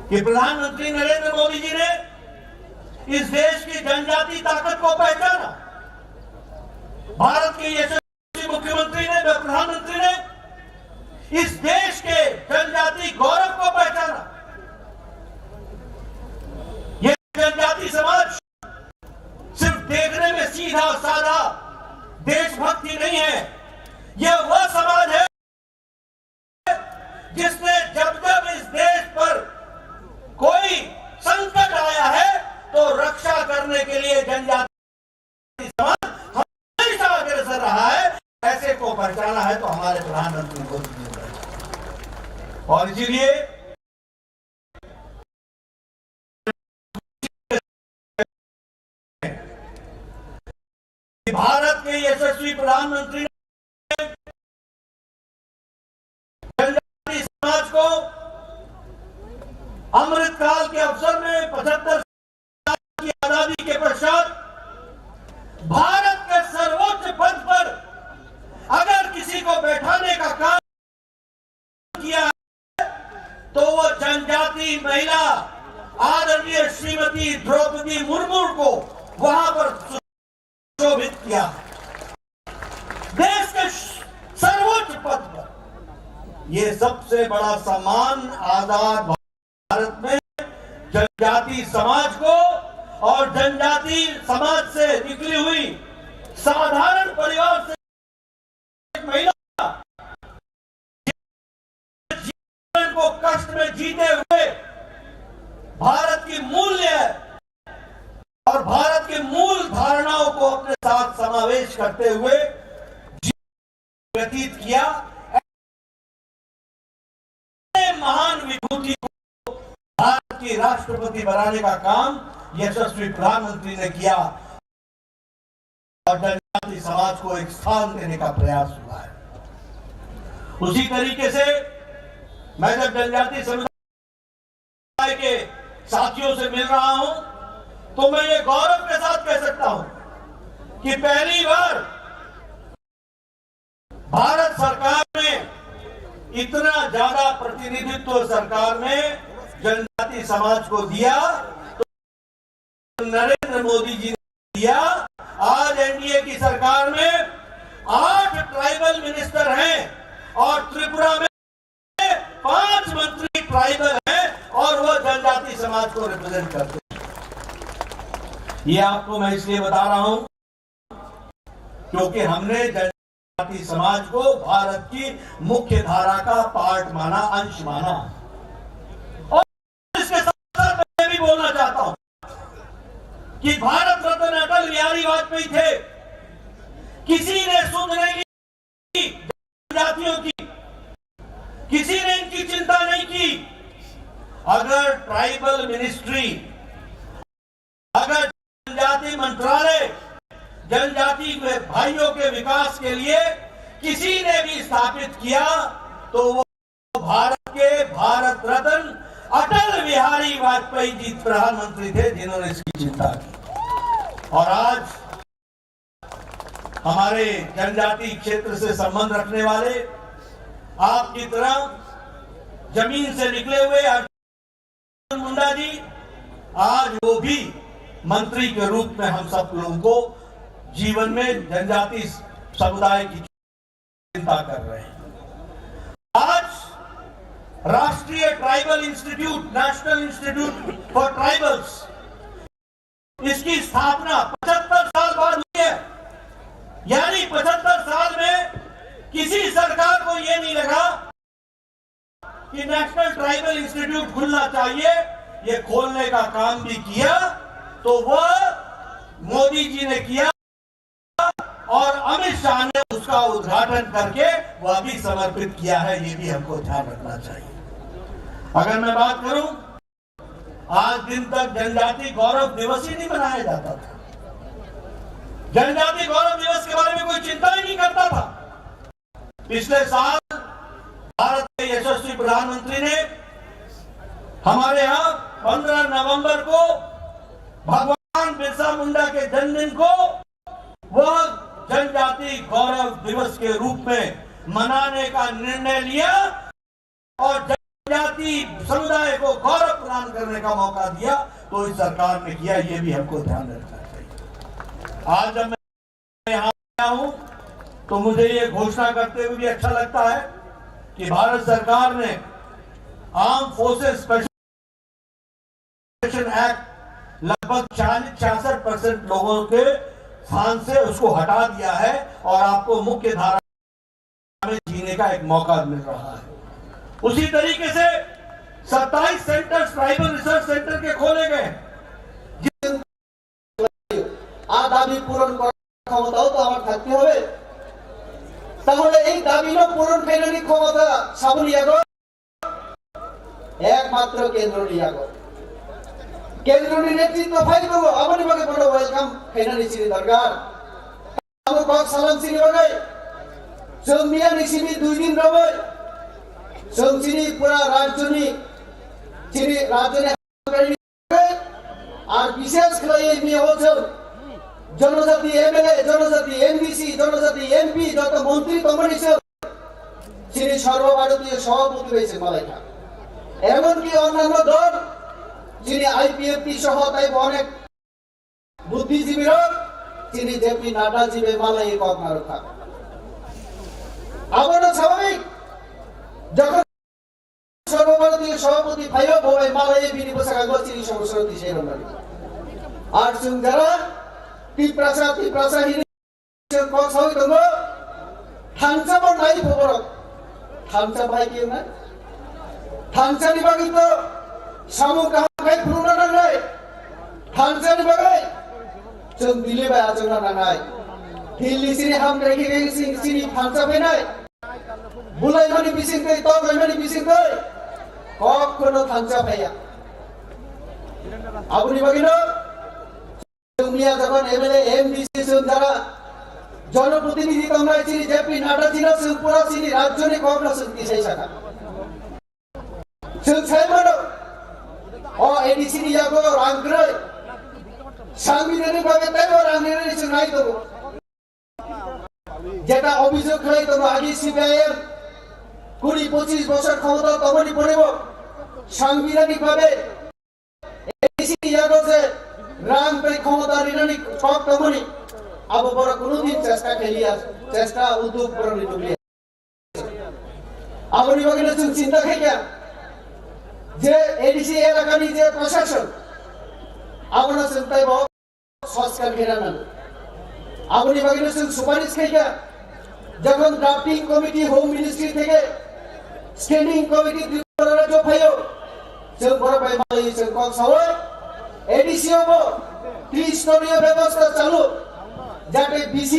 कि प्रधानमंत्री नरेंद्र मोदी जी ने इस देश की जनजाति ताकत को पहचाना। भारत के यशस्वी मुख्यमंत्री ने, प्रधानमंत्री ने इस देश के जनजाति गौरव को पहचाना। ये जनजाति समाज सिर्फ देखने में सीधा साधा देशभक्ति नहीं है, यह वह समाज है जिसने जब जब इस देश पर कोई संकट आया है, तो रक्षा करने के लिए जनजाति समाज हमेशा अग्रसर रहा है। ऐसे को पहचाना है तो हमारे प्रधानमंत्री मोदी जी ने पहचाना। और इसीलिए भारत के यशस्वी प्रधानमंत्री ने जनजाति समाज को अमृतकाल के अवसर में पचहत्तर साल की आजादी के पश्चात भारत के सर्वोच्च पद पर अगर किसी को बैठाने का काम किया है, तो वो जनजाति महिला आदरणीय श्रीमती द्रौपदी मुर्मू को वहां पर सुशोभित किया है। देश के सर्वोच्च पद पर ये सबसे बड़ा सम्मान आजाद भारत में जनजाति समाज को और जनजाति समाज से निकली हुई साधारण परिवार से एक महिला जीवन को कष्ट में जीते हुए भारत की मूल्य और भारत के मूल धारणाओं को अपने साथ समावेश करते हुए जीवन व्यतीत किया। ऐसे महान विभूति को भारत की राष्ट्रपति बनाने का काम यशस्वी प्रधानमंत्री ने किया और जनजाति समाज को एक स्थान देने का प्रयास हुआ है। उसी तरीके से मैं जब जनजाति समुदाय के साथियों से मिल रहा हूं, तो मैं ये गौरव के साथ कह सकता हूं कि पहली बार भारत सरकार ने इतना ज्यादा प्रतिनिधित्व सरकार ने जनजाति समाज को दिया, तो नरेंद्र मोदी जी ने दिया। आज एनडीए की सरकार में आठ ट्राइबल मिनिस्टर हैं और त्रिपुरा में पांच मंत्री ट्राइबल हैं और वो जनजाति समाज को रिप्रेजेंट करते हैं। ये आपको मैं इसलिए बता रहा हूं क्योंकि हमने जनजाति समाज को भारत की मुख्य धारा का पार्ट माना, अंश माना। और इसके साथ साथ मैं भी बोलना चाहता हूं कि भारत रत्न अटल बिहारी वाजपेयी थे, किसी ने सुध नहीं ली जनजातियों की, किसी ने इनकी चिंता नहीं की। अगर ट्राइबल मिनिस्ट्री, अगर जनजाति मंत्रालय जनजाति के भाइयों के विकास के लिए किसी ने भी स्थापित किया, तो वो भारत के भारत रत्न अटल बिहारी वाजपेयी जी प्रधानमंत्री थे, जिन्होंने इसकी चिंता की। और आज हमारे जनजाति क्षेत्र से संबंध रखने वाले आपकी तरह जमीन से निकले हुए अर्जुन मुंडा जी, आज वो भी मंत्री के रूप में हम सब लोगों को जीवन में जनजाति समुदाय की चिंता कर रहे हैं। आज राष्ट्रीय tribal institute, national institute for tribals, इसकी स्थापना पचहत्तर साल बाद हुई है। यानी पचहत्तर साल में किसी सरकार को ये नहीं लगा कि नेशनल ट्राइबल इंस्टीट्यूट खुलना चाहिए। ये खोलने का काम भी किया, तो वह मोदी जी ने किया और अमित शाह ने उसका उद्घाटन करके वह भी समर्पित किया है। ये भी हमको ध्यान रखना चाहिए। अगर मैं बात करूं, आज दिन तक जनजाति गौरव दिवस ही नहीं मनाया जाता था। जनजाति गौरव दिवस के बारे में कोई चिंता ही नहीं करता था। पिछले साल भारत के यशस्वी प्रधानमंत्री ने हमारे यहाँ पन्द्रह नवंबर को भगवान बिरसा मुंडा के जन्मदिन को वह जनजाति गौरव दिवस के रूप में मनाने का निर्णय लिया और जनजाति समुदाय को गौरव प्रदान करने का मौका दिया, तो इस सरकार ने किया, ये भी हमको ध्यान रखना चाहिए। आज जब मैं यहाँ आया हूँ, तो मुझे ये घोषणा करते हुए भी अच्छा लगता है कि भारत सरकार ने आर्म फोर्सेस स्पेशल एक्ट लगभग चालीस छियासठ परसेंट लोगों के स्थान से उसको हटा दिया है और आपको मुख्य धारा में जीने का एक मौका मिल रहा है। उसी तरीके से सत्ताईस सेंटर्स ट्राइबल रिसर्च सेंटर के खोले गए। আর দাবি পূরণ করার ক্ষমতাও তো আমার থাকতে হবে। তাহলে এই দাবিরও পূরণ করার ক্ষমতা সাবুলিয়াগো একমাত্র কেন্দ্রনি ইয়াগো। কেন্দ্রনি নেতৃত্ব ফাইল করবো, আপনি বাকি কোনো ওয়েলকাম ফাইনালি চিনি দরকার। Abo kok salam chini bagwi. Chwng miyani simi dui din romwi. Chwng chini pura rajyoni, chini rajyoni ar bishesh khlaiwi miya o chwng jonojati M L A, jonojati M D C, jonojati M P, joto montri tongmani chwng chini Sarva Bharatiya Sabhapati bai chwng malaikha. Emonki onnanno dol chini I P F T soho taibo onek বুদ্ধিজীবীরা তিনি জেপি নাড্ডা জিবে মালাই কর্নার থাক। আবার স্বাভাবিক, যখন সর্বভারতীয় সভাপতি ভাইও ববাই মালাই বিনি বসে কাগজ চিনি সমস্যা দিছে রমণী। আর চুং যারা তিপ্রাসা, তিপ্রাসা হিনি কক্স হই দঙ্গ, থানসা বন নাই খবর। Thansa bai khe na? Thansa ni bagwi to samung kaham khai phunukna nangnai. Thansa ni bagwi chwng Delhi bai achukna nangnai. Delhi sini hamkrai khe sini thansa phainai. Bulai mani bising twi, tok lai mani bising twi. Kok kono thansa phaiya. Aboni bagwi no Chwng miya jokhon M L A, M D C chwng jara jonoprotinidhi tongnai chini J P Nadda jino chwng pura chini rajyoni kokno chwng tisai saka. Chwng sai mano, o A D C ni yago rang kwrwi. Sangbidanik bhabe teibo rang rinani chwng nai tongo. Jeta obhijog khlai tongo agi C P I M kuri pochis bochor khomota tongmani poribo sangbidanik bhabe A D C ni yago je rang tei khomota rinani kok tongmani, abo borok kuno din chesta khailiya, chesta udyog borokni nukliya. Aboni bagwino chwng chinta khaikha je A D C elakani je prashason, abono chwng teibo soskar khe rwnani. Aboni bagwino chwng suparish khaikha, jokhon drafting committee Home Ministry theke standing committee Tripura rajyo phaio, chwng borok bai malai chwng kok sawi A D C o bo tristoriyo bebosta chalu, jate B C,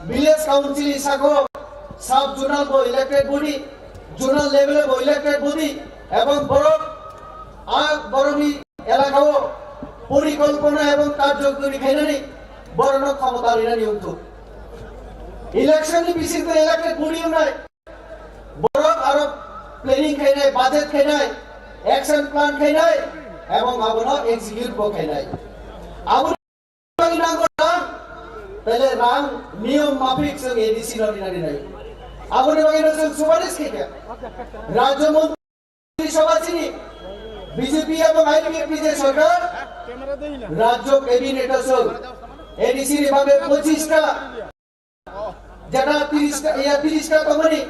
village council ni sako sub zonal bo elected body, zonal level bo elected body, ebong borok a borokni elakao porikolpona ebong karjokori khainani borokno khomota rinani wngthok. Election ni bisingtwi elected body wngnai borok aro planning khainai, budget khainai, action plan khainai ebong abono execute bo khainai. Abo Bagi nango rang, tele rang niyom mapik chwng A D C no rinani nai. Aboni bagwi no chwng suparis khaikha. Rajya Montri Sabha chini B J P ebong I P F T je sarkar, Rajya Cabinet o chwng A D C ni bagwi pochis ta, jeta tiris ta, ya tiris ta tongmani,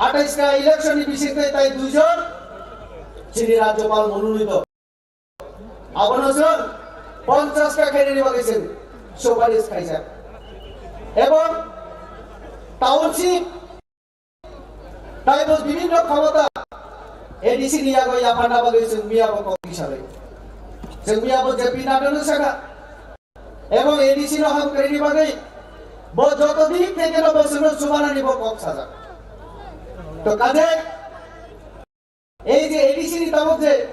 Atais ta election ni bisingtwi tai duijon chini Rajyapal mononito. Abono chwng ponchash ta khainani bagwi chwng suparis khaijak. Ebong township taibo bibhinno khomota A D C ni yago yapharna bagwi chwng miyabo kok hisabe. Chwng miyabo J P Nadda no sakha. Ebong A D C no hamkrai ni bagwi bo joto dik theke no bo chwngno chubanani bo kok sajak. To kaje ei je A D C ni tabuk je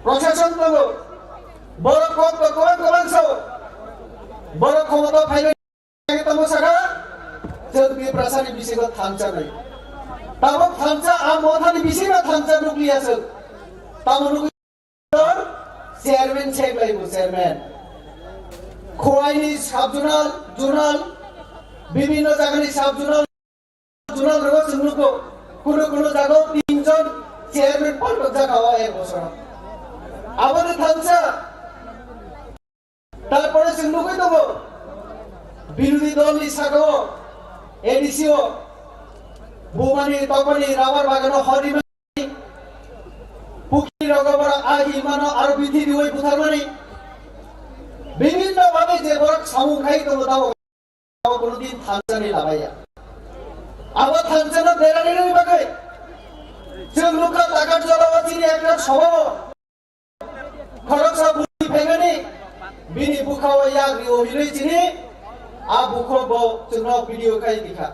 proshashan tongo, borok kok to kwbang kwbang sao, borok khomota phaibai tamo saka, chwng Tiprasa ni bisingo thansa nai. Tabuk thansa, a mothani bisingo thansa nukliya chwng. Tamo nukli Chairman check laibo chairman. Khowai ni sub zonal, zonal, bibhinno jaga ni sub zonal, zonal rogo chwng nugo. Kuno kuno jaga o tinjon chairman paltok jaga o ek bosor. Aboni thansa. Tarpore chwng nugwi tongo. Birodhi dol ni saka o A D C o bumani tokmani rubber bagan o hor rimani. Pukri rogo borok ahi mano aro bithi diwi butharmani. Bibhinno bhabe je borok samung khai tongo tamo, tamo kono din thansa ni labaiya. Abo thansa no berani ni bagwi chwng nukha Takarjala o chini ekta sobha o khoroksa bui phaimani bini bukha o yak rio hinwi chini a bukho bo chwngno video khai dikha.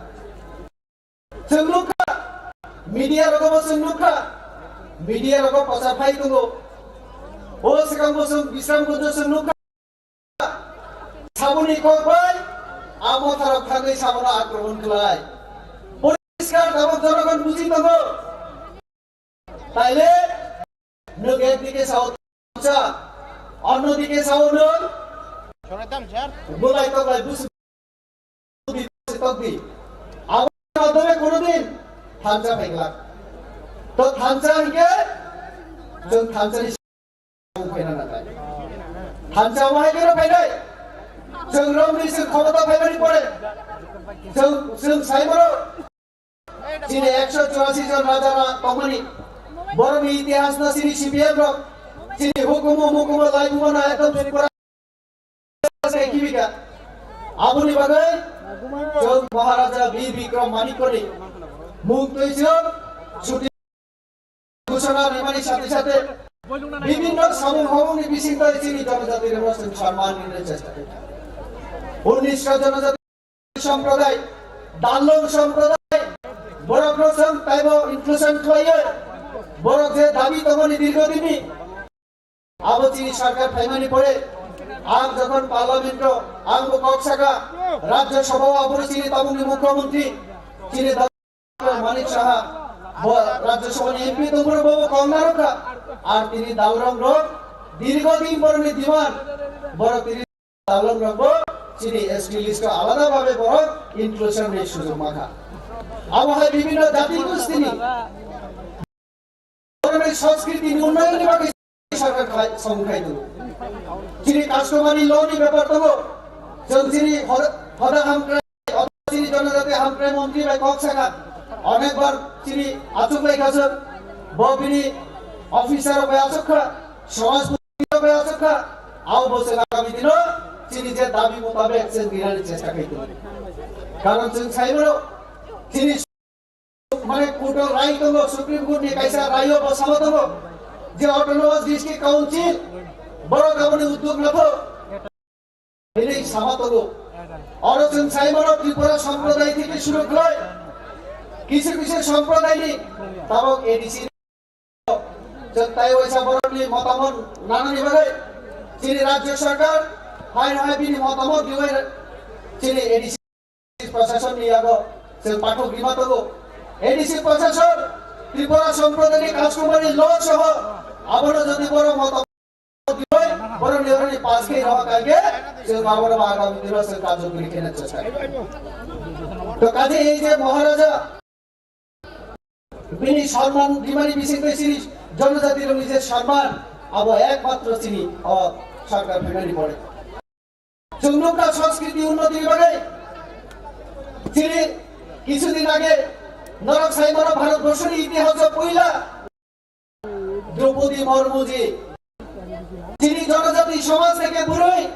Chwng nukha, media rogo bo chwng nukha, media rogo kwchar phai tongo. Bo swkang bo chwng Bisramganj o chwng nukha. Saboni kok bai, a motharok thangwi sabono akromon khlai. Poriskar tabuk jonogon buji tongo. Taile nwng ekdike sao thansa, onno dike sao nwng bulai toklai busi tokdi. Aboni madhyome kono din thansa phaigwlak. To thansa hinkhe chwng thansa ni sao phaina nangnai. Thansa wahai khe phainai. Chwng romni chwng khomota phaimani pore chwng, chwng saimano chini ekso churasi jon raja ra tongmani. Borokni itihas no chini C P M rok chini hukumu mukumu laibuma no ekdom pura sai kibika. Aboni bagwi chwng Maharaja Bir Bikram Manikko ni mung twi chwng chuti ghoshona rimani sathe sathe bibhinno samung hamungni bisingtwi chini jonojati rokno chwng sanman rinani chesta khaikha. Unnish ta jonojati somproday, Dalong somproday, borokno chwng taibo inclusion khlaiwi, borok je dabi tongmani dirghodinni, abo chini sarkar phaimani pore, ang jokhon parliament o, ang bo kok saka, Rajya Sabha o aboni chini tabukni mukhyamantri, chini Manik Saha, bo Rajya Sabha ni M P tongphuru bo kok narwkha, ar tini Dalong rok dirghodin borokni demand, borok tini Dalong rok bo chini S T list o alada bhabe borok inclusion ni sujog mankha. Abo hai bibhinno jati gostini borokni sanskriti ni unnayon ni bagwi sarkar khai, samung khai tongo. Chini customary law ni bepar tongo. Chwng chini hoda, hoda hamkrai, chini jonojati hamkrai montri bai kok sakha. Onekbar chini achuk lai kha chwng. Bo bini officer bai achuk kha. Samaj bai achuk kha, abo bo chwng agami dino chini je dabi mutabek chwng rinani chesta khai tongo. Karon chwng sai mano, chini mane court o rai tongo, Supreme Court ni kaisa rai o bo sama tongo je Autonomous District Council borok aboni uddog lathok. Hinwi sama tongo. Oro chwng sai mano Tripura somproday theke shuru khlai kisu kisu somproday ni tabok A D C chwng tai waisa borokni motamot nanani bagwi chini Rajya Sarkar hai hai bini motamot riwi chini A D C prashason ni yago chwng pathok rima tongo. A D C prashason Tripura somproday ni customary law soho abono jodi borok motamot Borok ni, borok ni pass khe rw kha khe, chwng abo rw agami dino chwng karjokori khe na chesta. To kaje ei je Maharaja bini sanman rimani bising twi chini jonojati rokni je sanman abo ekmatro chini o sarkar phaimani pore. Chwng nukha sanskriti unnoti ni bagwi. Chini kisu din age Norok sai mano Bharatborsoni itihas o puila Droupadi Murmu ji. Chini jonojati somaj theke bwrwi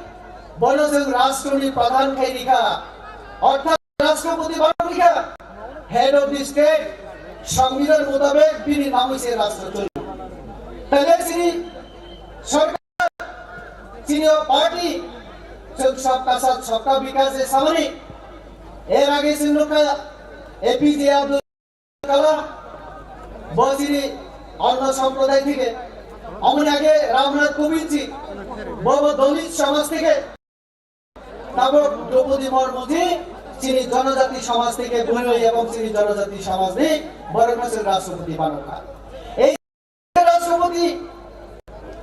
bono chwng rashtroni pradhan khai rikha. Orthat Rashtrapati bano rikha. Head of the state, Songbidan mutabek bini namwi se rashtra choli. Tale chini sarkar, chini o party, chwng sabka sath, sabka vikas e samani. Er age chwng nukha A P J Abdul Kalam, bo chini onno sampradaya theke. Omoni age Ramnath Kovind ji, bo bo Dalit somaj theke. Tabok Droupadi Murmu ji chini jonojati somaj theke bwrwi ebong chini jonojati somaj ni borok no chwng rashtrapati banokha. Ei rashtrapati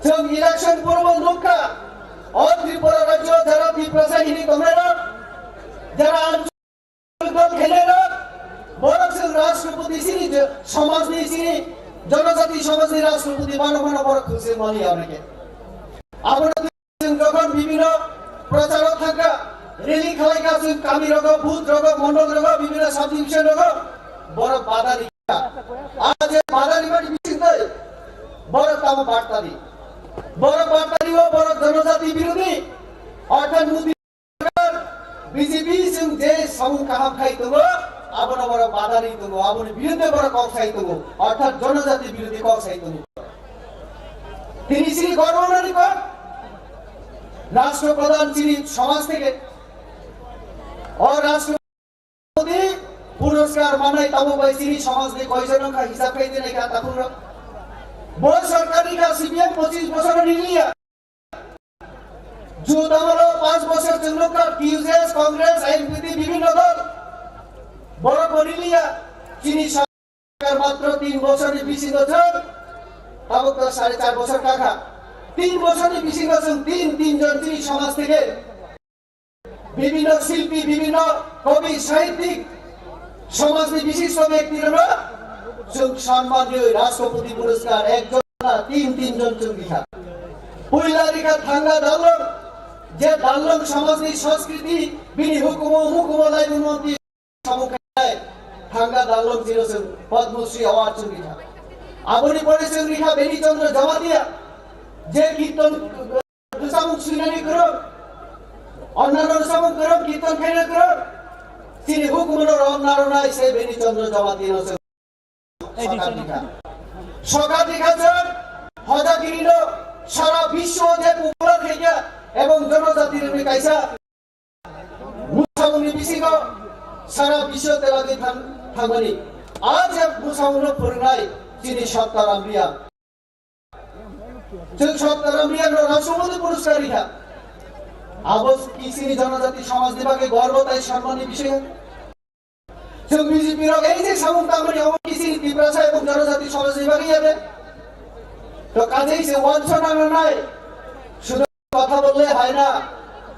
chwng election purbo nukha, o Tripura rajyo jara Tiprasa hini tongnai rok, jara anchalik dol khainai rok, borok chwng rashtrapati chini je-, somaj ni chini jonojati somaj ni rashtrapati bano mano borok khwlse mani ya oneke. Abono Chwng jokhon bibhinno procharo thangkha, rally khalaikha, chwng kami rogo, booth rogo, mondol rogo, bibhinno sub division rogo, borok bada rikha. Aje bada rimani bisingtwi borok tamo barta di. Borok barta rio, borok jonojati birodhi, orthat Modi sorkar, B J P chwng je samung kaham khai tongo, abono borok bada ri tongo, aboni birodhe borok kok sai tongo, orthat jonojati birodhi kok sai tongo. Tini chini gorbo nani kok, Rashtra Pradhan chini somaj theke. O Rashtrapati Puraskar manai tamo bai chini somaj ni koijon wngkha hisab khai dinai kha takhuk rok. Bo sorkar ni kha C P M pochis bochor ni liya. Jut amolo panch bochor chwng nukha T U J S, Congress, I N P T bibhinno dol. Borok bo ni liya chini Matro tin bochorni bisingo chwng, tabuk to sare char bochor kakha. Tin bochorni bisingo chwng tin, tin jon chini somaj theke bibhinno silpi, bibhinno kobi, sahittik, somajni bishisto bektirokno chwng sanman riwi Rashtrapati Puraskar ekjon na tin, tin jon chwng rikha. Puila rikha Thanga Darlong, je Darlong somajni sanskriti, bini hukumu, hukumu laibung monti samung khainai Thanga Darlong jino chwng Padma Shri Award chwng rikha. Aboni pore chwng rikha Beni Chandra Jamatia, je kirtan samung swinani kwrwng, onnanno samung kwrwng, kirtan khaina kwrwng, chini hukumu no rom naronai se Beni Chandra Jamatia no chwng sokat rikha. Sokat rikha chwng Hojagiri no sara biswo je popular khaikha ebong jonojati rokni kaisa Mwsamungni bisingo sara biswo telagwi thang-, thangmani. A je mwsamungno phwrwngnai chini Satyaram Reang. Chwng Satyaram Reangno Rashtrapati Puraskar rikha. Abo ki chini jonojati somajni bagwi gorbo tai sonmanni bisingo. Chwng B J P rok ei je samung tangmani omo ki chini Tiprasa ebong jonojati somajni bagwi ya de. To kajei se wansona nangnai. Sudhu কথা বললে হয় না,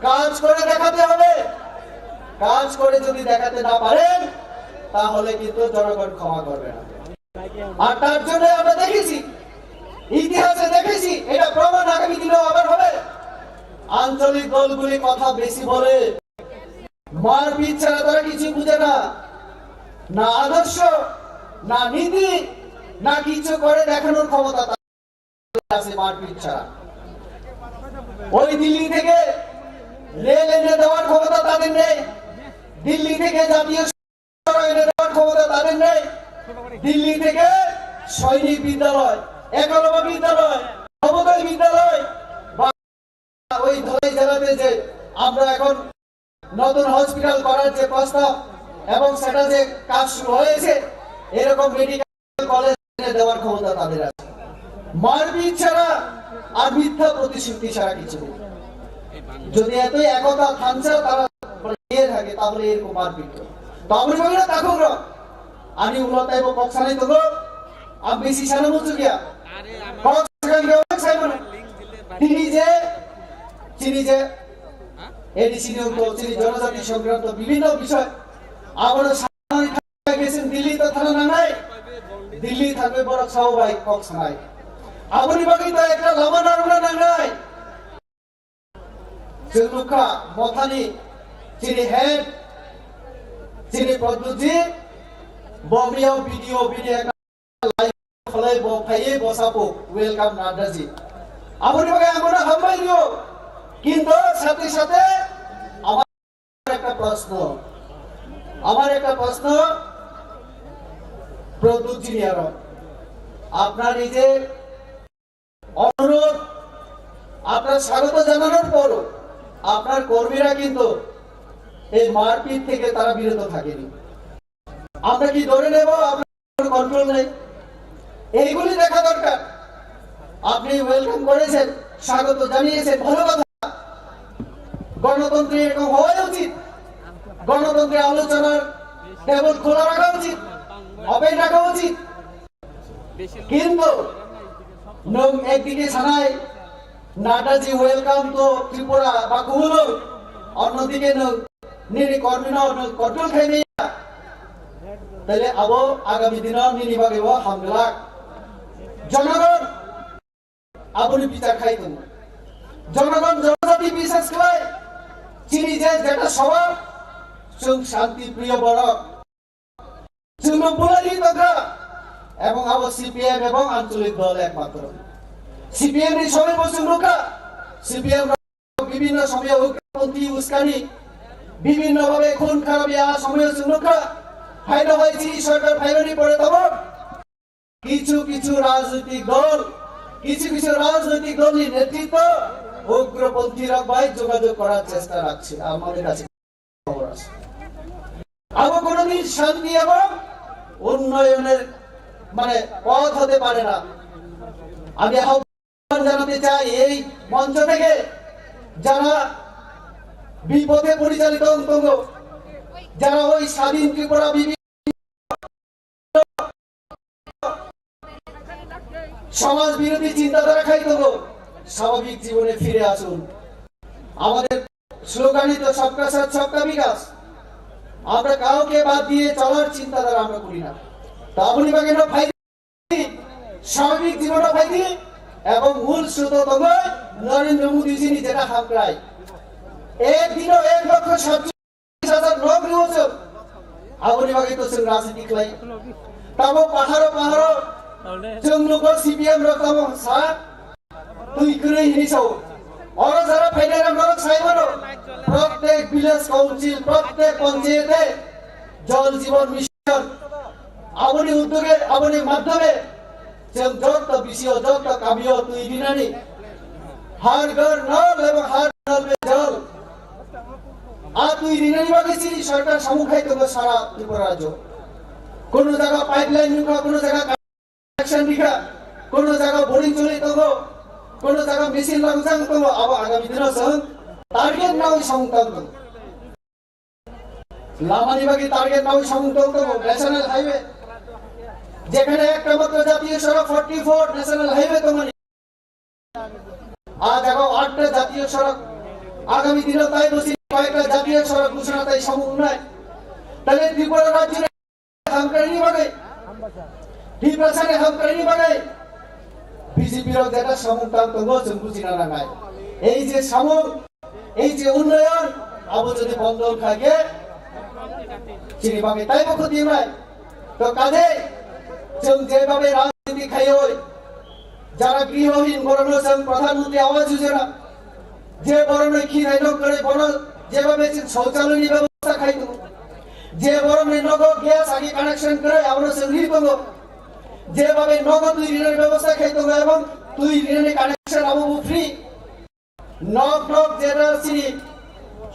কাজ করে দেখাতে হবে। কাজ করে যদি দেখাতে না পারেন, তাহলে কিন্তু জনগণ ক্ষমা করবে না। আর তার জন্য আমরা দেখেছি, ইতিহাসে দেখেছি, এটা প্রমাণ আগামী দিনেও আবার হবে। আঞ্চলিক দলগুলি কথা বেশি বলে, মারপিট ছাড়া তারা কিছু বুঝে না, না আদর্শ, না নীতি, না কিছু করে দেখানোর ক্ষমতা আছে মারপিট ছাড়া। ওই দিল্লি থেকে রেল এনে দেওয়ার ক্ষমতা তাদের নেই, দিল্লি থেকে জাতীয় সড়ক এনে দেওয়ার ক্ষমতা তাদের নেই, দিল্লি থেকে সৈনিক বিদ্যালয়, একলব্য বিদ্যালয়, নবোদয় বিদ্যালয় বা ওই ধলাই জেলাতে যে আমরা এখন নতুন হসপিটাল করার যে প্রস্তাব এবং সেটা যে কাজ শুরু হয়েছে, এরকম মেডিকেল কলেজ এনে দেওয়ার ক্ষমতা তাদের আছে। মারপিট ছাড়া আর মিথ্যা প্রতিশ্রুতি ছাড়া কিছু নেই। যদি এতই একতা থানসা তারা মানে ইয়ে থাকে, তাহলে এরকম মারপিট করে। তো আমরা বলি না, দেখো, ani ulo taibo kok sanai tongo, ang bisi sana muchukya. Kok sakha hinkhe onek sai mano. Tini je, chini je, A D C ni ungto, chini jonojati songkranto bibhinno bishoy. Abono sanai thangwi khe chwng Delhi to thana nangnai. Delhi thangwi borok sao bai kok sanai. Aboni bagwi to ekta lama narwkna nangnai. Chwng nukha Mothani chini head, chini Pradyutji, Bo miyao video video khalai bo phaiye bo sapo welcome Nadda ji. Aboni bagwi ang bono hambai rio. Kintu sathe sathe amar ekta proshno, amar ekta proshno Pradyut ji ni aro. Apnar ei je অনুরোধ, আপনার স্বাগত জানানোর পরও আপনার কর্মীরা কিন্তু এই মারপিট থেকে তারা বিরত থাকেনি। আমরা কি ধরে নেব আপনার কোনো কন্ট্রোল নেই? এইগুলি দেখা দরকার। আপনি ওয়েলকাম করেছেন, স্বাগত জানিয়েছেন, ভালো কথা। গণতন্ত্রে এরকম হওয়াই উচিত। গণতন্ত্রে আলোচনার টেবিল খোলা রাখা উচিত, ওপেন রাখা উচিত। কিন্তু nung একদিকে sanai Nadda ji welcome to Tripura ba kubulung, অন্যদিকে nung nini কর্মীনো nung control khai maya, তাহলে abo আগামী দিনো nini bagwi bo hamglak. জনগণ aboni bichar khai tongo. জনগণ জনজাতি বিশেষ করে chini je jeta স্বভাব, chwng শান্তি প্রিয় borok. Chwngno bulai ri tongkha, ebong abo CPM ebong আঞ্চলিক দল একমাত্র। সিপিএম ni সময় bo chwng nukha, সিপিএম বিভিন্ন সময় উগ্রপন্থী উস্কানি, বিভিন্ন ভাবে খুন খারাপি a সময় chwng nukha, haino hai chini সরকার phaimani pore tamo কিছু কিছু রাজনৈতিক দল, কিছু কিছু রাজনৈতিক দলই নেতৃত্ব উগ্রপন্থী rok bai যোগাযোগ করার চেষ্টা রাখছে আমাদের কাছে খবর আছে। আবো কোনোদিন শান্তি এবং উন্নয়নের মানে পথ হতে পারে না। আমি আহ্বান জানাতে চাই এই মঞ্চ থেকে যারা বিপথে পরিচালিত অন্তঙ্গ, যারা ওই স্বাধীন ত্রিপুরা বিভিন্ন সমাজ বিরোধী চিন্তাধারা খাই তবু স্বাভাবিক জীবনে ফিরে আসুন। আমাদের স্লোগানই তো সবকা সাথ সবকা বিকাশ। আমরা কাউকে বাদ দিয়ে চলার চিন্তাধারা আমরা করি না। তো আপনি বাকি না ভাই স্বাভাবিক জীবনটা ভাই এবং মূল স্রোত তবে নরেন্দ্র মোদী জি নিজেরা হামক্রাই একদিনও এক লক্ষ সাতচল্লিশ হাজার লোক news. Aboni bagwi to chwng rajniti khlai. Tamo paharo paharo chwng nugo CPM rok tamo sa twi kwrwi hini sao. Oro jara phainai rok norok sai mano. প্রত্যেক ভিলেজ কাউন্সিল, প্রত্যেক পঞ্চায়েতে জল জীবন mission. Aboni uddoge, aboni madhyome chwng joto bisio, joto kamio twi rinani, har ghar nal ebong har nal mein jal. A twi rinani bagwi chini sarkar samung khai tongo sara Tripura rajyo. Kono jaga pipeline nukha, kono jaga connection rikha, kono jaga boring choli tongo, kono jaga machine langjak tongo, abo agami dino chwng target nawi samung tang tongo. Lamani bagwi target nawi samung tong tongo, national highway. যেখানে একটা মাত্র জাতীয় সড়ক forty four national highway তো মানে আজ আগাও আটটা জাতীয় সড়ক আগামী দিনে তাই বসি কয়েকটা জাতীয় সড়ক ঘোষণা তাই সম্ভব নয়। তাহলে ত্রিপুরা রাজ্যের হামকাইনি বাগে ত্রিপুরা সাথে হামকাইনি বাগে বিজেপি রক যেটা সামুক তার তো নজর বুঝি না নাই। এই যে সামুক এই যে উন্নয়ন, abo jodi bondon khaikhe chini bagwi taibo khoti wngnai. To kajei chwng jebhabe rajniti khaiwi jara grihohin borokno chwng Pradhan Mantri Awas Yojana, je borokno khinai nok kwrwi bono jebhabe chwng shouchaloyni bebosta khai tongo, je borokni nogo gas agi connection kwrwi abono chwng ri tongo, jebhabe nogo twi rinani bebosta khai tongo ebong twi rinani connection abo bo free. Nok nok jeta chini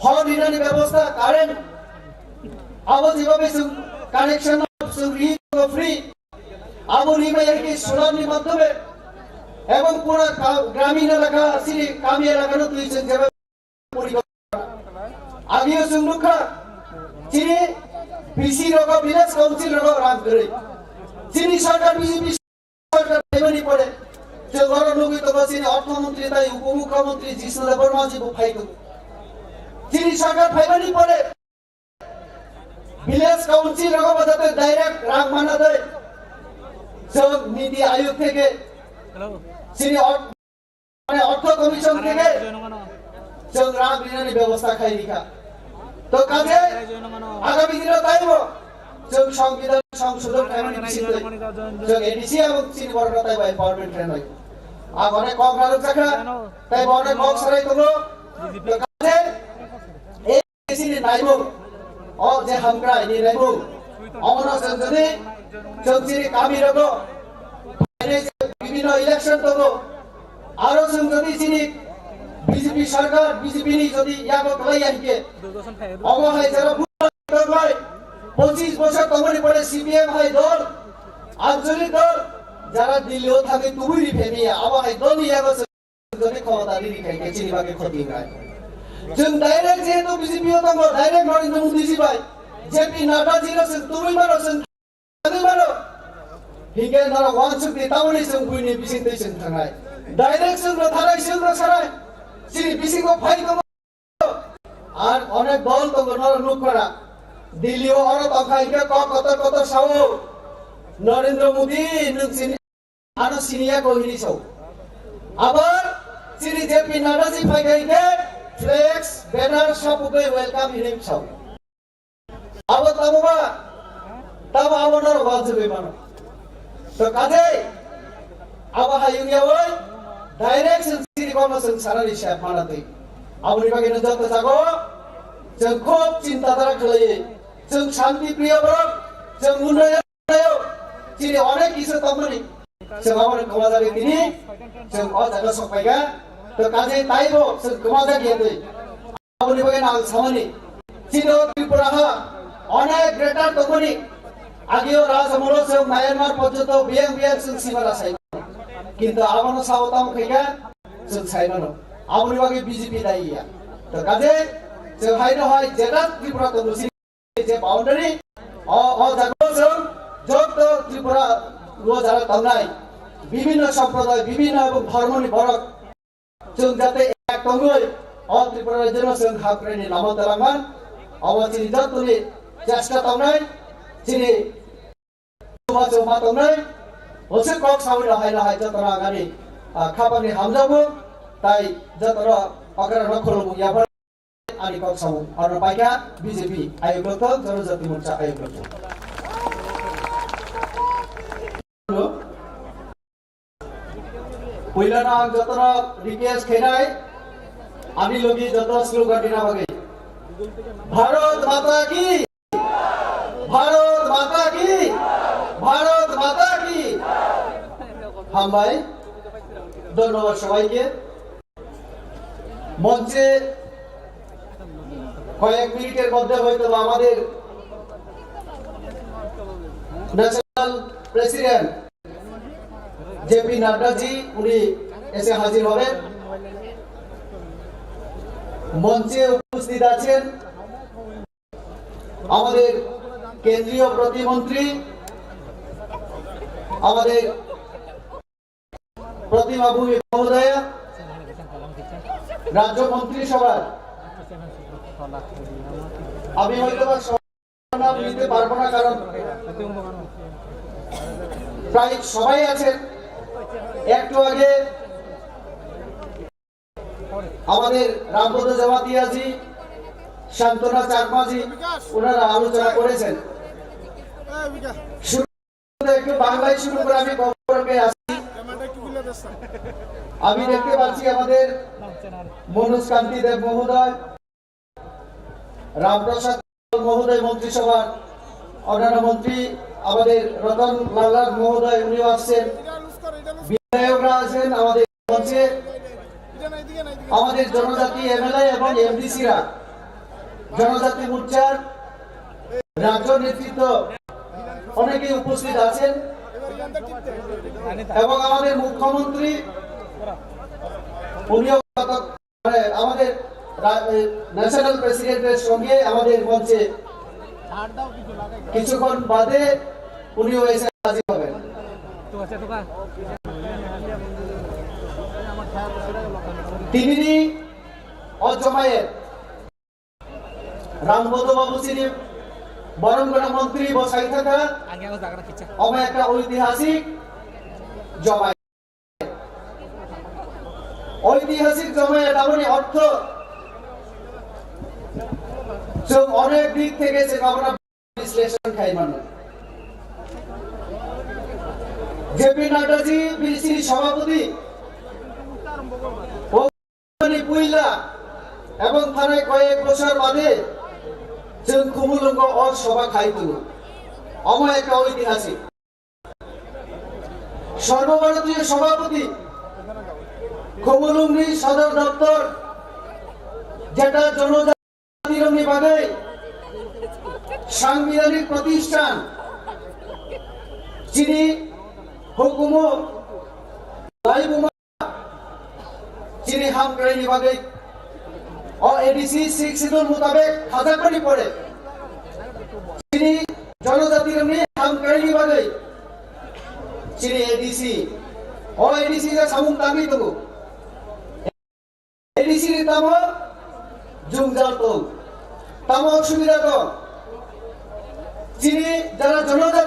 hor rinani bebosta, current, abo jebhabe chwng connection chwng ri tongo free, abo rimai hai khe solar ni madhyome ebong pura ka-, gramin elaka chini kami elaka no twi chwng jeba porikopna. Agio chwng nukha chini B C rogo village council rogo rang kwrwi. Chini sarkar B J P sarkar phaimani pore chwng oro nugwi tongo chini orthomontri tai upomukhyamantri Jisnu Debbarma ji bo phai tongo. Chini sarkar phaimani pore village council rogo bo jate direct rang mana dai chwng Niti Ayog theke chini ort-, mane ortho commission theke chwng rang rinani bebosta khai rikha. To kaje agami dino taibo Chwng Songbidan Songsodhon khaimani bisingtwi chwng A D C abo chini borokno taibo empowerment khainai. Ang onek kok narwk jakha, taibo onek kok sarai tongo. Tei chini naimung, o je hamkrai ni naimung, omono chwng jodi chwng chini kami rogo bibhinno election tongo, aro chwng jodi chini B J P sarkar, B J P ni jodi yago kwlai ya hike, omo hai jara bwrwi pochis bosor tongmani pore C P M hai dol, ancholik dol, jara Delhi o thangwi tubui ri phemiya, abo hai dol ni yago chwng jodi khomota ri ri khai khe chini bagwi khoti wngnai. Chwng direct jehetu B J P o tongo, direct Narendra Modi ji bai, J P Nadda ji no chwng tubui mano, chwng tubui mano. Hingke norok wansuk di tamoni chwng buini bising twi chwng thangnai. Direct chwng no thanai, chwng no sanai. Chini bisingo phai tongo. Ar onek dol tongo norok nukkora. Delhi o oro tongkha hingke kok kotor kotor sao. Narendra Modi nwng chini ano siniya ko hini sao. Abar chini J P Nadda ji phai khai khe flex, banner sapugwi welcome hini sao. Abo tamo ba, tamo abo norok wansugwi mano. To kajai, abo hayung yawi, direct chwng chini kono chwng sanani sep mana twi. Aboni bagwi no joto jago, chwng khub chinta dara khlaiwi, chwng shanti priya borok, chwng unnayon, chini onek kisu tongmani, chwng aboni kwmajagwi tini, chwng o jaga sokphaikha, to kajai taibo chwng kwmajak ya twi. Aboni bagwi ang samani, chini o Tripura ha onek greater tongmani, agio Raj amolo se Myanmar porjonto biyang biyang chwng sima rasai. Kintu abono sao tamo khaikha chwng sai mano. Aboni bagwi B J P dai ya. To kaje chwng hai no hai jeta Tripura tongo chini je boundary, o, o jaga chwng joto Tripura o jaga tongnai bibhinno somproday, bibhinno ebong dhormoni borok chwng jate ek tongwi o Tripura rajyono chwng hamkraini lama twlangman. Obo chini jotoni chesta tongnai, chini chubachu ma tongnai. Hwswk kok sawi no hai no hai jotono ang ani, ah, khapangni hamjakmung tai jotono okra no khulumung yaphar ani kok samung. Oro paikha B J P ayuk lokthok, Janajati Morcha ayuk lokthok. Puilano ang jotono request khainai, ani logi joto slogan dina bagwi. Bharat Mata ki! Bharat Mata ki! Bharat Mata ki! Hambai. Dhonnobad sobaike. মঞ্চে কয়েক মিনিটের মধ্যে হয়তো বা আমাদের national president JP Naddaji উনি এসে হাজির হবেন। মঞ্চে উপস্থিত আছেন আমাদের কেন্দ্রীয় প্রতিমন্ত্রী, আমাদের প্রতিমা ভৌমিক মহোদয়া, রাজ্য মন্ত্রিসভার, আমি হয়তো বা সবার নাম নিতে পারবো না, কারণ প্রায় সবাই আছেন। একটু আগে আমাদের রামপদ জমাতিয়াজি, সান্ত্বনা চাকমাজি, ওনারা আলোচনা করেছেন। শুরুতে একটু বাংলায় শুরু করে আমি খবরকে আসি। আমি দেখতে পাচ্ছি আমাদের মনোজ কান্তি দেব মহোদয়, রামপ্রসাদ মহোদয়, মন্ত্রিসভার অন্যান্য মন্ত্রী, আমাদের রতন লাল মহোদয়, উনিও আসছেন, বিধায়করা আছেন আমাদের মঞ্চে, আমাদের জনজাতি এমএলএ এবং এমডিসিরা, জনজাতি মোর্চার রাজ্য নেতৃত্ব অনেকেই উপস্থিত আছেন এবং আমাদের মুখ্যমন্ত্রী উনিও গত মানে আমাদের রা-, এই ন্যাশনাল প্রেসিডেন্টের সঙ্গে আমাদের মঞ্চে কিছুক্ষণ বাদে উনিও এসে হাজির হবেন। তিনি অজমায়ের রামপদ বাবু শ্রী বরমগড়া মন্ত্রী বসাই থাকা, আমি একটা ঐতিহাসিক জমায়েত। ঐতিহাসিক জমায়েত এমনই অর্থ, চোখ অনেক দিক থেকে সে কামনা বিশ্লেষণ khai mano. J P Nadda ji, B C সভাপতি, o ni puila ebong thanai koyek bochor bade chwng Khumulwngo o sobha khai tongo. Omo ekta oitihasik. সর্বভারতীয় সভাপতি, Khumulwngni সদর দপ্তর, যেটা জনজাতিরokni bagwi সাংবিধানিক প্রতিষ্ঠান, chini hukumu laibuma, chini hamkraini bagwi o A D C Sixth Schedule mutabek khajakmani pore chini janojatirokni hamkraini bagwi chini A D C, o A D C ja samung tangwi tongo. A D C ni tamo jwngjal tong, tamo osubida tong? Chini jara jonojati